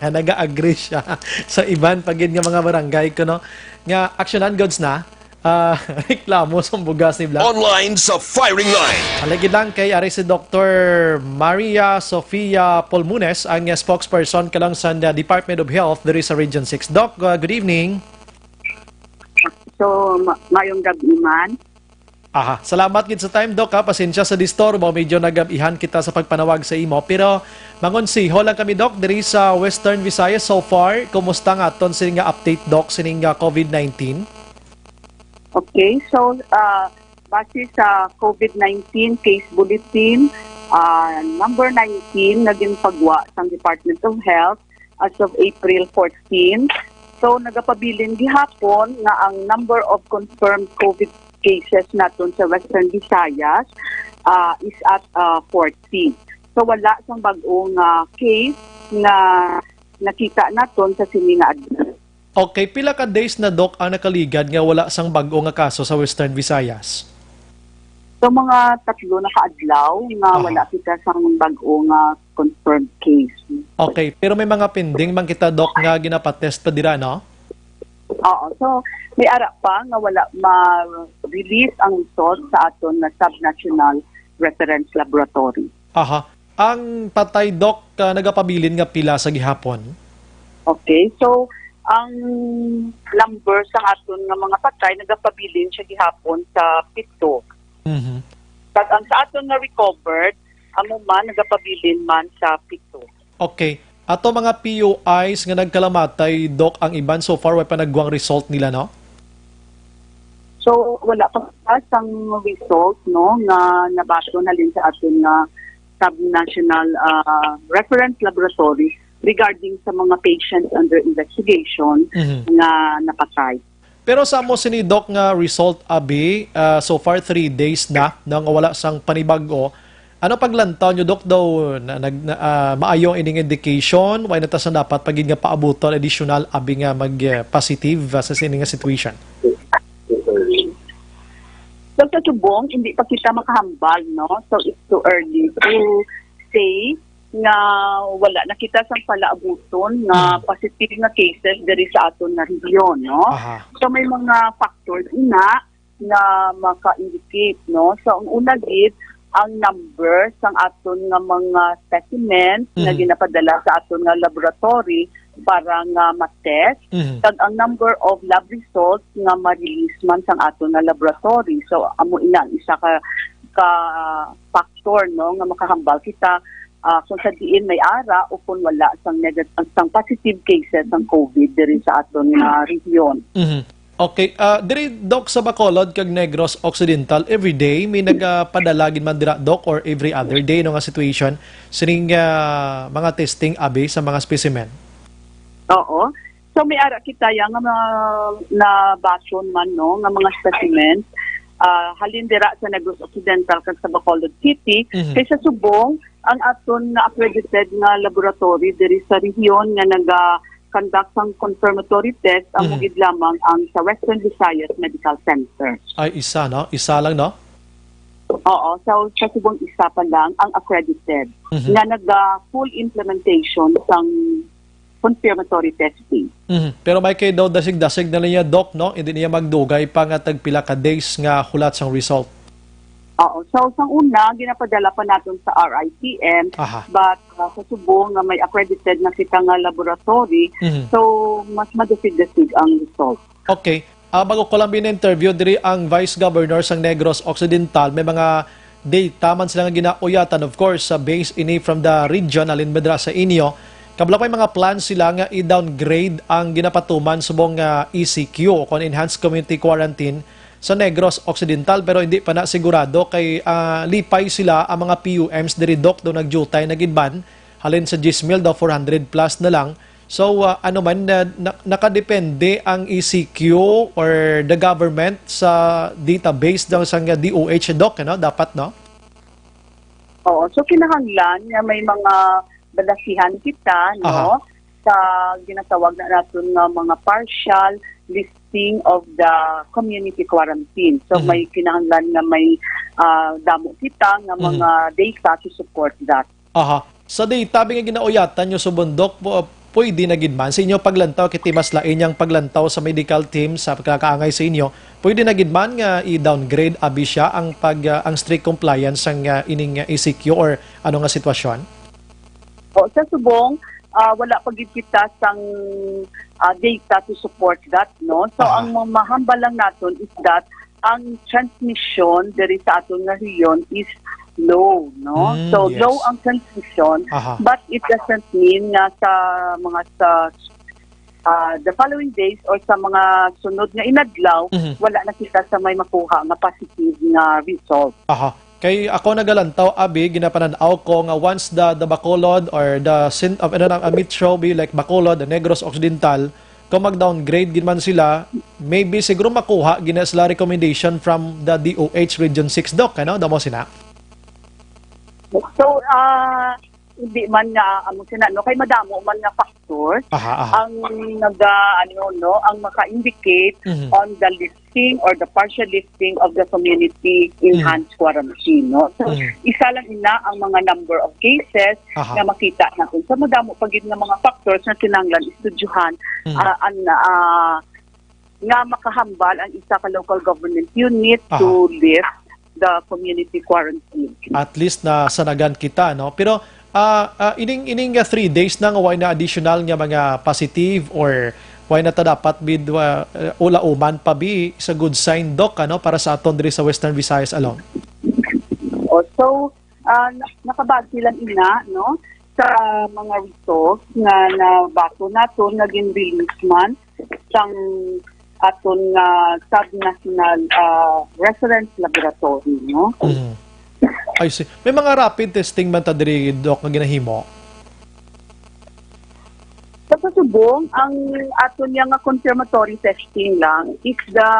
Nag-agree siya sa iban pa gid nga mga barangay kuno nga aksyonan goods na, ah, reklamo sa bugas ni Bla. Online sa firing line. Halagid lang kay ari si Doktor Maria Sofia Polmunes, ang, ah, spokesperson kalang sa, ah, Department of Health diri sa Region six. Doc, ah, good evening. So, ma-, mayong gabi man. Aha, salamat gid sa time, Doc, ha. Pasensya sa disturbo, medyo nagabihan kita sa pagpanawag sa imo. Pero mangonsiho lang kami, Doc, diri sa Western Visayas so far. Kumusta nga aton sini nga update, Doc, sining, ah, COVID nineteen? Okay, so, ah, base sa COVID nineteen case bulletin, ah, number nineteen nga ginpagwa sang Department of Health as of April fourteen. So, nagapabilin gihapon nga ang number of confirmed COVID cases naton sa Western Visayas, ah, is at, ah, fourteen. So, wala sang bag-o nga case nga nakita naton sa sini nga adlaw. Okay, pila ka days na, Doc, ang nakaligad nga wala sang bag-o nga kaso sa Western Visayas? So, mga tatlo na ka adlaw nga Aha. wala kita sang bag-o nga confirmed case. Okay, pero may mga pending man kita, Doc, nga ginapatest pa dira, no? Oo, so may ara pa nga wala ma-release ang result sa aton nga sub-national reference laboratory. Aha. Ang patay, Doc, ah, nagapabilin nga pila sa gihapon? Okay, so ang number sa aton nga mga patay nagapabilin siya gihapon sa pito. Mhm. Kag ang sa aton nga recovered, amo man nagapabilin man sa pito. Okay. Ato mga P U Is nga nagkalamatay, Doc, ang iban so far, way pa nagwang result nila, no? So, wala pa sang result, no, nga nabaton halin sa aton nga sub-national, ah, reference laboratory regarding sa mga patients under investigation Mhm. nga napatay. Pero sa amo sini, Doc, nga result abi, ah, so far three days na, na nga wala sang panibag-o. Ano paglantaw nyo, Doc, daw na, nag-, na, ah, maayo ining indication? Way na ta sa dapat pa gid nga paabuton additional abi nga mag, ah, positive, ah, sa sini nga situation? So, sa subong, hindi pa kita makahambal, no? So, it's too early to say nga wala na kita sang palaabuton nga Hmm. positive nga cases diri sa aton nga rehiyon, no? Aha. So, may mga factors ina nga maka-indicate, no? So, ang una gid, ang number sang aton nga mga specimens nga Hmm. ginapadala sa aton nga laboratory para nga ma-test, Mhm. kag ang number of lab results nga ma-release man sang aton nga laboratory. So, amo ina ang isa ka, ka factor, no, nga makahambal kita, ah, kung sa diin may ara o kung wala sang negat-, sang positive cases sang COVID diri sa aton nga rehiyon. Mhm. Okay, ah, diri, Doc, sa Bacolod kag Negros Occidental, every day may nagapadala gid man dira, Doc, or every other day, no, nga situation sining, ah, mga testing abi sa mga specimen? Oo. So, may ara kita ya nga mga nabaton man, no, nga mga specimens, ah, halin dira sa Negros Occidental kag sa Bacolod City. Mhm. Kay sa subong, ang aton na accredited nga laboratory diri sa rehiyon nga naga-conduct sang confirmatory test, amo Mhm. gid lamang ang sa Western Visayas Medical Center. Ay, isa, no? Isa lang, no? Oo, so sa subong isa pa lang ang accredited Mhm. nga naga full implementation sang confirmatory testing. Mhm. Pero may kay daw dasig-dasig na niya, Doc, no? Hindi niya magdugay pa nga tagpila ka days nga hulat sang result. Oo. So, sang una, ginapadala pa naton sa R I T M, Aha. but, uh, sa subong nga may accredited na kita nga laboratory, Mhm. so, mas madasig-dasig ang result. Okay. Ah, bago ko lang bin-interview diri ang Vice Governor sang Negros Occidental, may mga data man sila nga ginauyatan, of course, sa base ini from the region, halin ba dira sa inyo. Kabla may mga plans sila nga i-downgrade ang ginapatuman subong nga E C Q o kon enhanced community quarantine sa Negros Occidental, pero hindi pa na sigurado kay, ah, lipay sila ang mga P U Ms diri, Doc, do nagdiutay na gid man, halin sa diyes mil daw, four hundred plus na lang. So, ah, ano man, na, na, nakadepende ang E C Q or the government sa database daw sang D O H, Doc, ano? Dapat, no? Oo. So, kinahanglan nga may mga balasihan kita, Aha. no? Sa ginatawag na naton nga mga partial lifting of the community quarantine. So, Mhm. may kinahanglan nga may, ah, damo kita nga Mhm. mga data to support that. Aha. Sa data bi nga ginauyatan nyo subong, Doc, pu-, pwede na gid man sa inyo paglantaw, kay mas lain yang paglantaw sa medical team sa pagkakaangay sa inyo, pwede na gid man nga i-downgrade abi siya ang pag, ah, ang strict compliance sang, ah, ining, ah, E C Q or ano nga sitwasyon? O, sa subong, ah, wala pa gid kita sang, ah, data to support that, no? So, Aha. ang ma-, mahambal lang naton is that ang transmission diri sa aton nga rehiyon is low, no? Mm, So, yes. low ang transmission, Aha. but it doesn't mean nga sa mga sa, ah, the following days or sa mga sunod nga inadlaw, Mhm. wala na kita sa may makuha nga positive nga result. Aha. Kay ako nagalantaw, abi, ginapanan-aw ko nga once the, the Bacolod or the cen-, uh, ano na, uh, metro, be like Bacolod, the Negros Occidental, kung mag-downgrade gid man sila, maybe siguro makuha gina sila recommendation from the D O H Region six, Doc, ano? Damo sina? So, ah, hindi man nga, amo sina, no? Kay madamo man nga factors Aha, aha. ang naga, ano, no? Ang maka-indicate Mhm. on the lifting or the partial lifting of the community Mhm. enhanced quarantine, no? So, Mhm. isa lang ina ang mga number of cases Aha. nga makita natin. So, madamo pa gid nga mga factors nga kinahanglan estudyuhan, Mhm. ah, an-, ah, nga makahambal ang isa ka local government unit Aha. to lift the community quarantine. At least nasanagan kita, no? Pero, ah, ah, ining, ining, ah, three days na nga way na additional nga mga positive or way na ta dapat bid, ah, ulauman pa bi sa good sign, Doc, ano, para sa aton diri sa Western Visayas alone? O, so, ah, na-, nakabase lang ina, no, sa mga results nga nabaton naton nga gin-release man sang aton nga sub-national, ah, reference laboratory, no? Mhm. I see. May mga rapid testing man ta diri, Doc, nga ginahimo? Sa pasubong, ang aton niya nga confirmatory testing lang is the,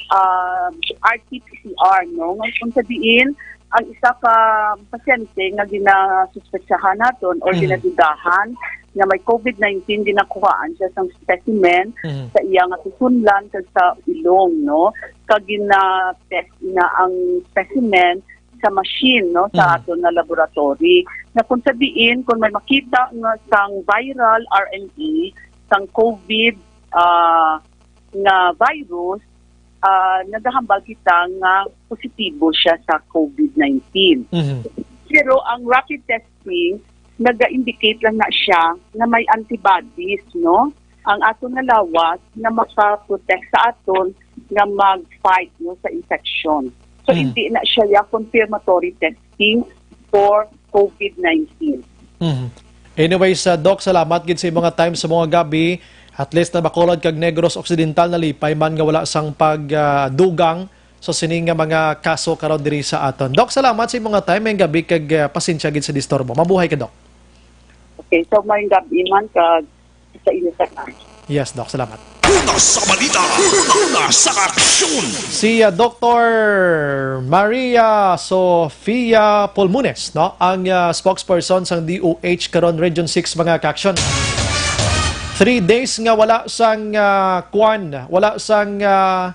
ah, R T P C R, no? Nga kung sa diin, ang isa ka pasyente nga ginasuspetsahan naton or Mhm. ginadudahan nga may COVID nineteen, ginakuhaan siya sang specimen Mhm. sa iya nga susunlan kag sa ilong, no? Kag gina-test na ang specimen sa machine, no, sa Mhm. aton nga laboratory. Nga kung sa diin, kung may makita nga sang viral R N A, sang COVID, ah, nga virus, ah, nagahambal kita nga positibo siya sa COVID nineteen. Mhm. Pero ang rapid testing, naga-indicate lang na siya na may antibodies, no? Ang aton nga lawas na makaprotect sa aton nga mag-fight, no, sa infection. So, Mm. hindi na siya ya confirmatory testing for COVID nineteen. Mhm. Anyways, uh, Doc, salamat gid sa imong time sa mga gabi. At least na Bacolod kag Negros Occidental nalipay man nga wala sang pagdugang sa sining nga mga kaso karon diri sa aton. Doc, salamat sa imong time ngayong gabi kag, uh, pasensya gid sa disturbo. Mabuhay ka, Doc. Okay, so may gabi man kag sa inyo tanan. Yes, Doc, salamat. Una sa balita, una sa aksyon. Si, uh, Doctor Maria Sofia Polmunes, no, ang, uh, spokesperson sang D O H karon, Region six, mga ka-aksyon. Three days nga wala sang, uh, kwan, wala sang, uh,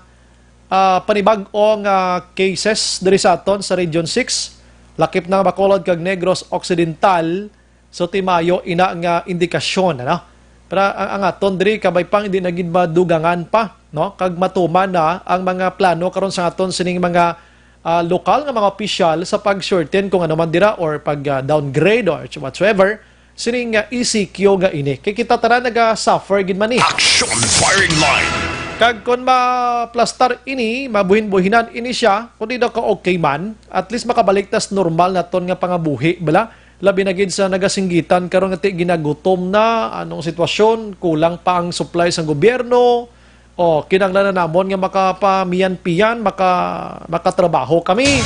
uh, panibag-ong, uh, cases diri sa aton sa Region six, lakip na Bacolod kag Negros Occidental. So, ti maayo ina nga indikasyon, ano? Pero ang, ang aton diri, kabay pang hindi na gid madugangan pa, no? Kag matuman na ang mga plano karon sa aton sining mga, ah, lokal nga mga opisyal sa pag-shorten kung ano man dira or pag, ah, downgrade or whatsoever sining, ah, E C Q nga ini. Kay kita tanan naga-suffer gid man ni. Action firing line. Kag kon maplastar ini, mabuhin-buhinan ini siya, kung di daw ka okay man, at least makabalik tas normal naton nga pangabuhi, bala? Labi na gid sa nagasinggitan karon nga ti ginagutom na, anong sitwasyon, kulang pa ang supply sang gobyerno, o kinahanglan na namon nga makapamiyan-piyan, maka-, makatrabaho kami.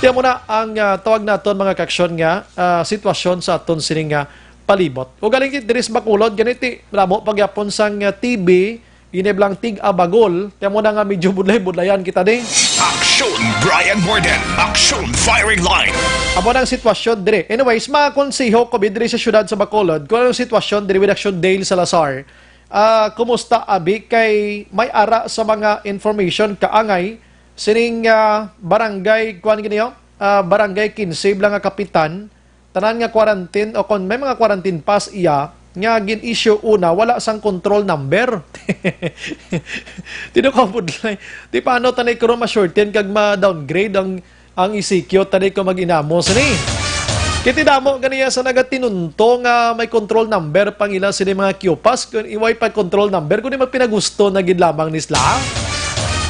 Tiyan mo na ang, ah, tawag naton, mga kaaksyon, nga, ah, sitwasyon sa aton sining nga palibot. O galing gid diri sa Bacolod, gani ti, malabo pa gyapon sang, ah, T B, Iniblang tig-abagol, kaya mo na nga medyo budlay-budlayan kita, di. Action, Brian Morden. Action, firing line. Amo nang sitwasyon diri. Anyways, mga konseho ko diri sa siyudad sa Bacolod, kung anong sitwasyon diri with Action Dale Salazar. Ah, kumusta, abi, kay may ara sa mga information kaangay sining, ah, barangay, kuan gini, oh? Ah, barangay quince lang nga kapitan, tanan nga quarantine o kon may mga quarantine pass iya nga gin-issue una, wala sang control number. Tino ka budlay. Di paano tanay karon ma-shorten kag ma-downgrade ang, ang E C Q tanay ko mag-inamo sini. Kiti damo ganiya sa nagatinunto nga may control number pang ila sini mga Q pass kun iway pa control number kundi magpinagusto na gid lamang ni sila.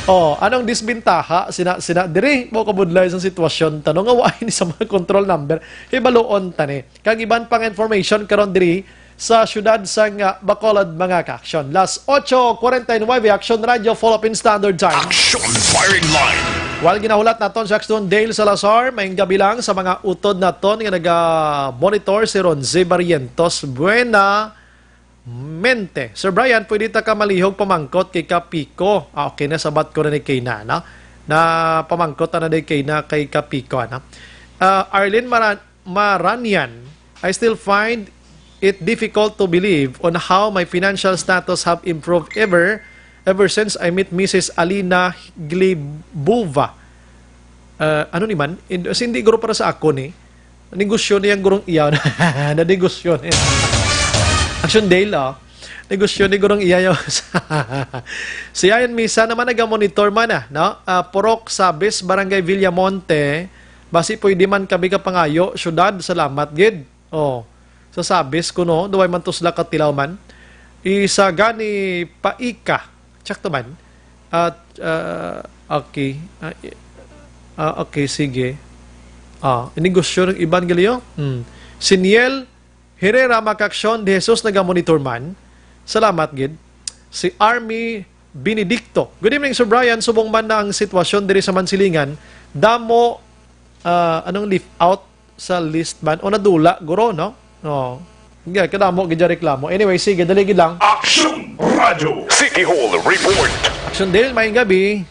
Oh, anong disbentaha sina, sina diri mo kabudlay sa sitwasyon tanong nga wa ni sa mga control number. Hibaluon ta ni. Kag iban pang information karon diri sa siyudad sang, ah, Bacolod, mga kaaksyon. Las ocho cuarenta y nueve, Action Radio, Philippine Standard Time. Action firing line. While ginahulat naton sa Action Dale Salazar, may gabi lang sa mga utod naton nga naga-monitor si Ronzi Barrientos. Buena mente. Sir Brian, pwede ta ka malihog pamangkot kay Kapiko? Ah, okay, nasabat ko na ni Kayna, no? Na pamangkot na ni Kayna kay Kapiko, ano? Ah, Arlene Maran-, Maranian, I still find it difficult to believe on how my financial status have improved ever, ever since I met Missus Alina Glebova. Ah, ano ni man? In-, as hindi guro para sa ako ni. Negosyo niya ang gurong iya. Na negosyo niya. Action Dale, oh. Negosyo ni gurong iya yun. Si Ian Misa naman naga-monitor man, ah, no? Ah, Purok Sabis, Barangay Villamonte. Basi pwede man kami kapangayo, syudad, salamat gid. Oh, sa Sabis kuno, duway man to sila katilaw man. Isa gani paika. Sakto man. At, ah, okay. Ah, i-, ah, okay, sige. Ah, negosyo ng iban gali, oh. Hmm. Si Niel Herrera, mga kaaksyon, De Jesus naga-monitor man. Salamat gid. Si Army Benedicto. Good evening, Sir Brian. Subong man na ang sitwasyon diri sa Mansilingan, damo, ah, anong leave out sa list man o nadula, guro, no? No. Nga, kadamo gid reklamo. Anyway, sige, dali gid lang. Action Radio City Hall Report. Action Dale, may gabi.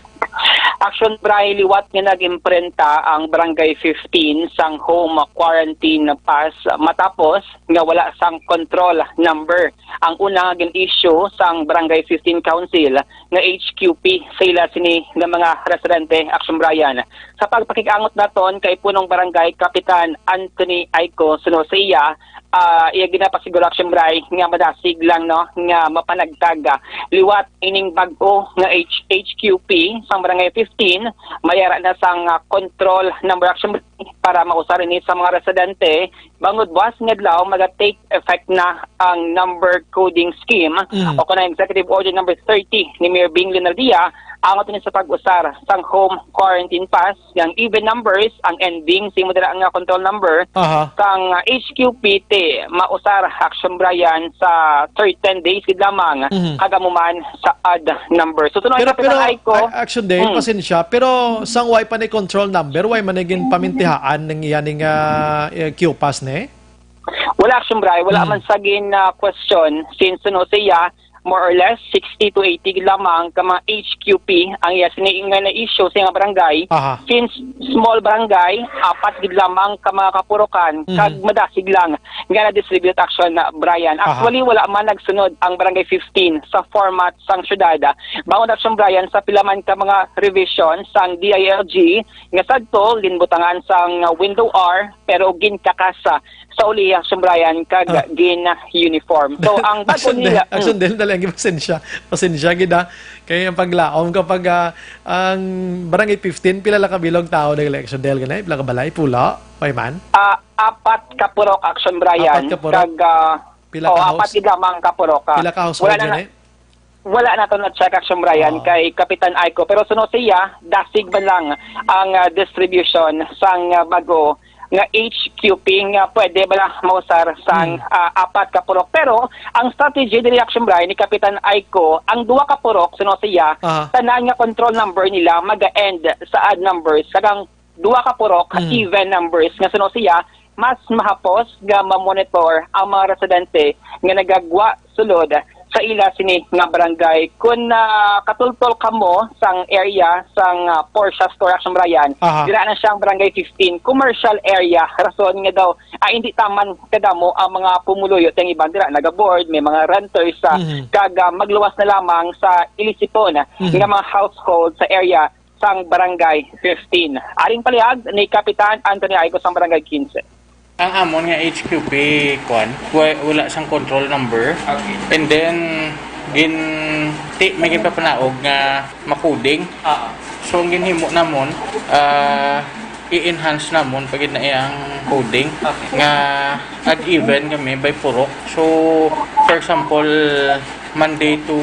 Action Bray, liwat nga nag-imprenta ang Barangay fifteen sang home quarantine pass matapos nga wala sang control number ang una nga gin-issue sang Barangay fifteen Council nga H Q P sa ila sini nga mga residente. Action Brian, sa pagpakig-angot naton kay Punong Barangay Kapitan Anthony Aiko, suno sa iya, ah, iya ginapasiguro, Action Bri, nga madasig lang, no, nga mapanagtag, ah, liwat ining bag-o nga H-, H Q P sang Barangay fifteen, mayara na sang, ah, control number, Action Bri, para mausar ini sa mga residente, bangod buwas nga adlaw maga-take effect na ang number coding scheme Mm. o kanang Executive Order number thirty ni Mayor Bing Leonardia, angot ini sa pag-usar sang home quarantine pass, nga even numbers ang ending sa imo dira nga control number Aha. sang, ah, H Q P T mausar, Action Brian, sa thirty, ten days gid lamang, Mhm. kag amo man sa odd number. So, tunay Pero, ka, pero, Kapitan Aiko. a-, Action Day, Hmm. pasensya, pero sang way pa ni control number, way man ni ginpamintihaan ning iya ning, ah, eh, Q pass ni? Wala, Action Bri, wala Hmm. man sa gin, ah, question, since, ano, siya, more or less sixty to eighty gid lamang ka mga H Q P ang iya sini nga na-issue sa nga barangay. Aha. Since small barangay, apat gid lamang ka mga kapurokan, Mhm. kag madasig lang nga na-distribute, Action Brian. Aha. Actually, wala man nagsunod ang Barangay fifteen sa format sang syudad. Bangod, Action Brian, sa pila man ka mga revision sang D I L G nga sadto, ginbutangan sang window R, pero ginkakasa sa uli, Action Brian, kag Ah. gin-uniform. So, ang bago Action Del, nila, mm. Action Del, dali, ang pasensya. Pasensya gid, ah. Kay ang paglaom kapag, ah, ang Barangay fifteen, pila lang ka bilog tao nag-election, Del, ganay? Pila ka balay, pulo? Way man? Ah, apat ka purok, Action Brian. Apat ka purok? Kag, ah, Pila oh, ka apat house-, gid lamang ka purok, ah. Pila ka household Wala na, yan, eh? Wala na to na-check, Action Brian, Oo. kay Kapitan Aiko. Pero suno siya, dasig man lang ang, ah, distribution sang, ah, bago nga H Q P nga pwede bala mausar sang, Hmm. ah, apat ka purok. Pero ang strategy diri, Action Brian, ni Kapitan Aiko, ang duha ka purok, suno siya, Aha. tanan nga control number nila maga-end sa odd numbers. Kag ang duha ka purok, Hmm. even numbers, nga suno siya, mas mahapos nga ma-monitor ang mga residente nga nagagwa sulod sa ila sini nga barangay. Kung, ah, katultol kamo sang area sang, ah, Porsche Store, Action Brian, Aha. dira na siya ang Barangay fifteen, commercial area. Rason nga daw, ah, hindi taman kadamo ang mga pumuluyo, tang iban dira nagaboard, may mga renters, ah, Mhm. kag, ah, magluwas na lamang sa ilisipon Mhm. nga mga household sa area sang Barangay fifteen. Aring palihag ni Kapitan Anthony Aiko sang Barangay quince. Ang amon nga H Q P, kwan, wa-, wala sang control number. Okay. And then, gin-, ti-, may ginpapanaog nga ma-coding. Ah. So, ang ginhimo namon, ah, i-enhance namon pa gid na iyang coding Okay. nga odd even kami by purok. So, for example, Monday to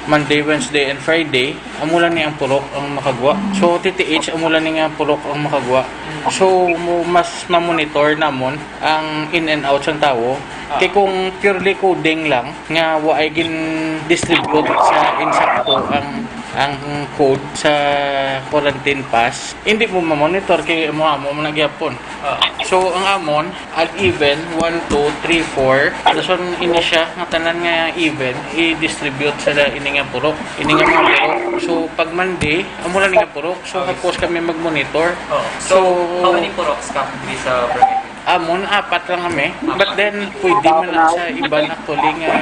Monday, Wednesday, and Friday, amo lang ni ang purok ang makagwa. So, T T H, amo lang ni nga purok ang makagwa. So, mo, mas mamonitor namon ang in and out sang tawo. Ah. Kay kung purely coding lang, nga wa ay gin-distribute sa insakto ang, ang code sa quarantine pass, hindi mo mamonitor kay amo, amo man nagyapon. Ah. So, ang amon, odd even, one, two, three, four. Dason ini siya, nga tanan nga even, i-distribute sa ini nga purok. Ini nga mga purok. So, pag Monday, amo lang ni nga purok. So, Okay. tapos kami mag-monitor. Oh. So, So, how many puroks ka diri sa barangay? Amon, apat lang kami. Apat. But then, pwede man na sa iban actually nga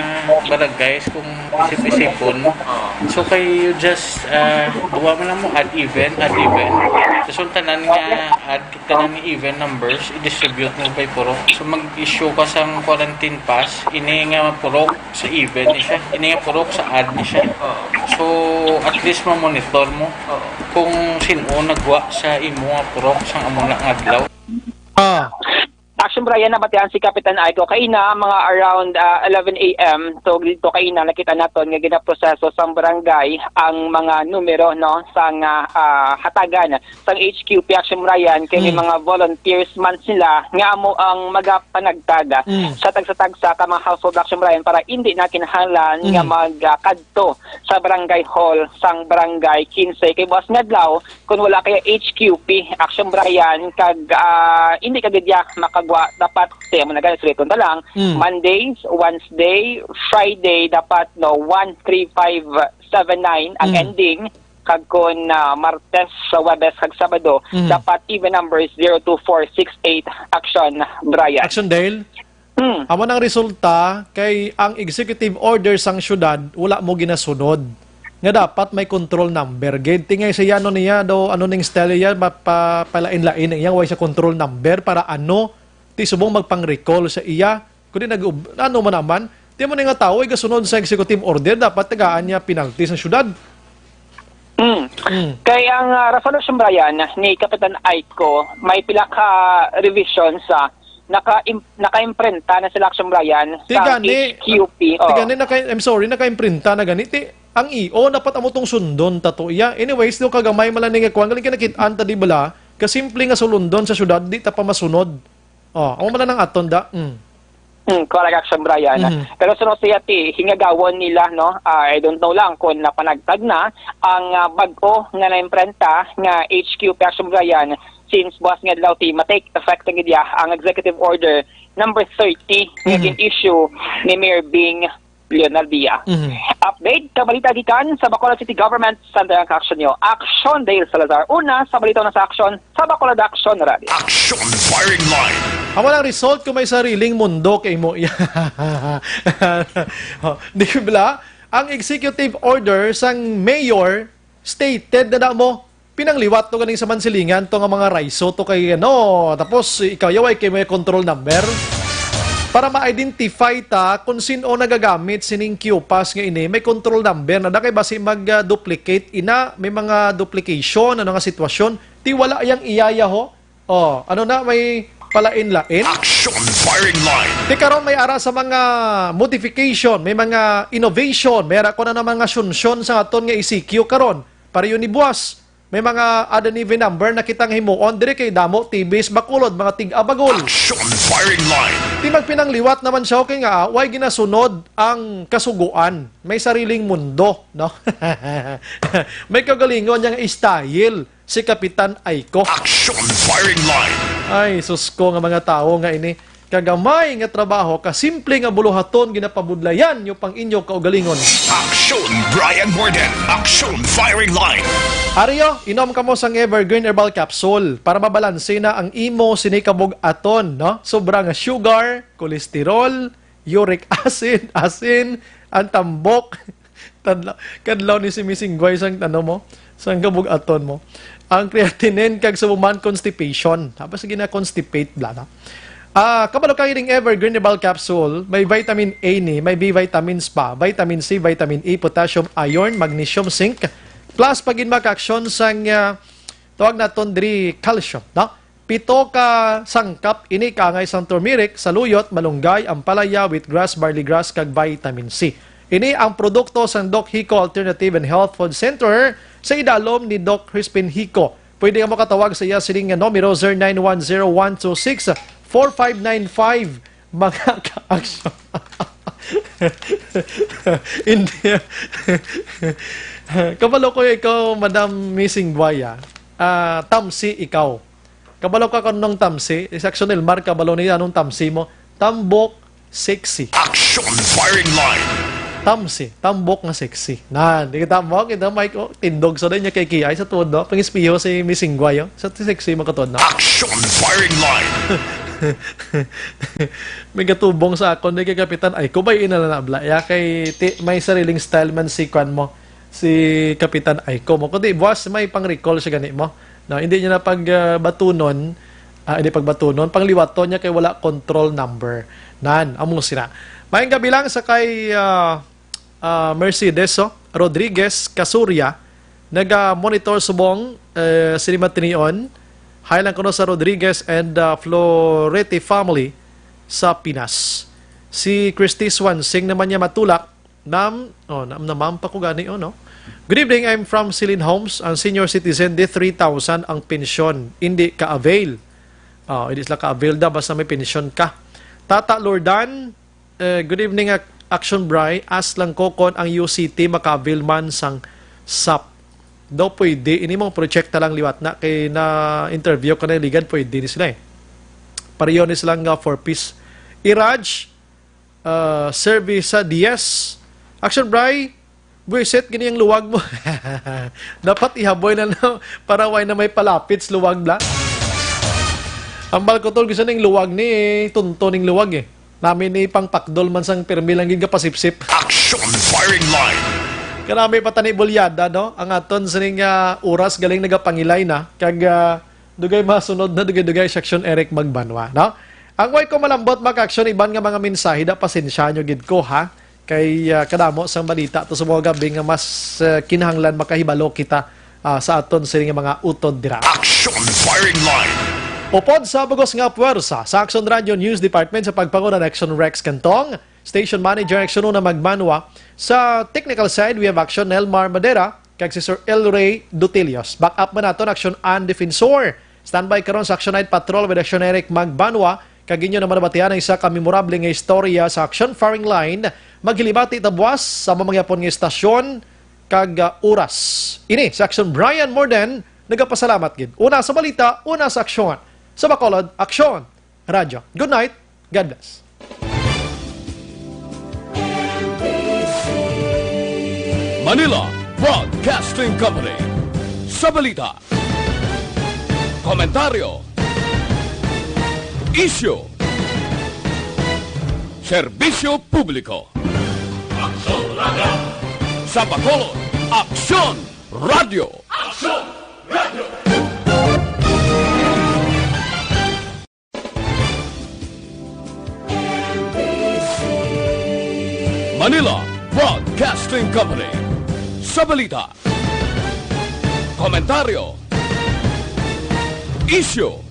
barangay kung isip-isipon mo. Oo. So, kay you just, ah, duwa man lang mo, odd even, odd even. So, tanan nga odd, tanan nga even numbers, i-distribute mo by purok. So, mag-issue ka sang quarantine pass, ini nga purok sa even ni siya, ini nga purok sa odd ni siya. Oo. So, at least ma-monitor mo Oo. kung sin-o nagwa sa imo nga purok sang amo na nga adlaw. Ah. Action Brian, nabatian si Kapitan Aiko kaina, mga around, ah, eleven A M. So, dito kaina, nakita naton nga ginaproseso sang barangay ang mga numero, no, sang, ah, ah, hatagan sang H Q P, Action Brian, kay may Mm. mga volunteers man sila nga amo ang magapanagtag Mm. sa tagsa-tagsa ka mga household, Action Brian, para hindi na kinahanglan nga Mm. mag, ah, kadto sa barangay hall sang Barangay quince. Kay buwas nga adlaw, kung wala kaya H Q P, Action Brian, kag, ah, hindi ka gid ya makagwa, dapat, kaya mo na gani, suliton ta lang, Mm. Mondays, Wednesday, Friday, dapat, no, one three five seven nine ang Mm. ending, kag kung, ah, Martes, sa Huwebes, kag Sabado, Mm. dapat even numbers, zero two four six eight, Action Brian. Action Dale? Hmm. Amo nang resulta kay ang executive order sang syudad wala mo ginasunod nga dapat may control number gid. Tingay sa iya, ano niya daw, ano ning style niya, mapapalain-lain ang iya, way sa control number para ano, ti subong magpang-recall sa iya. Kundi nag-, ano man naman, di mo na nga tao, ay gasunod sa executive order, dapat tagaan niya penalty sa syudad. Mm. Mm. Kay ang ah, Rafael Action Bryan ni Kapitan Aiko, may pila ka revision sa naka naka-imprenta na sila Action Bryan Ti sa gani, H Q P. Oh. Ti gani, naka, I'm sorry, naka-imprinta na gani. Ti, ang E O, dapat amo tong sundon ta to iya. Anyways, do kagamay man lang ni nga kuwan, galing ka nakit-an ta, di bala? Kasimple nga sulundon sa syudad, di ta pa masunod. Oh, amo man lang ang aton da. Mm. Hmm, correct, Action Bryan. Mhm. Pero suno siya ti hingagawon nila, no? Ah, I don't know lang kung napanagtag na ang ah, bag-o nga naimprenta nga H Q P, Action Bryan, since buwas nga adlaw ti ma-take effect ang gid iya ang executive order number thirty nga Mhm. gin-issue ni Mayor Bing Leonardia. Mhm. Update ka balita gikan sa Bacolod City Government, Santa Ana Action Nyo. Action Dale Salazar. Una sa balita na sa Action sa Bacolod Action Rally. Action Firing Line. Amo lang result kung may sariling mundo kay mo. Oh, di bala? Ang executive order sang mayor stated na, na mo, pinangliwat to ganing sa Mansilingan to nga mga raiso to kay ano. Tapos ikaw, yaway kay may control number. Para ma-identify ta kung sino nagagamit sining Q-Pass nga ini, may control number na da kay basi mag-duplicate ina, may mga duplication, ano nga sitwasyon. Ti wala yang iyaya ho. Oh, ano na, may palain-lain. Action Firing Line. Ti karon may ara sa mga modification, may mga innovation, may ara ko na ng mga sunsyon sa aton nga E C Q karon. Pareho ni buwas, may mga odd and even number na kitang himuon diri kay damo, T Vs, Bacolod, mga tig-abagol. Action Firing Line. Ti magpinangliwat naman siya, okay nga, ah, way ginasunod ang kasuguan. May sariling mundo, no? May kagalingon niyang style si Kapitan Aiko. Action Firing Line. Ay, sus ko nga mga tawo nga ini. Kagamay nga trabaho, kasimple nga buluhaton, ginapabudlayan nyo pang inyo kaugalingon. Action Brian Warden. Action Firing Line. Ariyo, inom kamo sang Evergreen Herbal Capsule para mabalanse na ang imo sini kabug-aton, no? Sobra nga sugar, cholesterol, uric acid, asin, ang tambok. Tadla-, kadlaw ni si Mising Guay sang ano mo, sang kabug-aton mo. Ang creatinine kag sa human constipation. Tapos sige na constipate bla na. Ah, kabalo ka ining Evergreen Herbal Capsule, may vitamin A ni, may B vitamins pa, vitamin C, vitamin E, potassium, iron, magnesium, zinc, plus pag maka-action sang ah, tawag naton diri calcium, no? Pito ka sangkap ini kaangay sang turmeric, saluyot, malunggay, ampalaya, wheatgrass, barley grass, kag vitamin C. Ini ang produkto sang Doc Hico Alternative and Health Food Center sa idalom ni Doc Crispin Hico. Pwede ka makatawag sa iya sining nga numero, zero nine one zero one two six four five nine five. Mga ka-action. Hindi. Kabalo ko ikaw, Madam Missing Buaya. Ah, tamsi ikaw. Kabalo ka kung anong tamsi? Si Action Elmar, kabalo niya anong tamsi mo? Tambok, sexy. Action Firing Line. Tamsi, tambok nga sexy. Nan, di kita mo, kita, Mike, oh, tindog sa din niya kay Kiay sa tuod, no? Pangispiho si Missing Guay, oh. Sa sexy mo katod, no? Action Firing Line. May gatubong sa akon, di kay Kapitan Aiko, bay ina na bla. Ya kay ti, may sariling style man si kwan mo, si Kapitan Aiko mo. Kundi, buwas, may pang-recall siya gani mo. No, hindi niya na pag ah, batunon, ah, hindi pagbatunon, pangliwaton niya kay wala control number. Nan, amo sina. Mayong gabi lang sa kay ah, ah, Mercedes, oh, Rodriguez Casuria, naga-monitor subong eh, sini Matinion. Hi lang kuno sa Rodriguez and ah, Florete family sa Pinas. Si Christy Swansing naman niya matulak, Ma'am, oh, na, na ma'am pa ko gani, oh, no? Good evening, I'm from Silin Homes. Ang senior citizen, di three thousand ang pensyon. Hindi ka-avail. Oh, hindi sila ka-avail da, basta may pensyon ka. Tata Lordan, eh, good evening, Ac- Action Bry. Ask lang ko kon ang U C T maka-avail man sang sap. Daw pwede. Ini mong project na lang liwat na. Kay na-interview ko na ligan, pwede ni sila eh. Pareho ni sila nga four Ps. Iraj, ah, service sa D S. Action Bry, buwisit gini ang luwag mo. Dapat ihaboy na lang para way na may palapit sa luwag bla. Ang balkotol gusto ning luwag ni tunto ning luwag eh. Nami ni pang pakdol man sang pirmi lang gid nga pasipsip. Action Firing Line. Kanami pa tani bulyada, no? Ang aton sining ah, oras galing nagapangilay na kag ah, dugay masunod na dugay-dugay section Eric Magbanwa, no? Ang way ko malambot, mga ka-aksyon, iban nga mga mensahe da, pasensya nyo gid ko, ha? Kay, ah, kadamo sang balita to sa mga gabi nga mas, ah, kinahanglan makahibalo kita, ah, sa aton sini nga mga utod dira. Action Firing Line. Upod sa bugos nga puwersa sa Action Radio News Department sa pagpanguna ni Action Rex Cantong, Station Manager Action Una Magmanwa, sa technical side, we have Action Elmar Madera, kag si Sir El Rey Dutilios. Back up man naton Action Ann Defensor. Standby karon sa Action Night Patrol with Action Eric Magbanwa. Kag inyo naman nabatian ang isa ka memorable nga istorya sa Action Firing Line. Maghilibati ta buwas sa amo mangyapon nga istasyon kag, ah, oras. Ini sa Action Brian Morden. Nagapasalamat gid. Una sa balita, una sa aksyon. Sa Bacolod, Aksyon Radyo. Good night. God bless. Manila Broadcasting Company. Sa balita, komentaryo, isyu, serbisyo publiko. Aksyon Radio. Sa Bacolod, Aksyon Radio. Aksyon Radio. Manila Broadcasting Company. Sa balita, komentaryo, isyu,